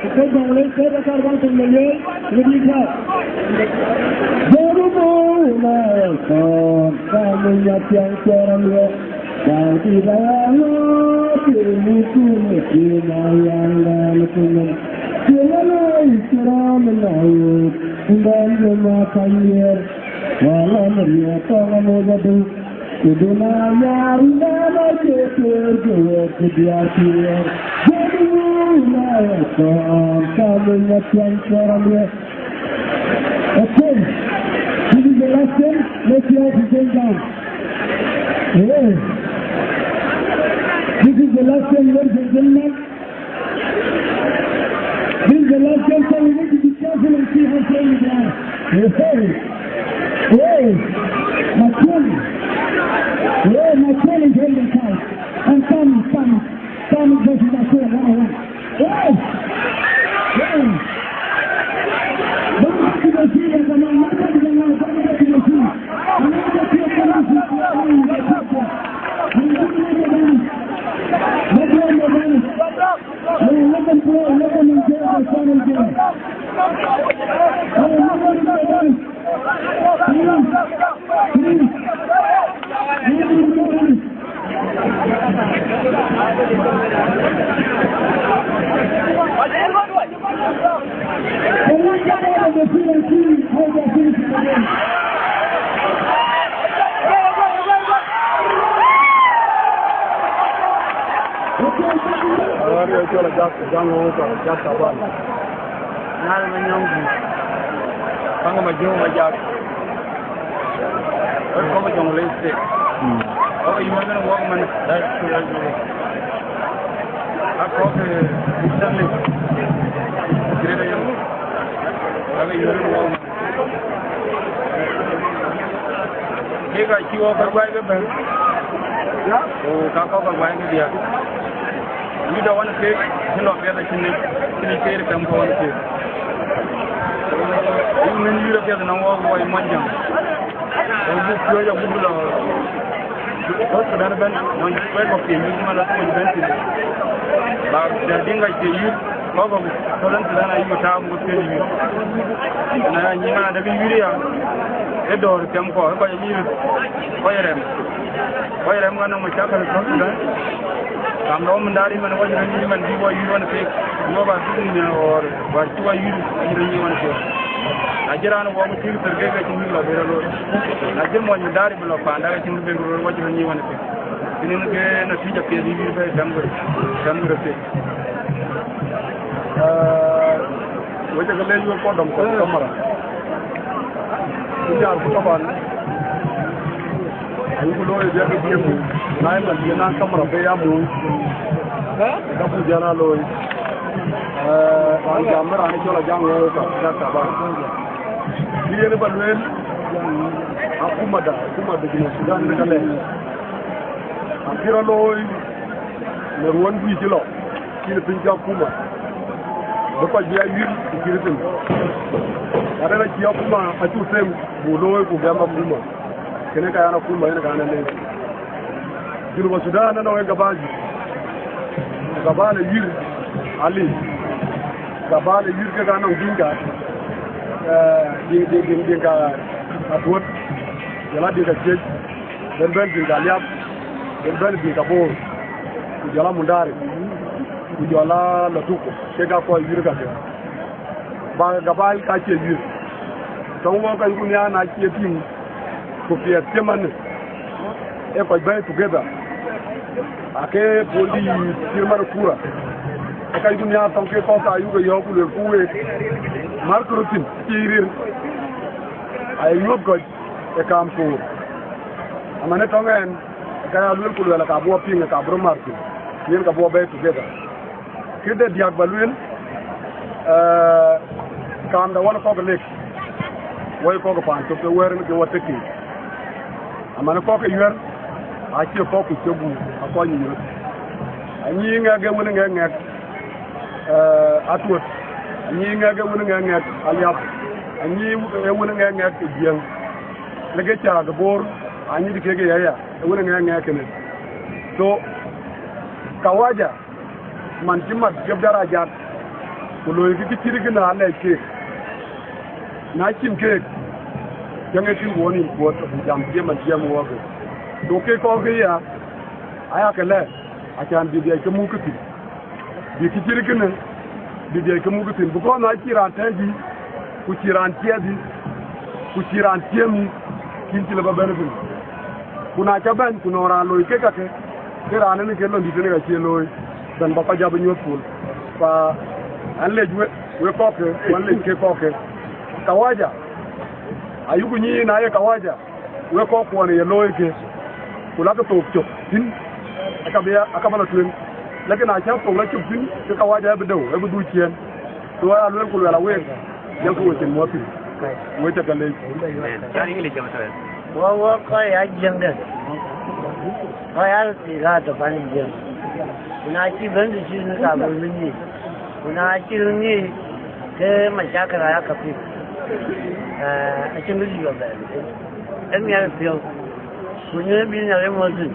Ku kɔc Jonglei State, akar baŋ tök le yööc, ku dït tääu. Jɔt mou na kɔn, ka mony athiäŋ cɔɔr aluɛɛl, ka dït aya ŋɔɔt, ke mïthkun ë cïn ayaŋdan ë piny nɔm. Cïn aloi cï rɔ̈m ë na wëët, ku bɛ̈n bï ma pany wiɛɛr, wala mï riɛɛk tɔŋ amoc adï. Kuduna nyar nana ke ter ke wer ke diar ke wer. Jadi na ya kon kamu nyatian koran we. Okay. This is the last game. Let's see how it goes down. Hey. This is the last game, ladies and gentlemen. This is the last game, so we need to be careful and see how strong we are. Hey, hey, hey, Makueni. Hey, Makueni is holding tight. And Sam, Sam, Sam versus Makueni, one on one. Hey, hey. Don't get to the field, come on, don't get to the field. Don't get to the field. Don't get to the field. Don't get to the field. Hey, let them play, let them enjoy the fun and game. Hey, let them enjoy. Please, please, let them enjoy. Can we get out of the field and see how they're finishing the game? Ɣɔn riɔ̈c cɔl Ajak, Ajak Ŋɔŋ, Ajak Taban. Nyaal Manyɔŋ Dït. Baŋ Majɔŋ Majak. Wek kɔc Jonglei State. Kɔc ë yööt ëmën wok ëmën. Aa kɔc, eh, Eastern League. Greater Yom. Kɔc ë yööt ëmën wok ëmën. Kek acï wɔ kɔc guai ke bɛ̈n, ku ka kɔc kɔc guai ke diäk. Yï dɔ wan keek, cï lɔ piɛth acïn, cïn keer kɛm kɔc wan keek. Yï mën yï rɔ piɛth nɔŋ wɔ wɔ ë Muɔnyjäŋ. Ku buk piööc abuk lɔ South Sudan ëbɛ̈n, nɔn kuɛɛt kɔ̈k cie yïth man la tuɔɔc ëbɛ̈n thïn. Ba dɛ diŋ ka cie yïth, kɔ̈k kɔ̈k Southern Sudan ayï ku tääu ku piööc yïth. Na ya nyin man adɛ̈ bï yïth ya, ë dɔ̈ɔ̈r thiɛm kɔ̈k, ë kɔc ayï röt, kɔc rɛm. Kɔc rɛm ka nɔŋ macakal South Sudan. Kam dɔm mɛn daari man kɔc rɛm yï man bï wɔ yïth wan keek, wɔ ba dhuk nyin ɣɔɔr, ba cï wɔ yïth, ayï rɛm yï wan keek. Na cï raan wɔ ku cïk thërke, ke cïn bï lɔ bï rɔt looi. Na cï mony mudari bï lɔ paanda, ke cïn bï bï rɔt looi, wɔ cï rɔt nyic wën ë thïn. Kënë ke natija piɛth yï bï bɛ̈i tɛ̈m ke, tɛ̈m ke röt thïn. Ee, wek ca ke leec wek kɔc dɔm kɔc kamera. Ku nhiaar ku taban. Ayuku looi bï ke bï muk. Na ëmën bï naŋ kamera bï ya muk. Ka buk jɔl a looi. Ee, an jam ë raan cɔl Ajaŋ Ɣook ka, ka taban. Bï yen ba lueel, akumada, akumada Junub Sudan ënë ka lɛ̈k. Akï rɔt looi në ruɔ̈n juëc cï lɔ, cïn piny cï akuma. Bï kɔc bï ya yuïr ku cït thïn. Ade na cï akuma acuk them, buk looi ku gɛm akuma. Kënë ka yan akuma, yen ka yan aleec. Junub Sudan anɔŋ en gabal juëc. Gabal ë yuïr aliu. Gabal ë yuïr kek anɔŋ Dinka, ee, Din-, Din-, Din-, Dinka Atuɔt, jɔl a Dinka Ciëc, ben bɛ̈n Dinka Aliap, ben bɛ̈n Dinka Bor, ku jɔl a Mundari, ku jɔl a Latuku, kek aa kɔc yuïr kakë. Ba gabal ka cie yuïr. Tɔŋ wɔ ka yuku nhiaar na cie tïŋ, ku piɛth cïmënë, ee kɔc bɛ̈i together. Ake puɔl dï cït man kura. Ee ka yuku nhiaar tɔŋ ke kɔ̈k ka yuku yɔ̈ɔ̈k ku luelku week, märkë röt thïn, cï rir. Aye nyuɔ̈th kɔc ë kaam koor. Aman ë tɔŋ ɛn, ë ka ya luel ku luɛl, aka buɔ piŋ, aka bï rɔt mär thïn, yen ka buɔ bɛ̈i together. Këde diäk ba lueel, ee, kaamda wɔ kɔ̈k lek, wɔ kɔ̈k paan cök ke wɛ̈ɛ̈r ke wɔ tek keek. Aman kɔ̈k ke yuɛ̈r, acie kɔ̈k ku cök guur, akɔc nyin röt. Anyïï ŋɛk ee wën ŋɛk ŋɛk, ee, Atuɔt. Anyïï ŋɛk ee wën ŋɛk ŋɛk Aliap. Anyïï ee wën ŋɛk ŋɛk ke Jiëŋ. Lek ke cääk ë Bor, anyït kek ë yaya, ee wën ŋɛk ŋɛk kënë. So, kawaja, man cï mat jɔp darajat, ku looi kë cït kënë alɛc keek. Na cïn keek, cäŋ ee cïn ku wɔ nïn kuɔ̈t, ku jam cï man jiɛɛm wɔɔk. So kek kɔ̈k ke ya, aya ke lɛ̈k, acan bï dhiac ke muk ke thïn. Bï kë cït kënë, bï dhiac ke muk ke thïn. Because na cï raan tɛ̈ɛ̈c yï, ku cï raan ciɛɛth yï, ku cï raan ciëëm yï, kïn cï lë ba bɛ̈n ëbën. Ku na ca bɛ̈n, ku nɔŋ raan looi kek kakë, ke raan ënë ke lon dït ënë ka cie looi, bɛ̈n ba kɔc abï nyuɔ̈th pol. Fa an lec we, we kɔ̈kkë, ku an lec ke kɔ̈kkë. Kawaja, ayuku nyic na ye kawaja, we kɔ̈k kuɔn ye looi ke, ku lakë thok cök thïn, aka bï, aka bä lɔ tueŋ. Lakin na cä thok lɔ cök thïn, ke kawaja abï deu, abï dhuk ciëën. So aya luel ku luɛl aweek, yɛn ku we cïn muɔ̈th thïn. We ca ke leec. Amen. Can English jam tawɛ. Wɔ, wɔ kɔc ya jiëŋdɛ. Kɔc ya röt thii raat tɔ pan jiëŋ. Ku na cï bɛ̈n të cï në ka bï röt nyic. Ku na cï röt nyic, ke macakël aya ka pïk. Ee, acïn bï liɔp bɛ̈n. Ë miɛt piɔ̈u. Ku nyuöth bï Nhialic muɔ̈th thïn.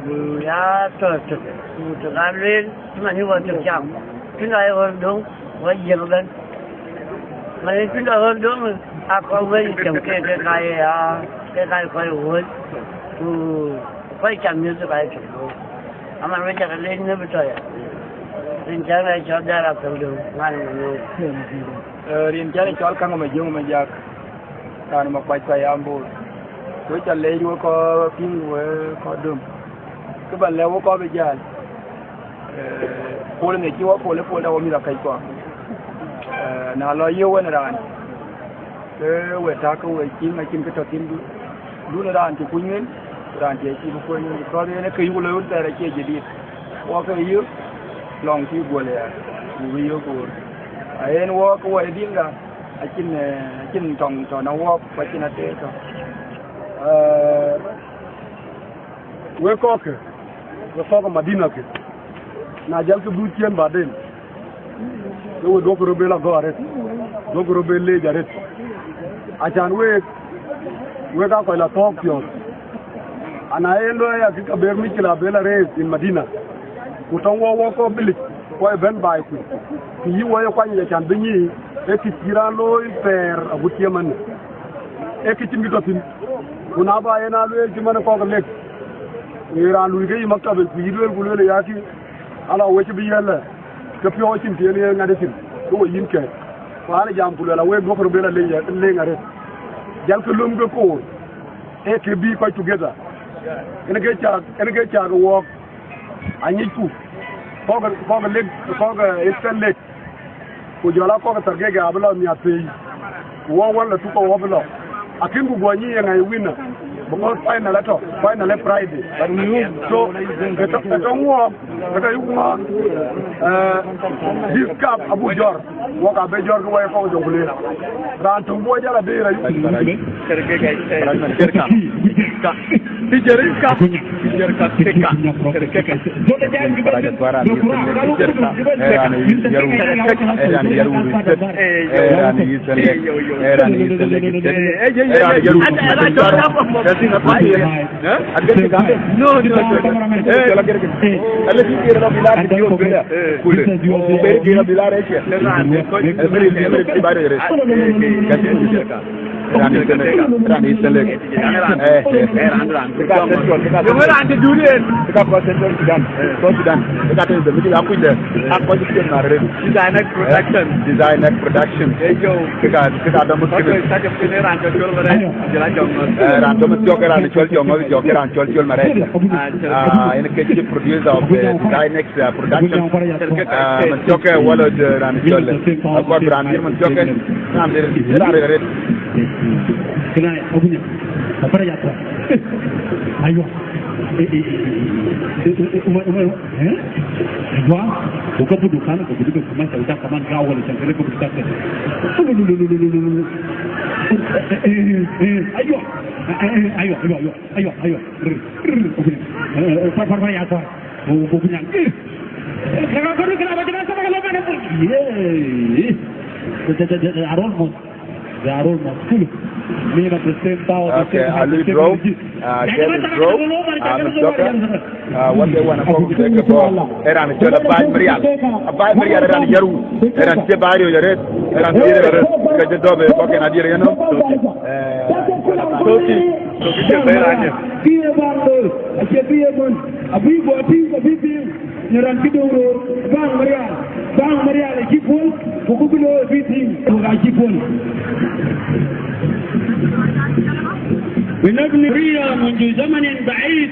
Ku ya tɔ tök. Ku tök aa lueel, cï man yï wɔ tök cam. Cïn aa ye ɣöt döŋ, wɔ jiëŋ ëbɛ̈n. Many pïn ka ɣöt döŋ, a kɔc wëi cäm ke, ke ka ye ya, ke ka ye kɔc wööc, ku kɔc cam mïth ke ka ye cök wööc. Aman we ca ke leec në bï tɔ ya. Rin cän ë cɔl Dɛ̈ɛ̈r Athöl döŋ, ŋan ë Manyuɔ̈ɔ̈ŋ. Ee, rin cän ë cɔl Kaŋ ë Majöŋ ë Majak, raan ë Makuac Payam Bor. We ca leec we kɔc piŋ we kɔc döm. Kë bä lɛ̈k we kɔc bï jäl. Ee, pol në cï wɔ pol, ë pol da wɔ mïth akɛc kɔ̈k. Ee, na lɔ ye wën raan, ke we tak ke we cïn, acïn kë tɔ thïn du-, dun raan cï kuny ŋën, raan cï cï bï kuny ŋën, because yen ë kë yuk loi wën thɛɛr acie jadid. Wɔ ke yök lɔŋ cï guöl ya, buk yök wor. Ayen wɔ ke wɔ ye Dinka, acïn, ee, acïn tɔŋ tɔ në wɔ, ku acïn ateer tɔ. Ee, wek kɔ̈kkë, wek kɔ̈k ë Madina kë, na jɔlkï dhuk ciëën baden, ke we duɔ̈kkï röt bë lɔ gɔ̈k arëët, duɔ̈kkï röt bë leec arëët. Acan week, wek aa kɔc lɔ thɔ̈ɔ̈k piɔ̈ɔ̈th. Ana yen luɔi aya kë ka ber mïckël abë lɔ rëër in Madina, ku tɔŋ wɔ wɔ kɔ̈k village, kɔc bɛ̈n baai kuc, kë yï wɔ ye kuany yic acan bï nyic, ee kë cï raan looi thɛɛr agut cï ëmënë. Ee kë cïn kë tɔ thïn. Ku na bä yen aa lueel cï man kɔ̈k lek, ye raan luui ke yï maktab, ku yï lueel, ku lueel ë yakï, ala we cï bï yiël lɛ, ke piɔ̈u acïn tieen ye ŋat ecin, ke we yïn kɛ̈ɛ̈t. Ku an, jam ku luel, awek duɔ̈kkë röt bï la leŋ, leŋ arëët. Jälkë lööm ke koor, ee kë bï kɔc together. Yen ke cak, yen ke cak wɔɔk, anyicku, kɔ̈k, kɔ̈k lek, kɔ̈k Eastern Lake, ku jɔl a kɔ̈k Thargeika abï lɔ miath pei, ku wɔ wën la tuk, wɔ bï lɔ. Akïn ku guɔ nyic ye ŋa ye winner, because final atɔ̈, final ee Friday. So, ë tɔ̈, ë tɔ̈ wɔɔk, ë tɔ̈ yuk ŋɔɔk, eh, this cup abuk jɔr, wɔk abï jɔr ke wɔ ye kɔ̈k Jonglei. Raan töŋ bï wɔ jäl abï rɛ̈c. Raan ë Eastern Lake, raan ë Eastern Lake. Eh, eh. Raan ë Central, raan ë Central. Tika kɔc Central Sudan, South Sudan. Tika tëde mïdï akuc dɛ. Ak kɔc Eastern na rëër. Design X Production. Design X Production. Tika, tika dɔm kene. Eh, raan dɔm thiɔ̈k, raan cɔl Jɔŋ, thiɔ̈k, raan cɔl Col Marɛc. Ah, yen ke chief producer of the Design X, uh, Production. Ah, man thiɔ̈k ke wala de raan cɔl. Akɔr raan yir man thiɔ̈k ke. Raan de, raan de. Kena, abunya. Apa ya ta? Aywa. Eh, eh, eh, eh, eh, eh, uma, uma, eh? Aywa. Uka budu kana, ka budu ka kuma sa uta kaman ka wala sa kare ka budu ka. Eh, eh, eh, eh, aywa. Eh, eh, aywa, aywa, aywa, aywa, aywa. Eh, eh, eh, par, par, par, ya ta. Bu, bu, bu, ya. Eh, kena, kena, kena, kena, kena, kena, kena, kena, yeah. They, they, they, they are almost, they are almost full. Me at the same time, the Okay, same height, Ali the same draw. Energy. Uh, Game is draw. Uh, Mister Joker. Uh, what they wanna come to the ball. Era ni chola bai Marial. A bai Marial era ni yaru. Era ni che bai yo yaret. Era ni yaret. Ka je dobe ko ke na dire no. Eh, Toki. Toki che bai rane. Biye bando. Che biye mon. Abi go ti, abi ti. Në raan cï döŋ röör, Baŋ Marial, Baŋ Marial acï puɔ̈l, ku bï looi bï tïŋ, ku ka cï puɔ̈l. بنبني حرية منذ زمن بعيد،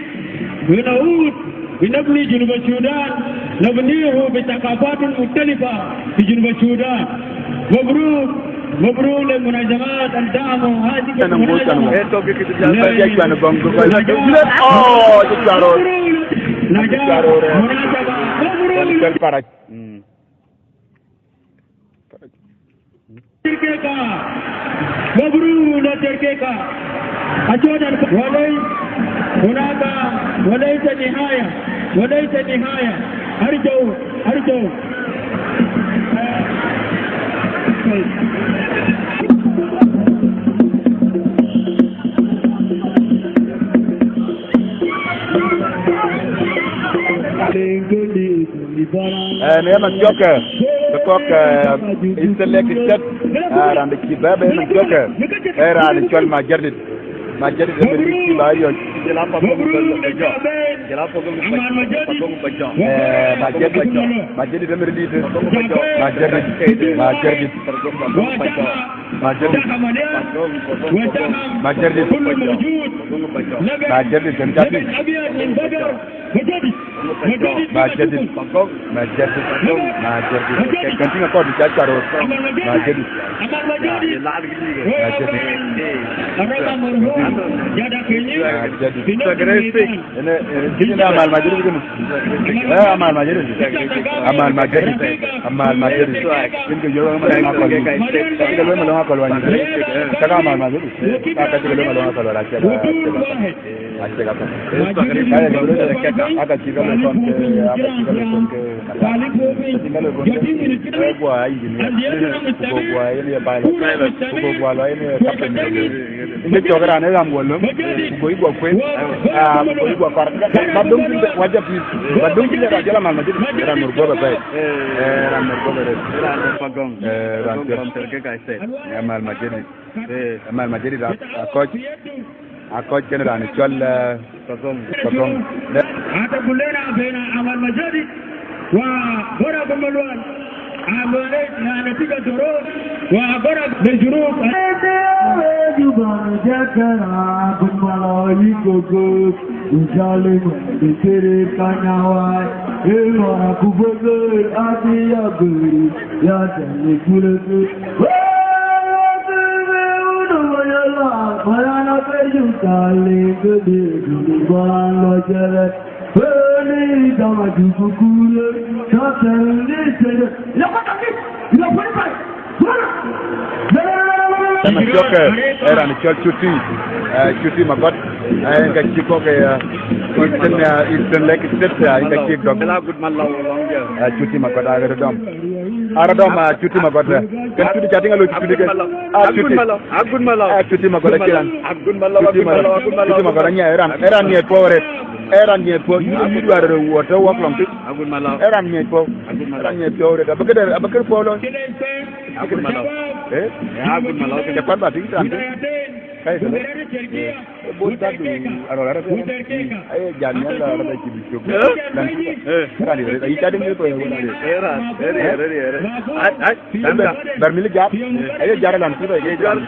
ونعود بنبني جنوب السودان، نبنيه بثقافات مختلفة في جنوب السودان. مبروك، مبروك للمنظمات الدعم هذه المنظمة. نجاح، نجاح، مناسبة، مبروك. Terkeka. مبروك لتركيكا. أشهد أن ولي-، هناك وليس نهاية، وليس نهاية. أرجو، أرجو. Eh, në ëmën thiɔ̈kë, ke kɔ̈k, eh, Eastern Lake State, eh, raan de cï bɛ̈ɛ̈i ëmën thiɔ̈kë, eh, raan cɔl Majaridit. Majaridit ëmën cï bɛ̈ɛ̈i yɔ̈c. Eh, Majaridit, Majaridit ëmën dït. Majaridit, Majaridit. Majaridit. Majaridit. Majaridit. Majaridit. Majaridit. Majaridit. Majaridit. Kën tïŋ akɔ̈l bï ca cuat röt. Majaridit. Majaridit. Majaridit. Ënë, ënë, ënë Amal Majaridit kënë. Eh, Amal Majaridit. Amal Majaridit. Amal Majaridit. Kën ke yöök malöŋ akɔ̈l wany. Kën ke yöök malöŋ akɔ̈l wany. Cak Amal Majaridit. Ka ka cï ke yöök malöŋ akɔ̈l wala cak. Acï ka thok. Aka cï ka lɔ kɔn ke, aka cï ka lɔ kɔn ke, aka cï ka lɔ kɔn ke, eh, guɔ engineer, ku guɔ yen ye pilot, ku guɔ lɔ yen ye captain. Inde cɔk raan ë ɣam guɔ löm, ku guɔ iguɔ kuet, ah, ku guɔ iguɔ kɔr. Ba döŋ thïn wajɛ pïr, ba döŋ thïn raan jɔl Amal Majaridit, raan mur guɔ bɛ pɛi. Eh, raan mur guɔ bɛ rɛt. Eh, raan piɛth. Amal Majaridit. Eh, Amal Majaridit a, a kɔc, a kɔc kën raan cɔl, eh, Pathong. Pathong. Hata kulena bena Amal Majaridit wa Bora Gumbalual. Agora na natiga doro wa agora de jurub. Juba jaka kun malo yiko ko ujali de tere kanyawa e mara kubogo ati ya guri ya tani kulatu. Mayana peju kale gede gede balo jere. Cïmën thiɔ̈k, eh, ë raan cɔl Cuti, eh, Cuti Magɔt, eh, yen ka cï kɔ̈k, eh, Eastern, eh, Eastern Lake State, eh, yen ka cï dɔm. Eh, Cuti Magɔt, arɔ̈t dɔm. Arɔ̈t dɔm, eh, Cuti Magɔt, eh. Kën Cuti ca tïŋ alo Cuti ke. Ah, Cuti. Eh, Cuti Magɔt, acï raan. Cuti Magɔt, Cuti Magɔt, anyiɛɛi, ë raan, ë raan nyiɛɛi puɔ̈u arëët. Ë raan nyiɛɛi puɔ̈u, yïn, yïn duar reward tɔ̈ wok lɔŋ tïc. Agut malɔ. Ë raan nyiɛɛi puɔ̈u. Agut malɔ. Ë raan nyiɛɛi puɔ̈u arëët. Abï këde, abï këde puɔ̈u lɔ. Agut malɔ. Eh? Ya, agut malɔ. Cä kuan ba tïŋ tɛ̈n. Kai këde. Eh, bot dadu arɔ̈l arëët. Aye jal nhial la arɔ̈l da cï bï cök. Eh? Lan tïc. Eh. Ë raan arëët. Ayï ca dïŋ ni puɔ̈u arëët. Ë raan. Ë raan, ë raan, ë raan. Ai, ai. Ber, ber mil jat. Aye jal lan tïc. Aye jal.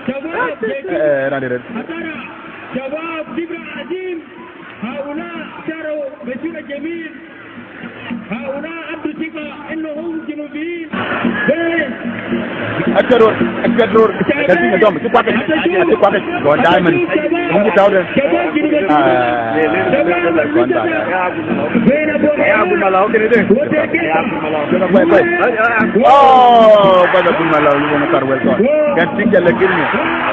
Eh, ë raan arëët. شباب، فكرة عظيم. هؤلاء صاروا بصورة جميل. هؤلاء أدوا ثقة إنهم جنوبيين. Aca ror, aca ror. Aca tïŋ dɔm, cï kuak, cï kuak. Go Diamond. Wun cï tääu de. Ah, go Diamond. Kuai, kuai. Oh, bada kun malau, lu bona tar wel kɔn. Kan tïŋ jale gini.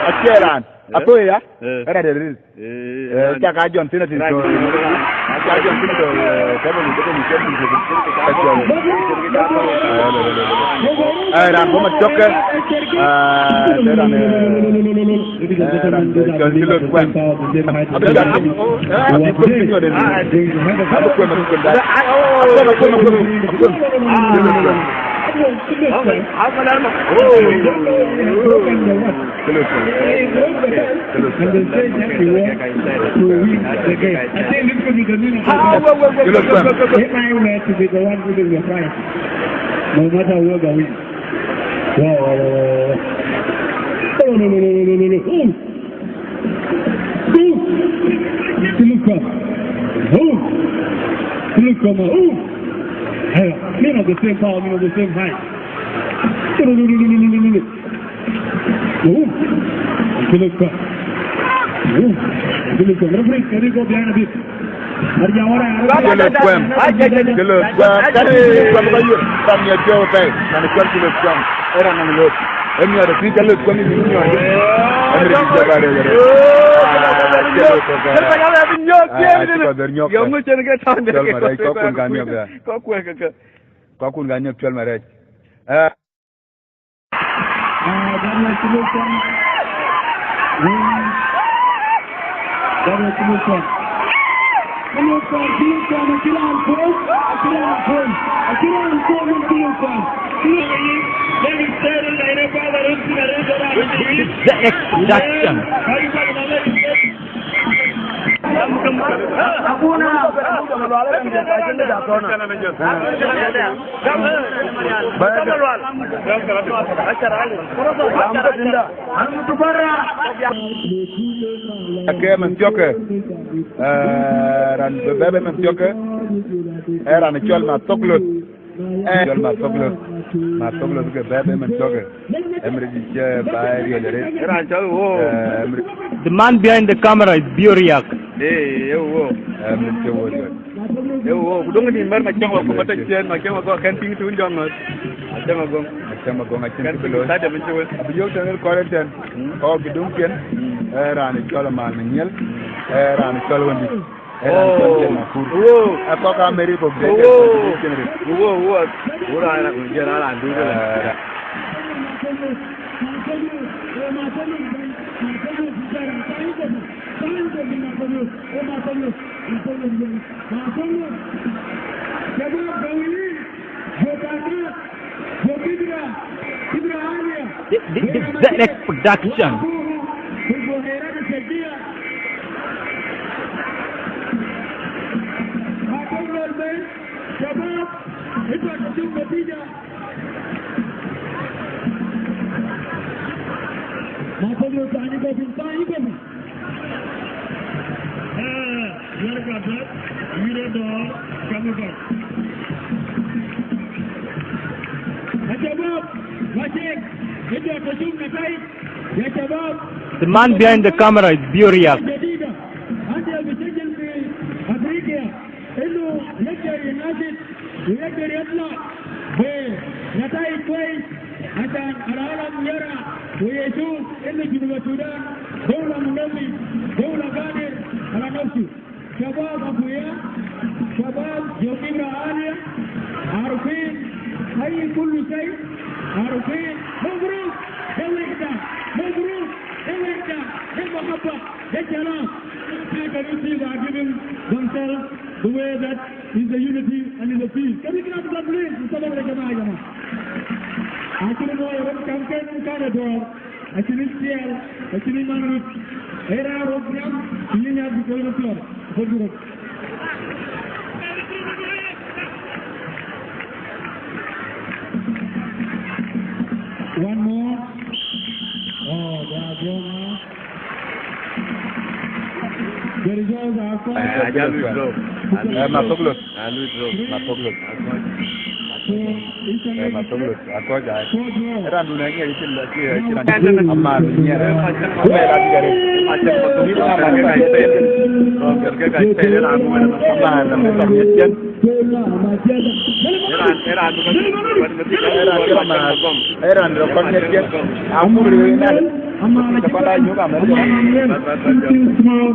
Aca raan. Ato ya? Eh. Era de ril. Eh, eh, cak a jɔn tïn atin. Right. Cak a jɔn tïn tɔ̈, eh, table, table, table, table. Eh, raan bɔ̈ ma tiɔ̈k ke. Ah, de raan, eh, eh, raan de cɔl Cï Lɔ̈th Kuɛm. Abï jɔt, eh, abï kɔc pinyɔt en. Abï kuɛm, abï kuɛm. Akuɛm, akuɛm, akuɛm, akuɛm. Cï Lɔ̈th Kuɛm. Cï Lɔ̈th Kuɛm. Cï Lɔ̈th Kuɛm. Cï Lɔ̈th Kuɛm. If I were to be the one giving the prize, no matter who the win. Wow, wow, wow, wow, wow. Oh, no, no, no, no, no, no, no. Ooh. Ooh. Cï Lɔ̈th Kuɛm. Ooh. Cï Lɔ̈th Kuɛm. Ooh. Hey, men of the same power, men of the same height. No, no, no, no, no, no, no, no. Ooh, Cï Lɔ̈th Kuɛm. Ooh, Cï Lɔ̈th Kuɛm. Referee, can you go behind a bit? Cï Lɔ̈th Kuɛm. Cï Lɔ̈th Kuɛm. Ka Cï Lɔ̈th Kuɛm ka yök. Ka miɛt piɔ̈u pɛi. Kan cɔl Cï Lɔ̈th Kuɛm. Era nɔŋ Lɔ̈th. Ë miɔt ë pïïr Cï Lɔ̈th Kuɛm yïn nyɔɔc. Ë miɔt ë pïïr Cï Lɔ̈th Kuɛm. Ah, Cï Lɔ̈th Kuɛm. Ah, cï kɔc dhär nyɔ̈k. Yöŋ mï cïn ke tɔ̈u de. Cɔl Marɛc, kɔc kun ka niɔp ya. Kɔc kuɛ̈k ke. Kɔc kun ka niɔp cɔl Marɛc. Eh. Ah, that was Cï Lɔ̈th Kuɛm. That was Cï Lɔ̈th Kuɛm. Cï Lɔ̈th Kuɛm, Cï Lɔ̈th Kuɛm, acï raan puɔ̈u, acï raan puɔ̈u, acï raan puɔ̈u, Cï Lɔ̈th Kuɛm. Let me say it like that, brother. This is the next production. Ake man thiɔ̈k, eh, raan bï bɛ̈ɛ̈i man thiɔ̈k, eh, raan cɔl Mathok Lɔ̈th. Eh, cɔl Mathok Lɔ̈th. Mathok Lɔ̈th ke bɛ̈ɛ̈i man thiɔ̈k. Emre dï cï baai riɔ̈c arëët. Raan cɔl wo. Eh, Emre. The man behind the camera is Bioriak. Eh, eh, wo. Emre cï wo riɔ̈c. Eh, wo. Ku döŋ nïn mär Macäŋ Agɔŋ, Macäŋ Agɔŋ, Macäŋ Agɔŋ, kɛn piŋ tuun jɔŋ ŋɔ̈th. Macäŋ Agɔŋ. Macäŋ Agɔŋ, acïn kë looi. Kɛn piŋ tade min cï wël. Abï yök tɛ̈n kɔɔr ëtɛ̈n. Hmm. Kɔɔr bï döŋ piɛ̈n. Hmm. Eh, raan cɔl Amal Manyiel. Hmm. Eh, raan cɔl Wëndït. Ë raan cɔl Jane Makur. Wo. Ë kɔc ka Mary Bok de. Wo. Wo, wo. Wo raan, wo jɛn raan, raan duŋ. Eh. This, this, this is Zedek Production. Matok Lok, tany kɔ̈u piny, tany kɔ̈u piny. Eh, wer ka bɛ̈t, wïïr ë dɔ̈ɔ̈r, kaŋ ë bɛ̈t. Ya shabab, wacek, ëjɔ tɔ̈ cuk në tai, ya shabab. The man behind the camera is Bioriak. Jadida, ande bisajil fi Afrika. Innu yagder yinadid wa yagder yatla be nataij kwes, ashan al alam yara wa yashuf innu Junub Sudan dawla munazim, dawla gadir ala nafsu. Shabab akuya, shabab jo kibra alia, arfin ayi kullu shay, arfin. Mabruk, de wahda, mabruk, de wahda, de mahabba, de salam. People, you see, they are giving themselves the way that is the unity and is the peace. Can we clap for that, please? Mustafa Al Jamaa, Jamaa. Actually, no, I don't come, can, can at all. Actually, still, actually, man, with era of them, you have to go to the floor. Go to the One more. Oh, they are gone now. The results are called. Eh, Matok Lok. Matok Lok. So, it's a Eh, Matok Lok. Akɔc ai. Four draw. Era ndu na ngiɛc cï la cï cï na ama ngiɛc. Ama la diɛt. Ama la diɛt. Ama la diɛt. Era ndu na ngiɛc cï na ama. Era ndu na ngiɛc cï na ama. Ama la diɛt. Still small.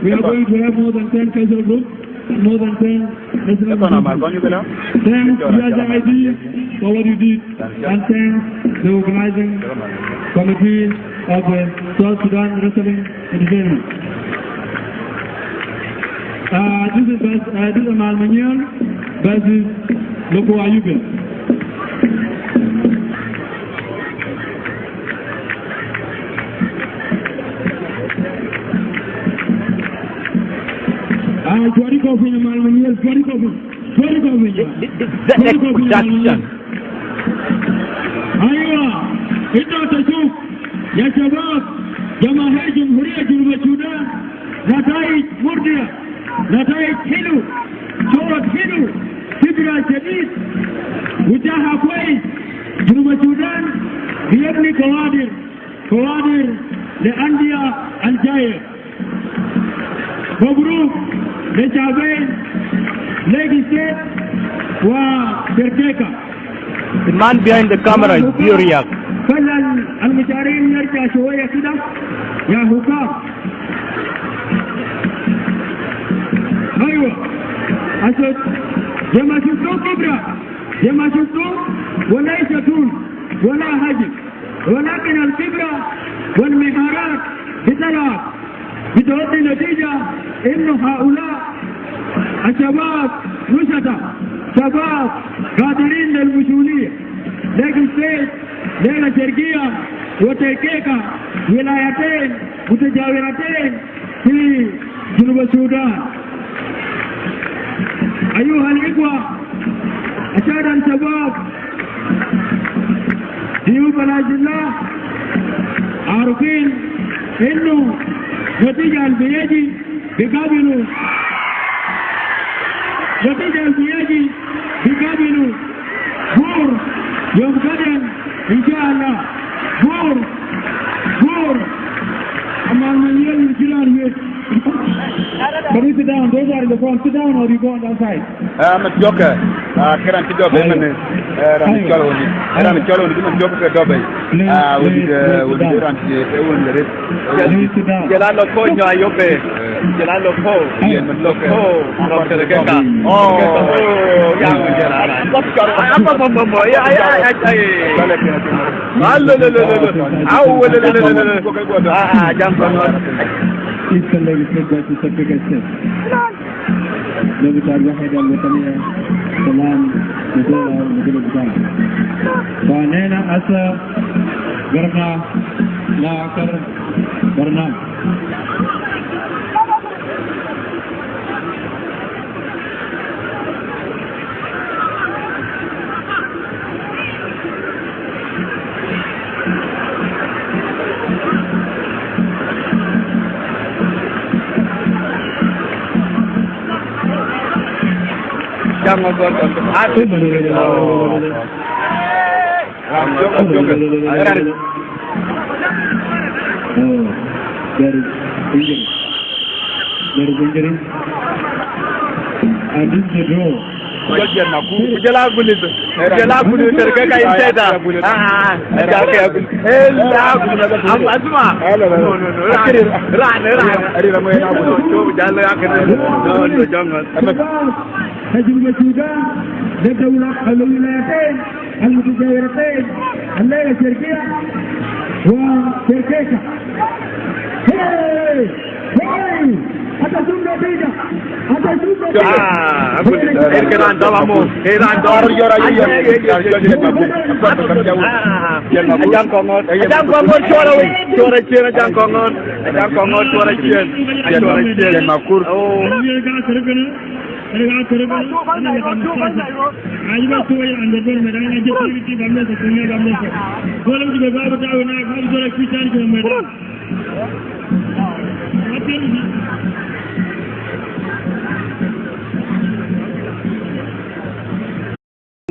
We are going to have more than ten cultural groups. More than ten national Thanks, G I D, for what you did, and thanks the organizing committee of the South Sudan Wrestling Entertainment. Uh, this is best, uh, this is Amal Manuel versus Loko Ayuba. Ah, cuari kɔ̈u piny, Amal Manuel, cuari kɔ̈u piny, cuari kɔ̈u piny. This, this is Zedek Production. Aywa, ita ta shuf, ya shabab, jamahir Jamhuriya Junub Sudan, nataij murdia, nataij hilu, shawat hilu, kibra shadid, witaha kwais, Junub Sudan, biyabni kawadir. Kawadir le andia al jaya. Mabruk le shabain Lakes State wa Terkeka. The man behind the camera is Bioriak. Kala al-mushariin yarja shawaya kida ya hukam. Aywa. Asad, jama shuftu kibra. Jama shuftu wala ishatun wala haji. ولكن الخبرة والمهارات بتلعب، بتؤدي نتيجة إنه هؤلاء الشباب نشطاء، شباب قادرين للمسؤولية. Lakes State، Lakes State الشرقية وتركيكا، ولايتين متجاورتين في جنوب السودان. أيها الإخوة، أشار الشباب ضيوف الأجلاء عارفين إنه نتيجة البيجي بقابلوا، نتيجة البيجي بقابلوا Bor, yom gadem, inshallah. Bor, Bor. Amal Manuel, you sit down here. Can you sit down? Those are in the front. Sit down or you go on that side. Ah, man, joke. Ah, këran cï jɔk ëmënë. Eh, raan cɔl woni. Eh, raan cɔl woni, cï man jɔk ke dɔbei. Ah, woni, eh, woni, raan cï, eh, woni, rëët. Jela lo ko nyɔ ayo be. Jela lo ko. Yen man lo ko. Lo ko. Lo ko ke ka. Oh, ya mo jela. Apa, apa, apa, apa. Ya, ya, ya, ya. Alo, lo, lo, lo, lo, lo. Au, lo, lo, lo, lo, lo. Ah, ah, jam ko no. Eastern Lakes State versus Africa State. Lobita al-wahda al-wataniya, salam, bitola, bitola, bitola. Fa nena asa garna la akar garna. Jam ŋɔ̈th gɔl, gɔl. Ah, oh. Jam ŋɔ̈th gɔl, gɔl. Oh, very dangerous. Very dangerous. And this is the draw. Ku jɔl Jiɛn Makur, ku jɔl Agulit, ku jɔl Agulit, tɛ̈r ke ka inside. Ah, ah, ah. Jal ke Agulit. Eh, la Agulit. Am-, asma. No, no, no. Ran, ran, ran. Ari, ran, ran. No, jal ya ke. No, no, jam ŋɔ̈th. Ka Junub Sudan, de daula, al wilayatain, al mutajawiratay, al Lela Sharqiya, wa Sharqiya. Hey! Hey! Ata Junub Sudan, ata Junub Sudan. Ah, Agulit. Ke ran dɔl amo, ke ran dɔl. Jɔra, jɔra, jɔra. Ah, Ajang Kɔŋɔ̈ɔ̈r. Ajang Kɔŋɔ̈ɔ̈r, cuɔr awei. Cuɔr aciëŋ, Ajang Kɔŋɔ̈ɔ̈r. Ajang Kɔŋɔ̈ɔ̈r, cuɔr aciëŋ. Cuɔr aciëŋ. Jiɛn Makur. Oh.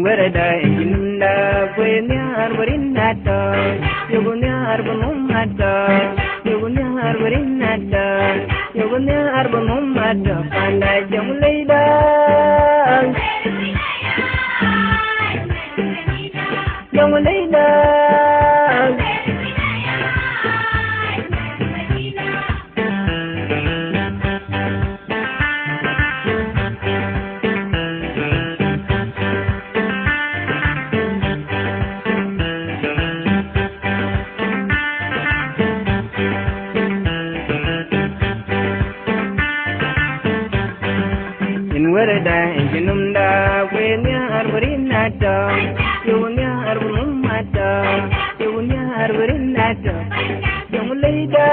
Wërëda ë cïn nunda, kue nhiaar bï rin atɔ, yökë nhiaar bï nhom atɔ, yökë nhiaar bï rin atɔ, yökë nhiaar bï nhom atɔ, panda jɔŋ leyda, jɔŋ leyda. Yen wërëda ë cïn nunda, kue nhiaar bï rin atɔ, yökë nhiaar bï nhom atɔ, yökë nhiaar bï rin atɔ. Jɔŋ leyda,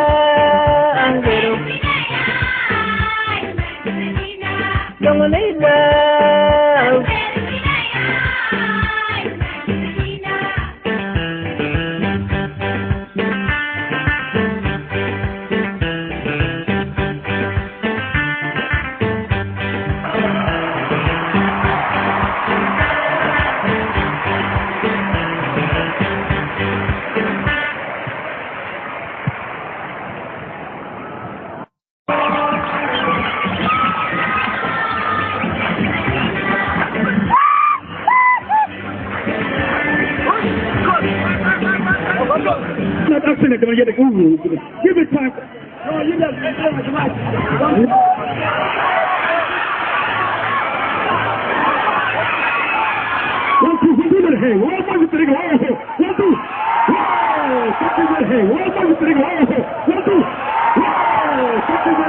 jɔŋ leyda. Not accident, come on, get the, ooh, give it time. No, you don't, you don't, you don't. One, two, one, two, hey, one, one, two, three, go, oh, oh, one, two. Hey, one, two, three, go, oh, oh, one, two. Hey, one, two, three.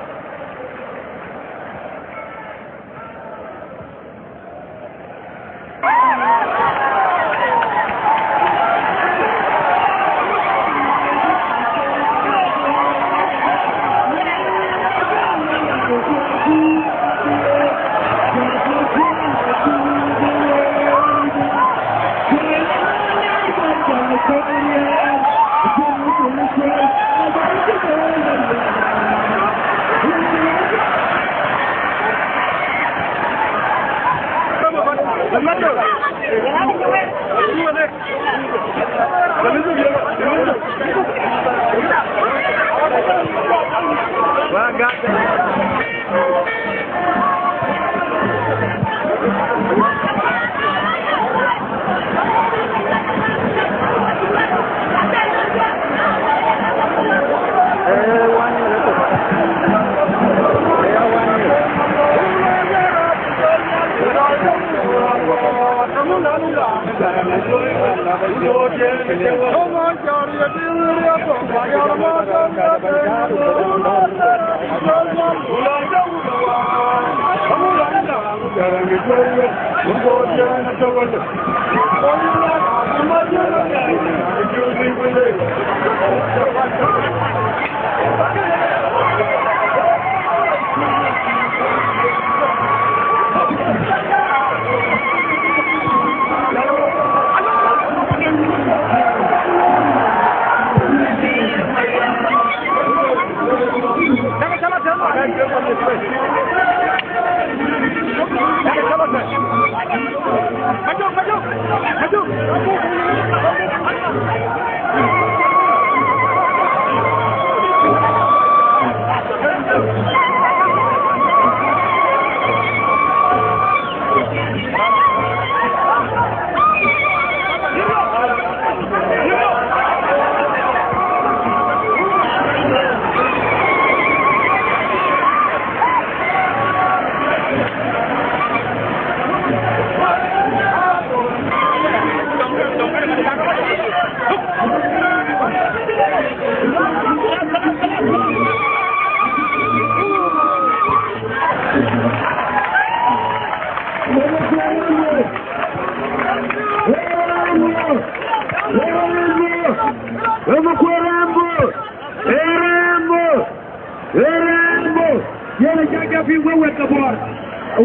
Bï wek wɛ̈t ke Bor,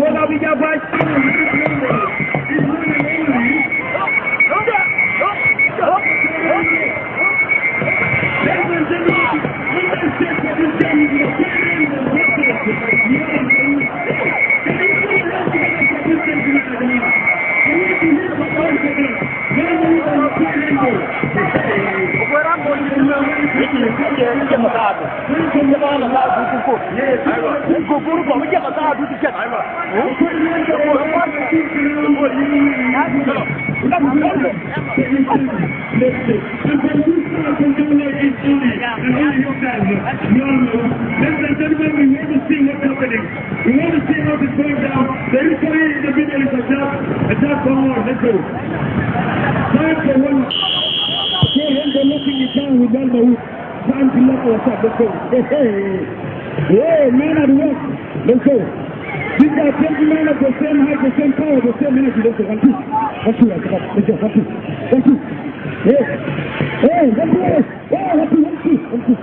wek abï ja guac. We want to see what happening. We want to see how this goes down. The referee in the middle is a judge. A judge for more. Let's go. Time for one. Okay, let's go. Locking it down with Al Maut. Time to lock ourselves. Let's go. Hey, hey. Hey, man at work. Let's go. These are twenty men of the same height, the same power, the same energy. Let's go. One, two. One, two. Let's go. One, two. One, two. Hey. Hey, let's go. Hey, one, two, one, two, one, two.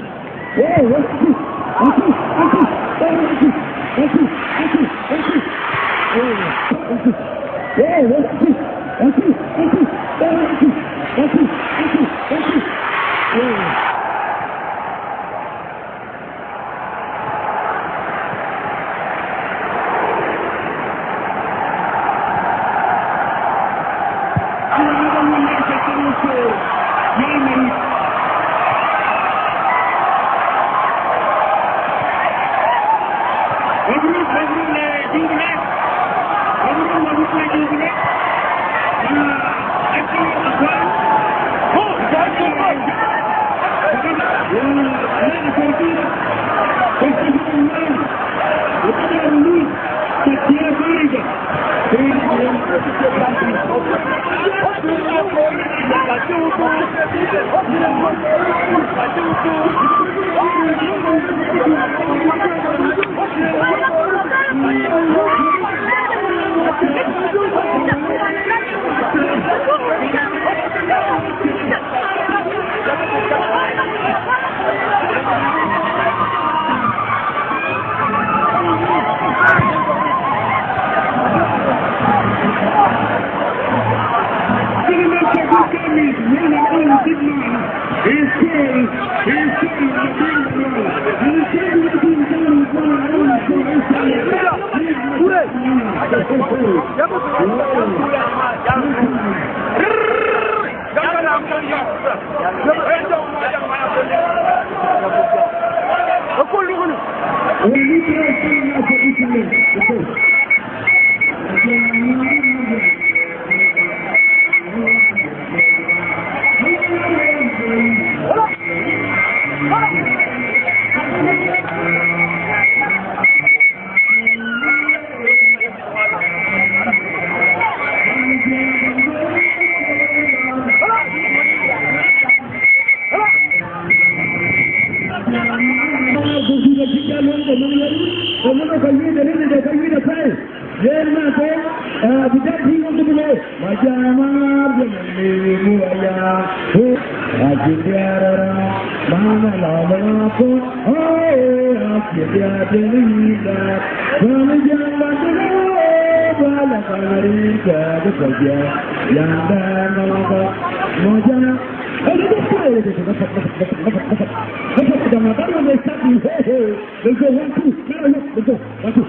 Let's go, one, two. Let's go, one, two.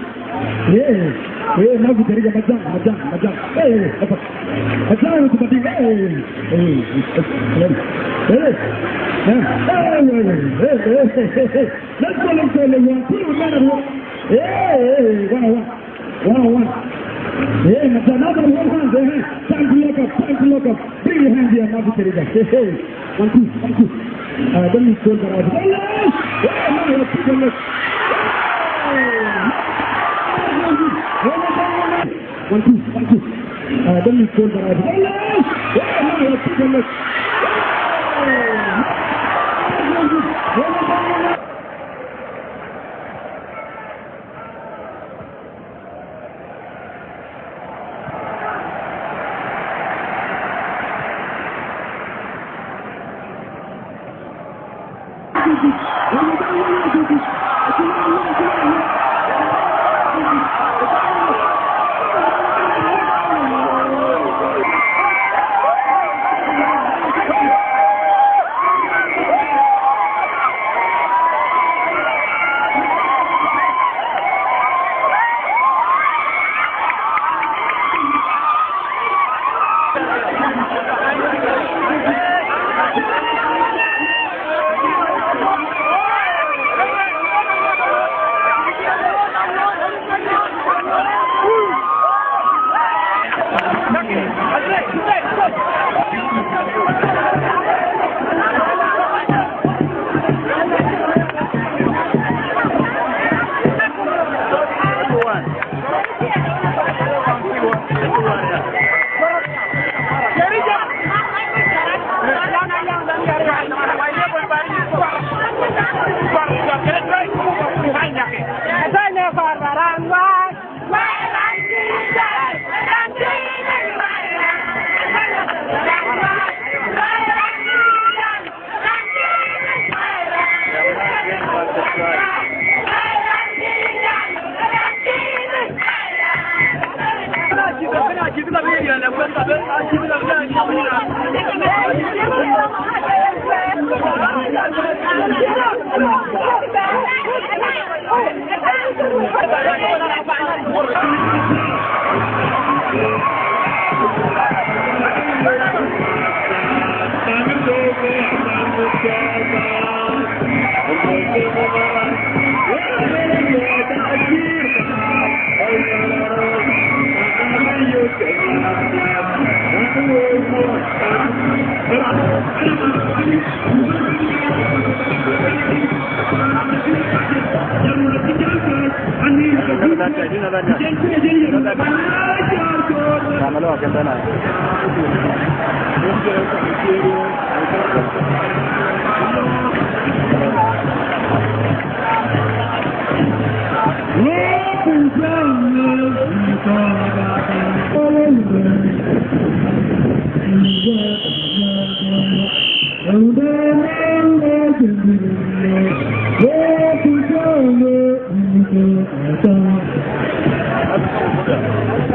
Yeah. Yeah, now we can get Majang, Majang, Majang. Hey, hey, hey. Majang with the body. Hey, hey, hey, hey. Hey, hey, hey. Let's go, let's go, let's go. One, two, one, one. Hey, hey, hey, one, one. One on one. Hey, Majang, now one hand, hey, hey. Time to lock up, time to lock up. Bring your hand here, now we can get. Hey, hey. One, two, one, two. Uh, don't need goal, but I was, oh, no! Oh, no, you're too late. One, two, one, two. Uh, don't need goal, but I was, oh, no! Oh, no, you're too late.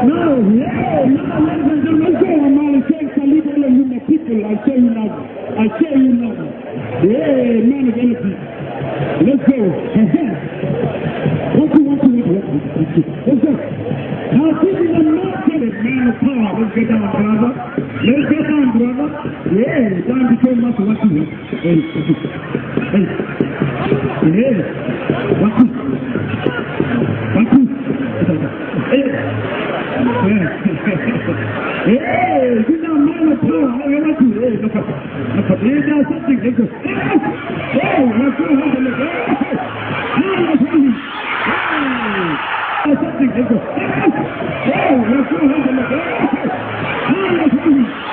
No, yeah, no, ladies and gentlemen, let's go, man. Thanks, I leave all of you, my people. I tell you now, I tell you now. Yeah, man of energy. Let's go. What you want to eat? What you want to eat? Let's go. Now, this is a man, man of power. Let's get down, brother. Let's get down, brother. Yeah, down before much. What you want? Hey, hey, hey, hey, watu, watu, hey, hey, hey, you know, man of power, hey, watu, hey, look up, look up, hey, there's something, hey, hey, hey, watu, hey, hey, hey, hey, there's something, hey, hey, watu, hey, hey, hey, hey.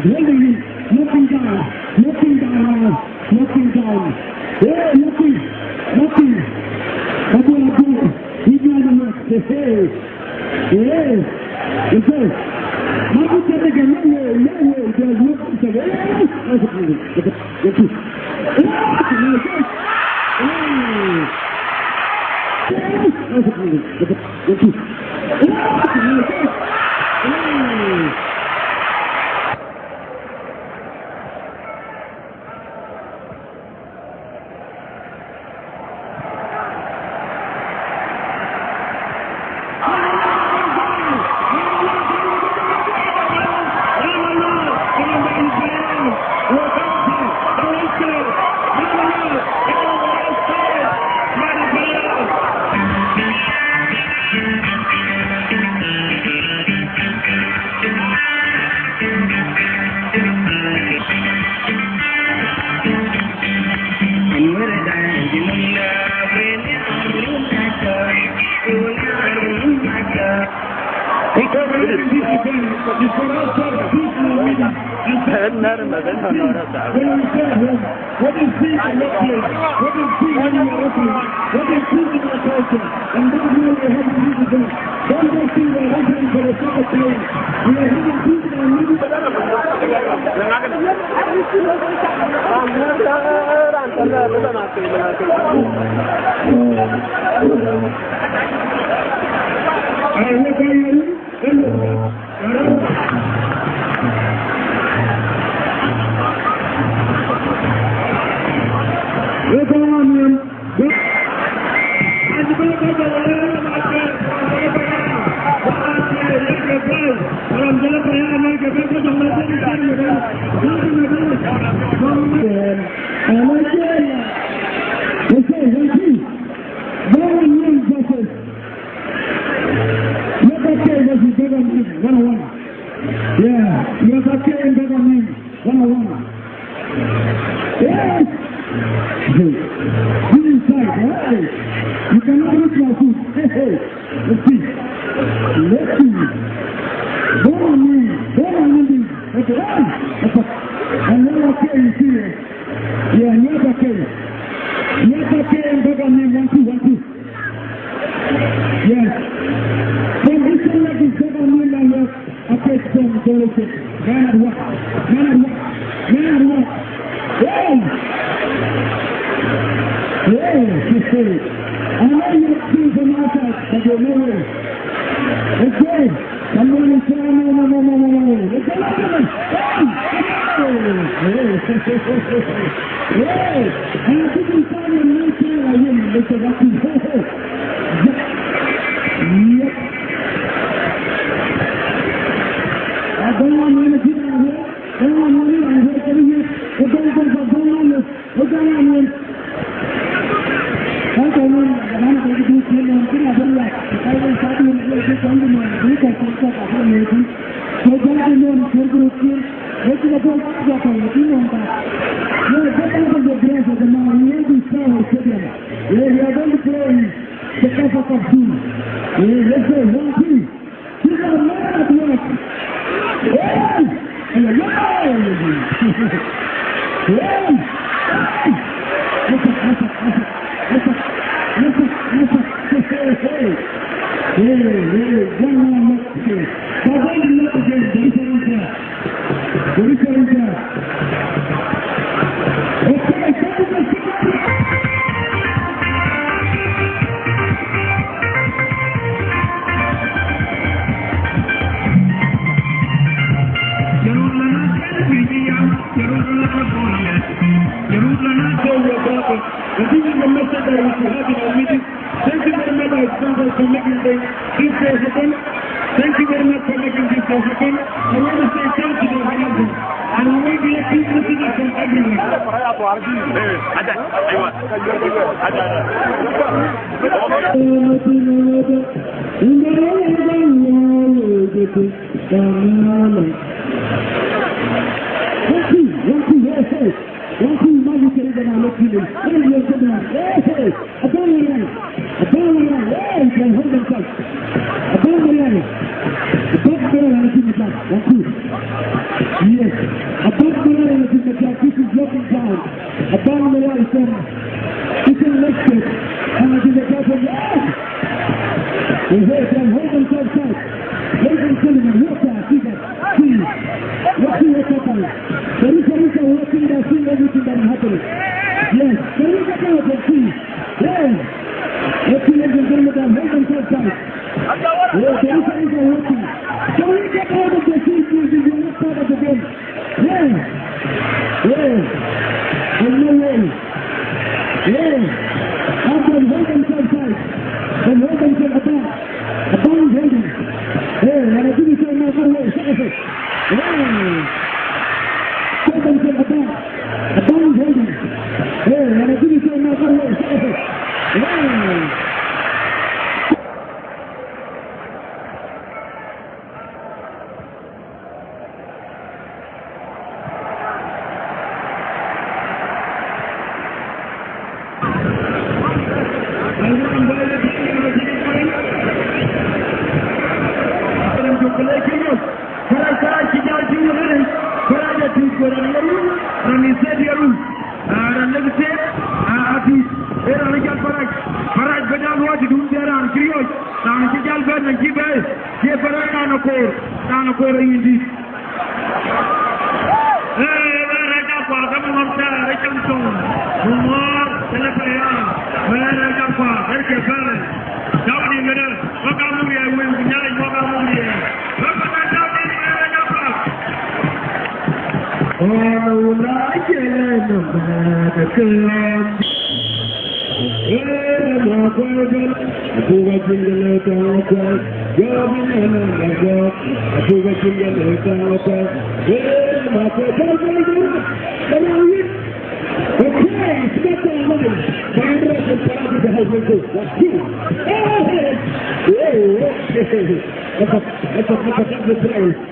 He's holding him, knocking down, knocking down. Hey, knocking, knocking. Abu, Abu, he got him up. Hey, hey. Hey, hey. Abu, take it again. No way, no way. There's no, hey. Hey. What is this in your place? What is this in your culture? And that's why we have to do the thing. Don't just think we're wrestling for the sake of playing. We are having peace and unity. Are you ready? Nyabakei versus Bɛ̈k Amim, one on one. Yeah, Nyabakei and Bɛ̈k Amim, one on one. Yes! Hey. Be inside, hey! You cannot reach my foot. Hey, hey! Let's see. Let's see. Bɛ̈k Amim, Bɛ̈k Amim. Okay, hey! And Nyabakei, you see it. Yeah, Nyabakei. Nyabakei and Bɛ̈k Amim, one, two, one, two. Yes. From Eastern Lake is Bɛ̈k Amim and Lake, a page from Jonglei State. Man at work. Man at work. Man at work. Hey! Hey! I know you have seen from outside, but you know where. Okay. Someone is saying, "No, no, no, no, no, no, no." Hey! Hey! Hey! Hey! And I think it's time to make sure I win. It's a lucky. Yep. I don't want to be down here. I don't want to be down here. I don't want to be down here. I don't want to be down here. Ka jɔl nɔm, jɔl nɔm, kën abï riääk, ka jɔl thaat nɔm, jɔl bï jɔl nɔm, bï kɔc kɔ̈k kɔ̈k abï nɔm. So jɔl nɔm, jɔl bï röt thiël, wek cï ke bɔ̈, jɔl kɔc bï nɔm bä. Yeah, get out of the grass, the man, we will destroy our stadium. Yeah, we are going to play the Kafa Cup soon. Yeah, let's go, one, two. He's a man at work. Hey! Hey! Hey! Hey! Hey! Listen, listen, listen, listen, listen, listen. Hey, hey, hey, young man, look, okay. But why did not again? There is a reason. There is a reason. Okay, come to the This is the message that we should have in our meeting. Thank you very much, our sponsors, for making the, this day happen. Thank you very much for making this day happen. I want to say thank you to the organizers. And we want to hear big messages from everyone. One, two, one, two, hey, hey. One, two, Mali, Kere, Gana, Lokile. Hey, hey, hey. Abang Marai. Abang Marai. Hey, he can hold himself. Abang Marai. Abang Marai, and I think it's that. One, two. Yes. Abang Marai, and I think it's that. This is locking down. Abang Marai from Eastern Lake State. And I think the guy from the, oh! He can hold himself tight. Ladies and gentlemen, what a figure. See, let's see what's happening. The referees are watching, they're seeing everything that is happening. Yes, the referees are watching. Yes. Let's see, ladies and gentlemen, they hold themselves tight. Yes, the referees are watching. Can we get out of the field, please, if you're not part of the game? Yeah. Yeah. And no way. Yeah. After hold themselves tight. Then hold themselves apart. Abang is holding. Yeah, and I think it's a matter of way. Yeah. Parac, Parac cï jal tïŋ ë rëëc, Parac atïc ku raan ye run, raan ë thiëëth ye run. Aa, raan lëk thiëëth, aa, atïc, ee raan ë jal Parac. Parac bï jal luɔi tëdun, bï raan cï riɔ̈ɔ̈c, raan cï jal bɛ̈n, raan cï bɛ̈ɛ̈i, cie Parac raan akoor, raan akoor ë yïn dït. Ee, ee, ee, Rajab Kuak, ee, mɔ̈ŋ cä, ee, cäŋ cöŋ, mɔ̈ŋ mɔ̈ɔ̈r, cä lë pɛ̈i aa, ee, Rajab Kuak, ee, ke bɛ̈ɛ̈i. Cäu dï ŋëdë, wek aa muk riɛɛr wëu, ku Nhialic wek aa muk riɛɛr. Wek bä ka cäu dï ŋëdë, Rajab Kuak. Ɣɔn wun aa jël ë nɔm bɛ̈ɛ̈t ë kë ɣɔn.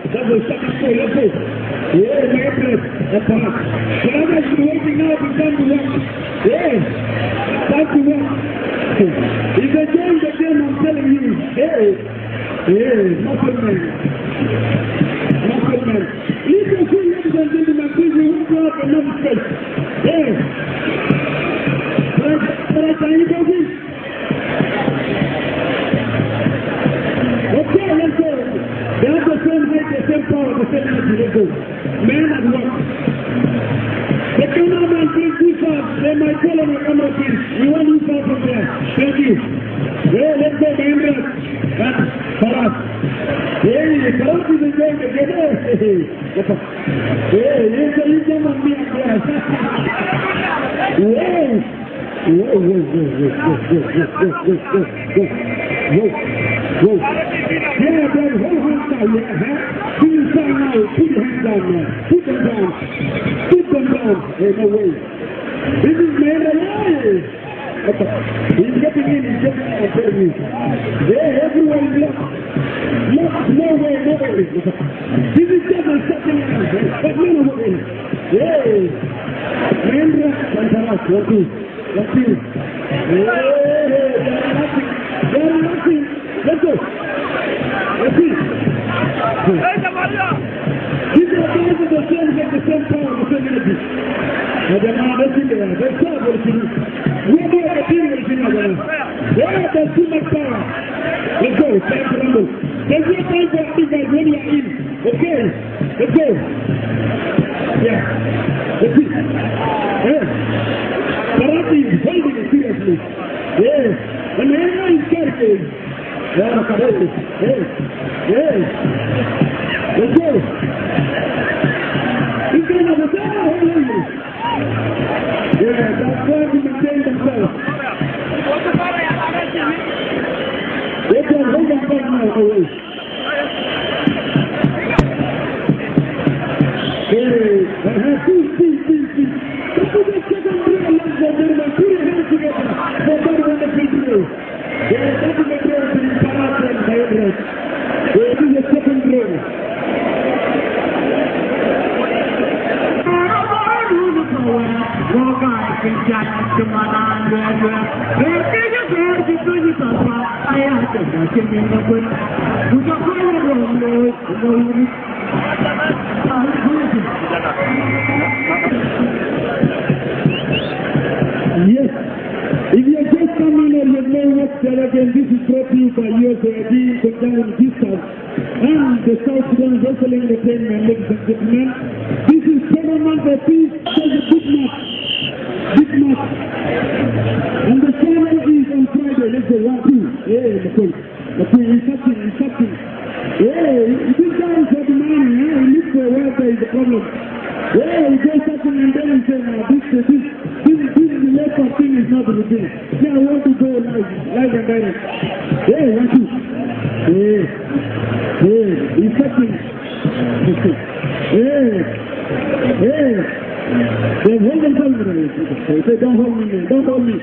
That's the second goal. Let's go. Yeah, my friend. That's a lot. But I'm actually waiting now for time to work. Yeah. Time to work. It's a game, the game, I'm telling you. Yeah. Yeah, muscle man. Muscle man. Listen to, ladies and gentlemen, please, we won't go up another space. Yeah. But I, but I, can you go this? Okay, let's go. They have the same height, the same power, the same energy. Let's go. Men at work. The cameraman, please, this side. They might call on the camera, please. We want this side from there. Thank you. Hey, let's go, man. That's for us. Hey, for us is enjoying the game. Hey, hey, hey. Hey, hey, hey, hey, hey, hey. Hey. Whoa, whoa, whoa, whoa, whoa, whoa, whoa, whoa, whoa, whoa, whoa. Whoa, whoa, whoa, whoa, whoa, whoa. Yeah, bro, hold hands down, yeah, huh? Put your hand now, put your hands down, man. Put them down. Put them down. Hey, no way. This is man alive. He's getting in, he's getting in, I'm telling you. Yeah, everywhere is locked. Locked, no way, no way. This is just a second round, man. But no, no, no, no. Yeah. Man, rush, and rush, one, two. Let's see. Hey, hey, hey, they are nothing. They are nothing. Let's go. Let's see. These are guys with the same, with the same power, the same energy. And they're not letting there. They serve what you do. We do a thing with you, man. They have too much power. Let's go. Time to rumble. There's no time for you guys when you are in. Okay, let's go. Yeah, let's see. Yeah. Karate is holding it seriously. Yeah. And everyone is careful. Yeah, karate. Yeah. Yeah. Let's go. This kind of a, yeah, that's why we maintain themselves. They can hold themselves now, always. Hey, uh-huh, see, see, see, see. That is the second drill, ladies and gentlemen. Put your hands together for that wonderful drill. Yeah, that is the drill to be paraded by Emirates. Yeah, this is the second drill. Yes. If you are just coming or you have no work, tell again, this is brought to you by U S A I D in conjunction with this and the South Sudan Wrestling Entertainment, ladies and gentlemen. This is tournament for peace. That's a big match. Big match. And the final is on Friday. Let's go. One, two. Hey, Makol. Makol, he's touching, he's touching. Hey, this guy is for the money, eh? He looks for where there is a problem. Hey, he goes touching and then he said, "No, this, this, this, this, this Leopard thing is not routine." Me, I want to go live, live and direct. Hey, one, two. Hey, hey, he's touching. Hey, hey. They hold themselves. They say, "Don't hold me, man. Don't hold me."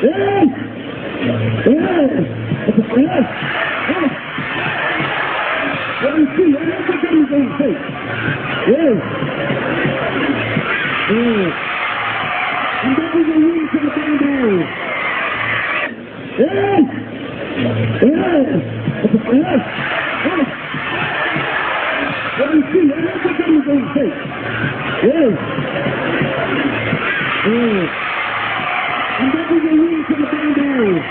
Hey! Hey! Hey! Hey! Hey! Hey! And that is a win for the Bengals. Hey! Hey! Hey! Hey! Hey! And that is a win for the Bengals.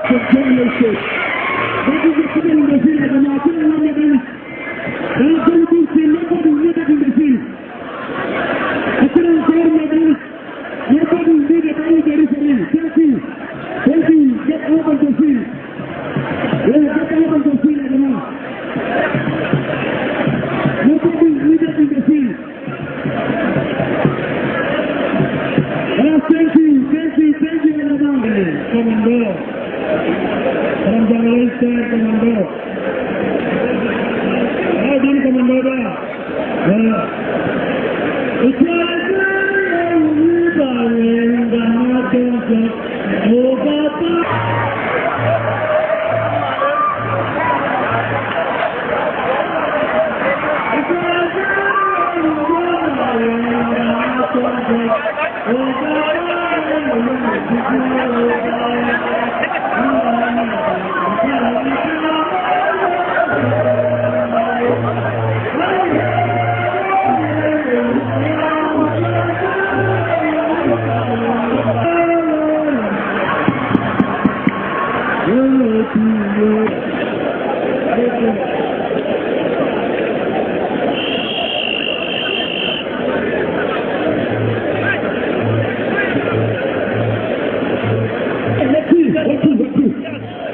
That is the football in Brazil, and I couldn't win it. I couldn't win it. I couldn't score my goal. Nobody did a very, very for me. Thank you. Thank you. Get out of the field. Yeah, get out of the field, everyone. Nobody needed in the field. Ah, thank you, thank you, thank you, everyone. Commando. From Bangladesh, commando. Ah, din commando da.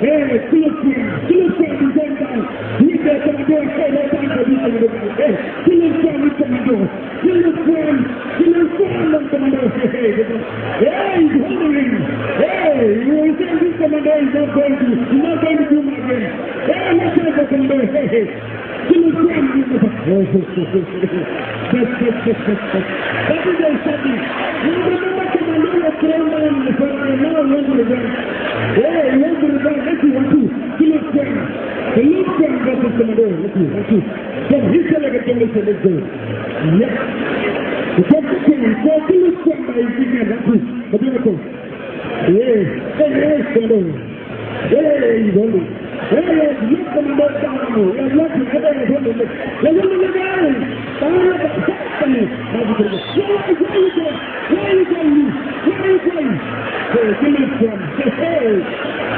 Hey, Philip Quinn, Philip Quinn, you go down. He said, "Commando, hey, no time for this." Hey, Philip Quinn, Commando. Philip Quinn, Philip Quinn, Commando. Hey, hey, hey, he's holding him. Hey, you will say this Commando is not going to, he's not going to do my game. Hey, no time for Commando. Hey, hey. Philip Quinn, Commando. Yes, yes, yes, yes, yes. That is a study. You remember Commando was thrown down in the first round. Now he wants revenge. Yeah, he wants revenge. Let's see, one, two. Philip Quinn. Philip Quinn versus Commando. Let's see, one, two. Then he said, like, "Okay, let's go." Yeah. The first thing, he said, "Philip Quinn by his weekend." One, two. But then, okay. Yeah. Hey, hey, Commando. Hey, hey, hey, hey, look, Commando, down. Hey, look, hey, hey, hey, hey, hey. Hey, look, look, hey. Down, look, hey, hey, hey. Where are you going? Where are you going? Where are you going? Hey, Philip Quinn. Hey, hey.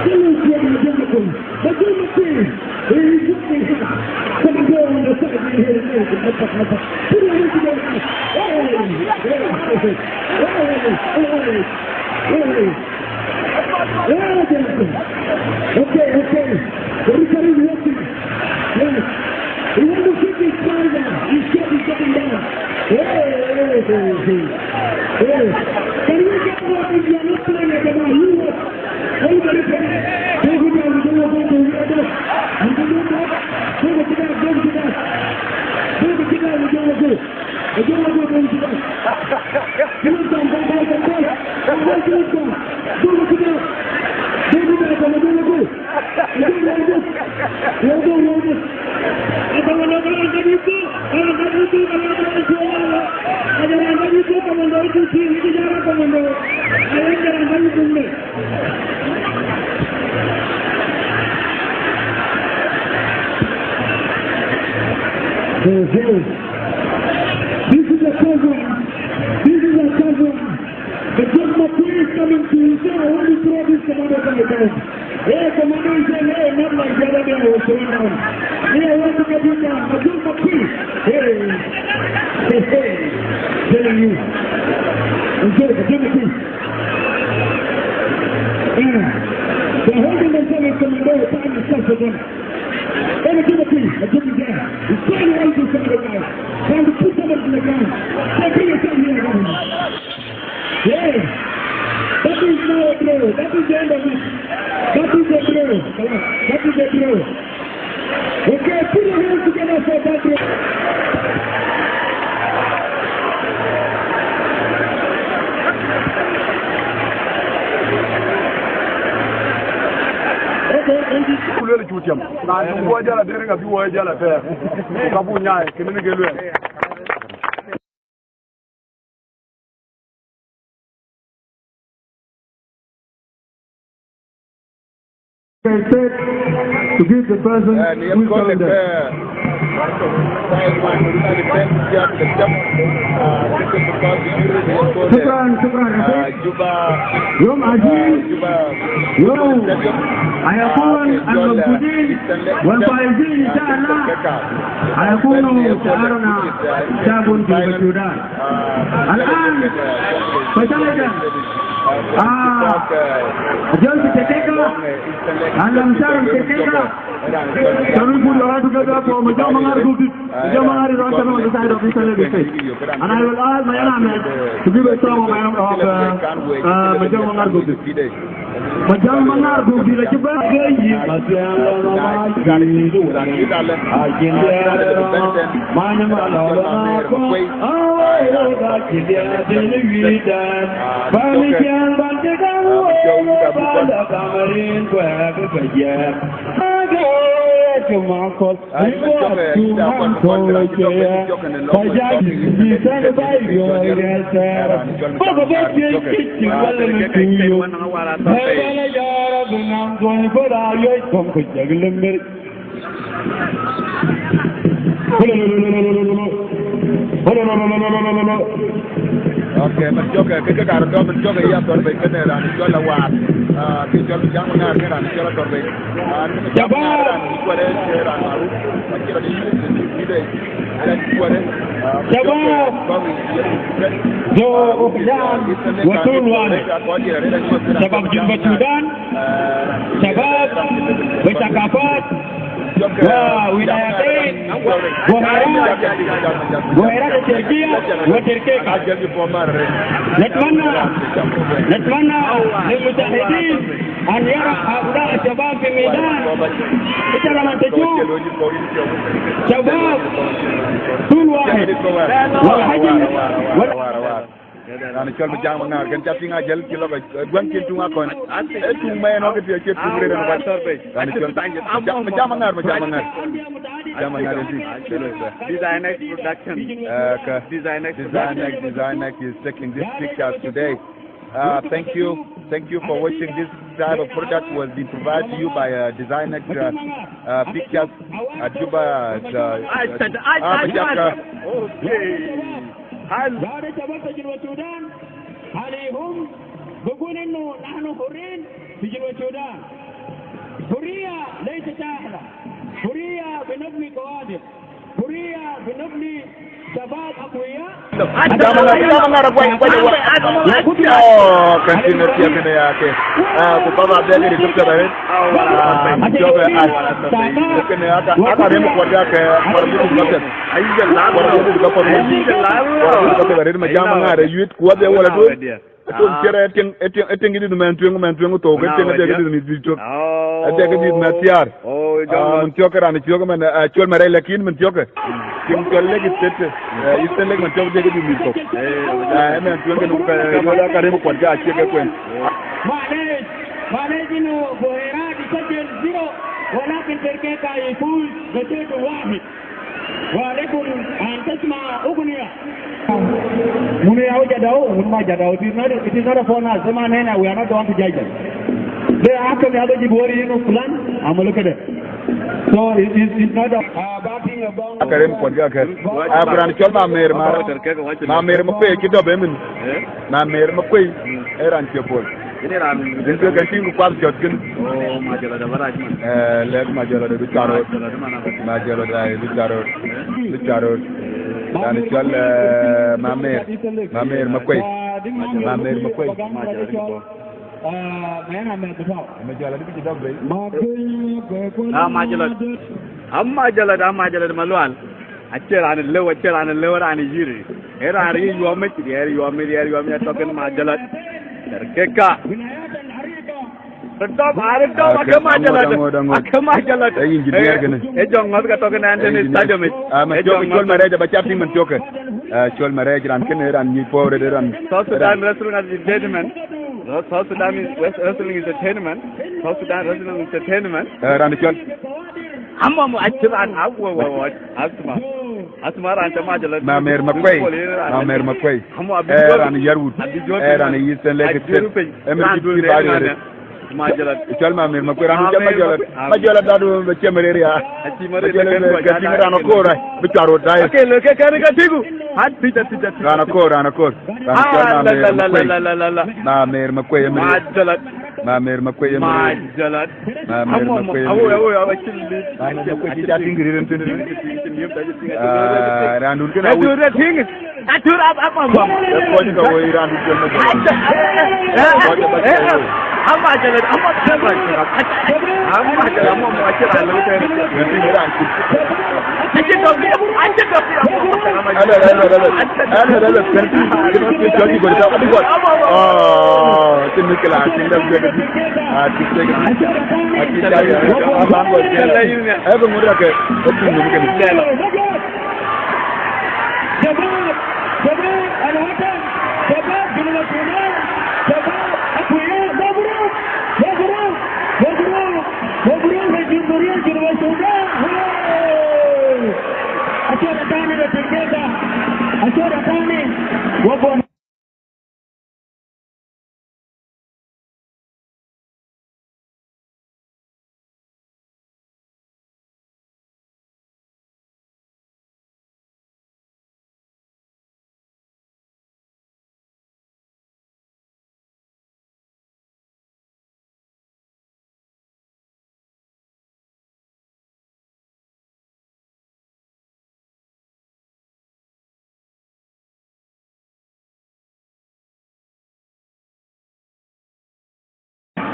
Philip Quinn, Philip Quinn. But do the thing. Hey, he's looking hard. Commando on the side. Hey, hey, hey, hey. Put it on the side. Hey, hey, hey, hey. Hey, hey, hey, hey. Hey, Johnson. Okay, okay. The referee is watching. Yes. He want to kick his finger. He shot, he's getting down. Hey, hey, hey, hey. Hey. Can we get out if you are not playing at the man? You what? Hey, the referee. Don't go down, don't go down, don't go down. You go down. Don't go down, don't go down. Don't go down, don't go down. Don't go down, don't go down. This is a tough one. This is a tough one. The John McQueen is coming to his own. I want to throw this Commando guy down. Hey, Commando is saying, "Hey, not like the other day I was thrown down. Hey, I want to get you down." But John McQueen, hey, hey, hey, telling you. Enjoy the John McQueen. Yeah. They're holding themselves as Commando. Time is tough for them. Let me give it to you. I give you that. He's trying to hold you from the ground. Trying to put somebody in the ground. Don't bring yourself here again. Yeah. That is now a draw. That is the end of it. That is a draw. Come on. That is a draw. Okay, put your hands together for that draw. Okay, thank you. Ku luel cu tiam. Raan cï wɔ jäl adï, rin abï wɔ jäl apɛɛr. Ku ka buk nyaai, kënë në ke luel. Respect to give the person who is down there. شكرا، شكرا يا أخوي. يوم عظيم، يوم أيقونة الموجودين والفائزين إن شاء الله. هيكون شعارنا شعب جنوب السودان. الآن فتاة، آه، جوز تكتيكا، الأنصار تكتيكا. Can we put your hand together for Major Mangar Gulbis? Major Mangar is on the side of Eastern Lagos State. And I will ask my honorable to give a song of, of, uh, uh, Major Mangar Gulbis. Major Mangar Gulbis, the Chief. Okay, min cɔk, eh, ke, ke kaar dɔm, min cɔk, eh, ya thɔr bei, kënë raan cɔl Awaar. Ah, ke cɔl Jaŋ Ŋaar, ke raan cɔl athɔr bei. Ah, Jaŋ Ŋaar, raan cɔl, eh, raan maruf. Acï rɔt yï, yï, yï, yï, yï, yï, yï, yï, yï, yï, yï, Shabab, ah, Sudan, Shabab Junub Sudan, Shabab, Shabab, وولايتين، بحيرات، بحيرات الشرقية وتركيكا. نتمنى، نتمنى للمشاهدين أن يرى هؤلاء الشباب في الميدان. أنت لما تشوف شباب طول واحد والحجم وال- Raan cɔl Majak Maŋar, kën ca piŋ ajël cï lɔ ke, eh, guäŋ cïn tuŋ akɔn. Ee tuŋ mɛɛn ɣɔ̈k ë tiɛ cie tuŋ rëër ɣɔ̈k. Raan cɔl Majak Maŋar, Majak Maŋar. Majak Maŋar, yes, yes. Design X Production. Uh, ka- Design X Design X, Production. Design X is taking these pictures today. Uh, thank you. Thank you for watching. This type of product was been provided to you by, uh, Design X, uh, uh, Pictures at Juba. At, uh, at, at, ah, Majak, uh, okay. Hal. Baada shabab ta Junub Sudan, hal hum bigul innu nahnu hurrin fi Junub Sudan. Hurriya leisa sahla. Hurriya binabni kawadir. Hurriya binabni shabab akwiya. Jama ŋar, jama ŋar, guai, guai, guai. Oh, kan tin na tiya kene ya ke. Ah, ku baba bɛ̈ɛ̈k ë rït tök tëde arëët. Ah, cɔk ë an. Kënë aka, aka rem kuɔt ya ke, kuɔt buku buku tëde. Ayi jël la. Kuɔt buku buku tëde. Ayi jël la. Kuɔt buku tëde arëët, ma jam ŋaar ë yuit, ku wadhie wala duöl. Atom ciɛr ë tiŋ, ë tiŋ, ë tiŋ dït mɛn tueŋ, mɛn tueŋ thok, ë tiŋ ë dek dït mïth tök. Ë dek dït mɛn thiaar. Ah, mën thiɔ̈k raan thiɔ̈k mɛn, ah, cɔl mɛn rɛc lakin mën thiɔ̈k. Tiŋ cɔl lek ë tëtë. Eh, Eastern Lake mën thiɔ̈k dek dït mïth thok. Eh, mɛn tueŋ kën, eh, ka rem kuɔt ja cie ke kuen. معليش، معليش إنه بوهيرات يسجل زيرو، ولكن تركيكا يفوز بشيء واحد. وعليكم أن تسمع أغنية. Munu ya jadau, munu ma jadau. It is not, it is not a fun house. Zaman hena, we are not the one to judge them. They actually have a jibori, you know, plan. I'm a look at it. So it is, it's not a, uh, backing a bomb. Aka rem kuɔt ga kɛ̈r. Ah, ku raan cɔl Mamer ma, Mamer Makuei cï dɔp ëmën. Mamer Makuei, ee raan cie bol. Rin ke kën tïŋ ku kuath jɔt kën. Oh, Majɔl ada bä rac man. Eh, lɛ̈k Majɔl ada bï cuat röt. Majɔl ada bï cuat röt. Bï cuat röt. Raan cɔl, eh, Mamer. Mamer Makuei. Mamer Makuei. Ah, mayɛn amɛth bï tɔ̈u. Ë Majölat bï cï dɔ̈k bei. Majölat. Ah, Majölat. Am Majölat, am Majölat Malual. Acie raan lëu, acie raan lëu, raan yïr. Ee raan riɛl yuɔmic, riɛl yuɔmic, riɛl yuɔmic atɔ̈ kën Majölat. Tɛ̈r kek ka. Röt dɔm, ah, röt dɔm, ah, ake Majölat. Aŋot, aŋot, aŋot. Ake Majölat. Ee engineer kënë. Ee jɔŋ ŋɔ̈th ka tɔ̈ kën Anthony Stadium yic. Ah, man cɔk, cɔl marɛɛc aba cak tïŋ man cɔk. Ah, cɔl marɛɛc raan kënë, raan nyic puɔ̈u röt, raan. South Sudan Wrestling Entertainment. South Sudan is West Wrestling Entertainment. South Sudan Wrestling Entertainment. Eh, raan cɔl. Amɔ, amɔ, acï raan, awo, wo, wo, asma. Asma raan cɔl Majölat. Mamer Makuei. Mamer Makuei. Amɔ, abi jɔt. Eh, raan Yarwood. Abi jɔt. Eh, raan Eastern Lake State. Em raan dun de raan. Majölat. Cɔl Mamer Makuei, raan cɔl Majölat. Majölat dadu be cem rëër ya. Aci mare Majölat be ke tïŋ raan akoor, ai. Be cuar rot dai. Ake lo ke kɛn ka tïŋ. Hat picha, picha, picha. Raan akoor, raan akoor. Raan cɔl Mamer Makuei. Ah, la, la, la. Mamer Makuei, Majölat. Mamer Makuei, Majölat. Mamer Makuei, awo, awo, awo, cïn. Mamer Makuei, cï ca tïŋ rïïr en tënë. Ah, raan dun kënë awo. Atur, am, am, am, am. Kɔc ka woi raan dun kënë. Eh, eh, eh, am Majölat, am Majölat. Am Majölat, am Majölat. Aci dɔk, aci dɔk. Hello, hello, hello. Hello, hello. Kën tïŋ, kën tïŋ, jɔl yï gɔl, ka, abï gɔl. Oh, cïn mïkëla, cïn dɛ̈ guiëk. Ah, cïn dɛ̈ guiëk. Ah, cïn dɛ̈ guiëk. Ah, bäŋ gɔl. Eh, bï ŋut rake. Eh, cïn mïkëla. شباب، شباب الوطن، شباب جنوب السودان، شباب أقوياء، مبروك، مبروك، مبروك، مبروك لجمهورية جنوب السودان. هوي! أشهد أن لا إله إلا الله. أشهد أن لا إله إلا الله.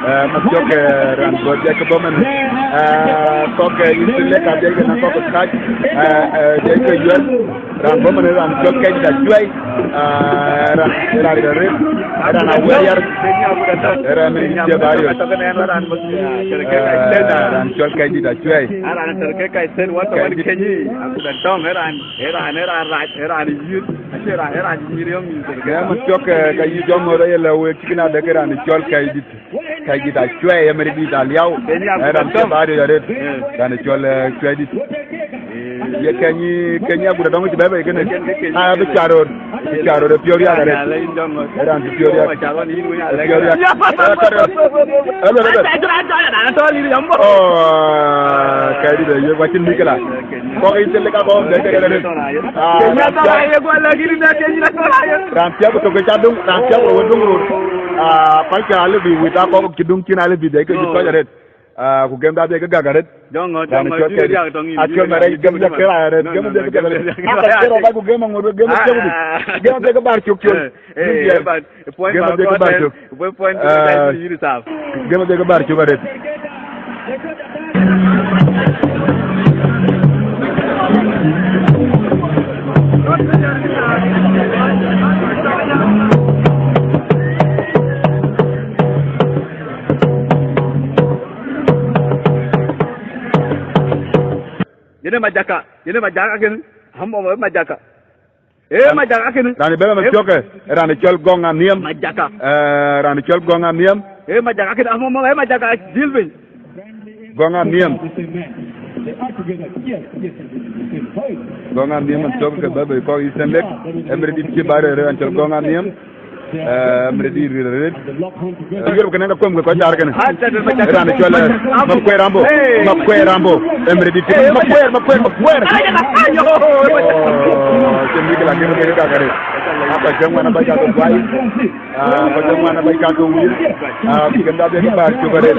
Eh, man cɔk, eh, raan bɔ̈ dhiac ke bɔ̈ man. Eh, kɔ̈k, eh, Eastern Lake adhiac ke na kɔ̈k kac. Eh, eh, dhiac ke yuɛl. Raan bɔ̈ man raan cɔl Kɛcdït Acuɛi. Eh, raan, raan de rep. Raan awɛɛr yar. Raan min cï bä riɔ̈c. Eh, raan cɔl Kɛcdït Acuɛi. Kɛcdït. Raan, raan, raan rac, raan yïr. Acie raan, raan yïr yɔ̈ŋ yïr. Ya man cɔk, eh, ka yï jɔŋ ŋɔ̈th aye lɛ̈u wek cï kën adek raan cɔl Kɛcdït. Kɛcdït Acuɛi, Emeridït Aliau. Ë raan cï bä riɔ̈c arëët. Raan cɔl, eh, Cuɛidït. Ye kɛny, kɛny agut adɔŋ cï bɛ̈ɛ̈i bei kënë. Ah, bï cuar röt. Bï cuar röt, ë piɔ̈u riääk arëët. Ë raan cï piɔ̈u riääk. Ë piɔ̈u riääk. Ë, ë, ë, ë. Oh, Kɛcdït, ye wacin mïkëla. Kɔ̈k Eastern Lake akɔ̈k bɛ kek arëët. Ah, raan piɛk ku tök ke ca döŋ, raan piɛk ku wä döŋ röt. Ah, pälkë alë bï wit akɔ̈k cï döŋ cin alë bï dhiac ke cï tɔc arëët. Ah, ku gem da dhiac ke gäk arëët. Jɔŋ ŋö, jɔŋ ŋö, Acuɛl marɛc gem dhiac ke rac arëët, gem dhiac ke gäk arëët. Gem dhiac ke rac ku gem aŋot, gem dhiac ku. Gem dhiac ke bär cök col. Eh, eh, but point gem dhiac ke bär cök. Point, point, ah, yïn saf. Gem dhiac ke bär cök arëët. Yene majaka, yene majaka ken, hambo majaka. Eh, majaka ken. Rani bela ma tioke, rani cɔl Gɔŋ Anhiɛm. Majaka. Eh, rani cɔl Gɔŋ Anhiɛm. Eh, majaka ken, hambo, eh, majaka, Dilvin. Gɔŋ Anhiɛm. Gɔŋ Anhiɛm man cɔk ke bɛ̈ɛ̈i bei kɔ̈k Eastern Lake. Emeridït cï bä rëër raan cɔl Gɔŋ Anhiɛm. Eh, Emeridït rëër arëët. Eh, yï röp kënë ka kuɛm ke kɔc daar kënë. Raan cɔl, eh, Makuɛɛr Rambo. Makuɛɛr Rambo. Emeridït cï Makuɛɛr, Makuɛɛr, Makuɛɛr. Oh, cïn bï ke la kën ke ka kërë. Apa jam wana ba ka ke guai. Ah, ba jam wana ba ka ke wir. Ah, kën da be ke bär cök arëët.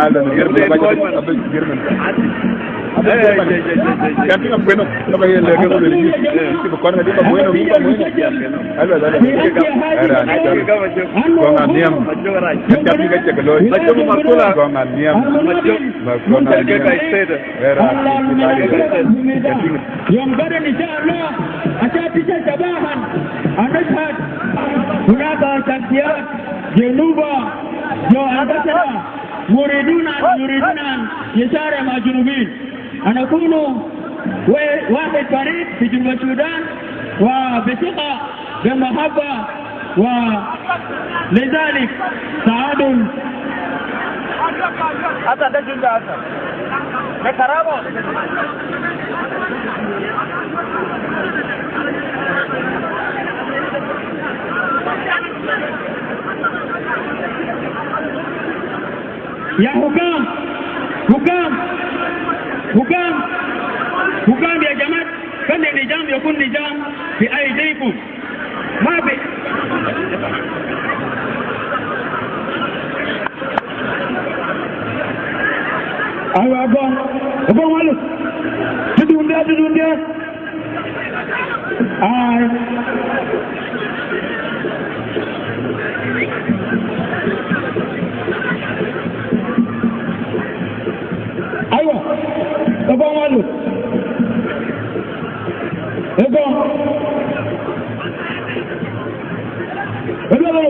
Alë në Germany, abï Germany. Abï Germany. Kan tïŋ akuën nɔm, ka ba ye lɛ̈k ke ku luel yï. Cï bï kɔn ŋadï ba kuën nɔm, ba kuën nɔm. Alë, alë. Era, era. Gɔŋ anhiɛm. Kan tïŋ ka cï ke looi. Gɔŋ anhiɛm. Ba gɔŋ anhiɛm. Era, kan tïŋ. يوم غد إن شاء الله، عشان تيجي صباحا، هنشهد هناك شخصيات جنوبة، جو أنبسنا، يريدون أن، يريدون أن يشارك مع الجنوبيين. أن نكون و-، واحد فريق في جنوب السودان، وبثقة، بمحبة، ولذلك تعادل. Hasa da junda hasa. Da karabo. يا حكام، حكام، حكام، حكام يا جماعة، خلي النظام يكون نظام في أيديكم. ما في. Aywa, Agɔŋ, Agɔŋ Maluk. Tëdun dɛ, tëdun dɛ. Ai. Aywa, Agɔŋ Maluk. Agɔŋ. Hello, hello.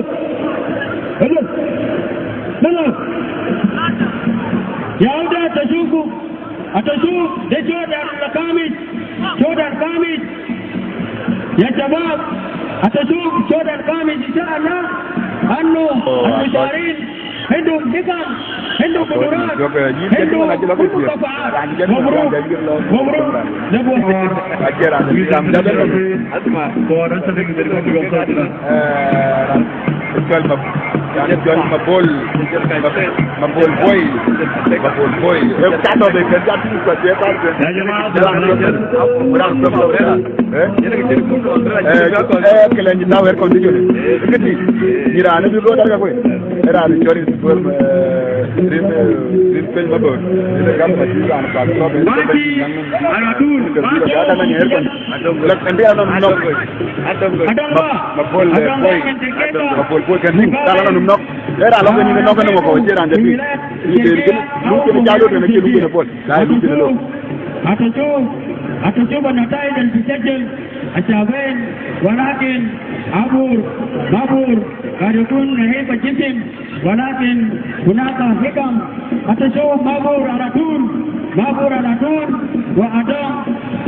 Hello. Hello. يا ولد، أتشوفوا، أتشوف، ده شودان الخامس، شودان الخامس. يا شباب، أتشوف، شودان الخامس إن شاء الله، أنه المشارين عندهم حكم، عندهم قدرات، عندهم كل مكافآت. مبروك، مبروك. Asma. Eh, Jɔl ma, yani Jɔl Mabol, Mabol Boy, Mabol Boy. Eh, ka tɔ be kɛ jat ni kɔ te ka. يا جماعة، eh, eh, kelen ji tau air condition. Kiti, ni raan bi go dar ka kwe. Raan jɔri, eh, rin, eh, rin piny Mabol. Rin gam ma ti raan ka tɔ be. Maki, ala dur, maki. Lak, andi anɔm nɔk. Adongo. Ma, ma Bol, eh, Boy. Ma Bol Boy kan ning. Kala na num nɔk. Era lo ni nɔk ni mo ko jera nda bi. Ni de ni. Lu ke jalo de ni lu ke Bol. Dai lu ke lo. Atacho, atacho ba natai dan sijajel. Achaben, walakin, abur, mabur, kadukun na heba jisim. ولكن هناك حكم. أتشوف مابور على طول، مابور على طول، وأدم،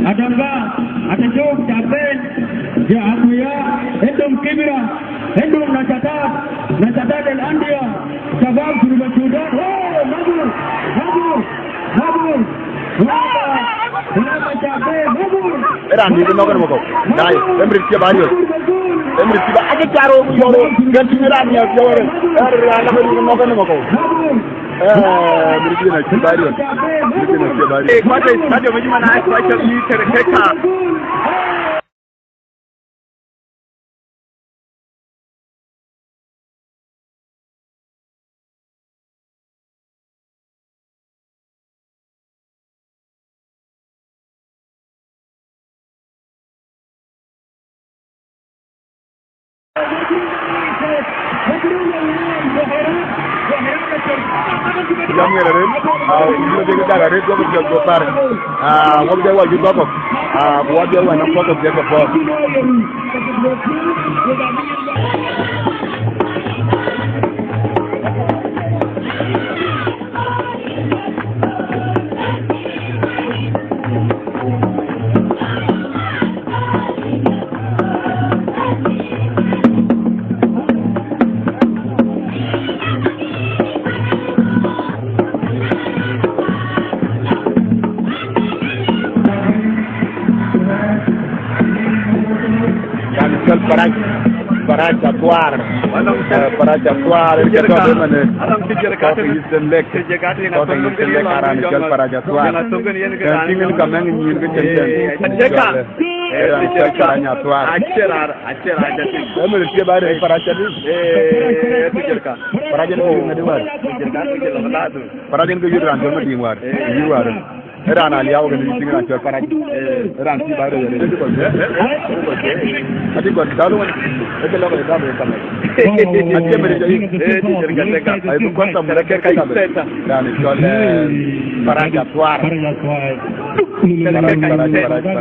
أدم با، أتشوف شابين، يا أخويا، عندهم خبرة، عندهم نشاطات، نشاطات الأندية، شباب جنوب السودان. أوه، مابور، مابور، مابور. Era ni no kan mo ko. Dai, emri ti ba yo. Emri ti ba ake charo yo. Kan ti era ni yo. Era la ni no kan mo ko. Eh, emri ti na ti ba yo. Emri ti na ti ba yo. Eh, kwa te stadio mejima na kwa cha ni tere keka. Jam ŋiɛl arëët, aa, ku bï dak arëët, duɔ̈k piɔ̈ɔ̈th go par. Aa, wok jɔ wa ju duɔ̈k kɔ̈k. Aa, ku wa jɔ wa nɔm kɔ̈k kɔ̈k jɔ ke puɔ̈th. Raan cɔl Parac, Parac Athuaar. Eh, Parac Athuaar, ë ke tɔ̈ ëmënë. Kɔc ke Eastern Lake. Kɔc ke Eastern Lake, aa raan cɔl Parac Athuaar. Kën tïŋ en ka mɛ̈ŋ nyïïn ke cïn tɛ̈n. Ë raan cɔl Parac Athuaar. Ëmënë tiep arëët Parac adï? Parac en ke yök ŋadï wäär? Parac en ke yök raan cɔl Madiŋ wäär. Yï wäär. Ë raan aliau kën yï tïŋ raan cɔl Parac. Ë raan cï bä rëër. Adï gɔl dalu wen. Ë ke lɔ ke dalu wen kamë. Acie mëde jɔ yï. Ai ku kɔn kamë ke kamë. Raan cɔl, eh, Parac Athuaar. Parac, Parac, Parac.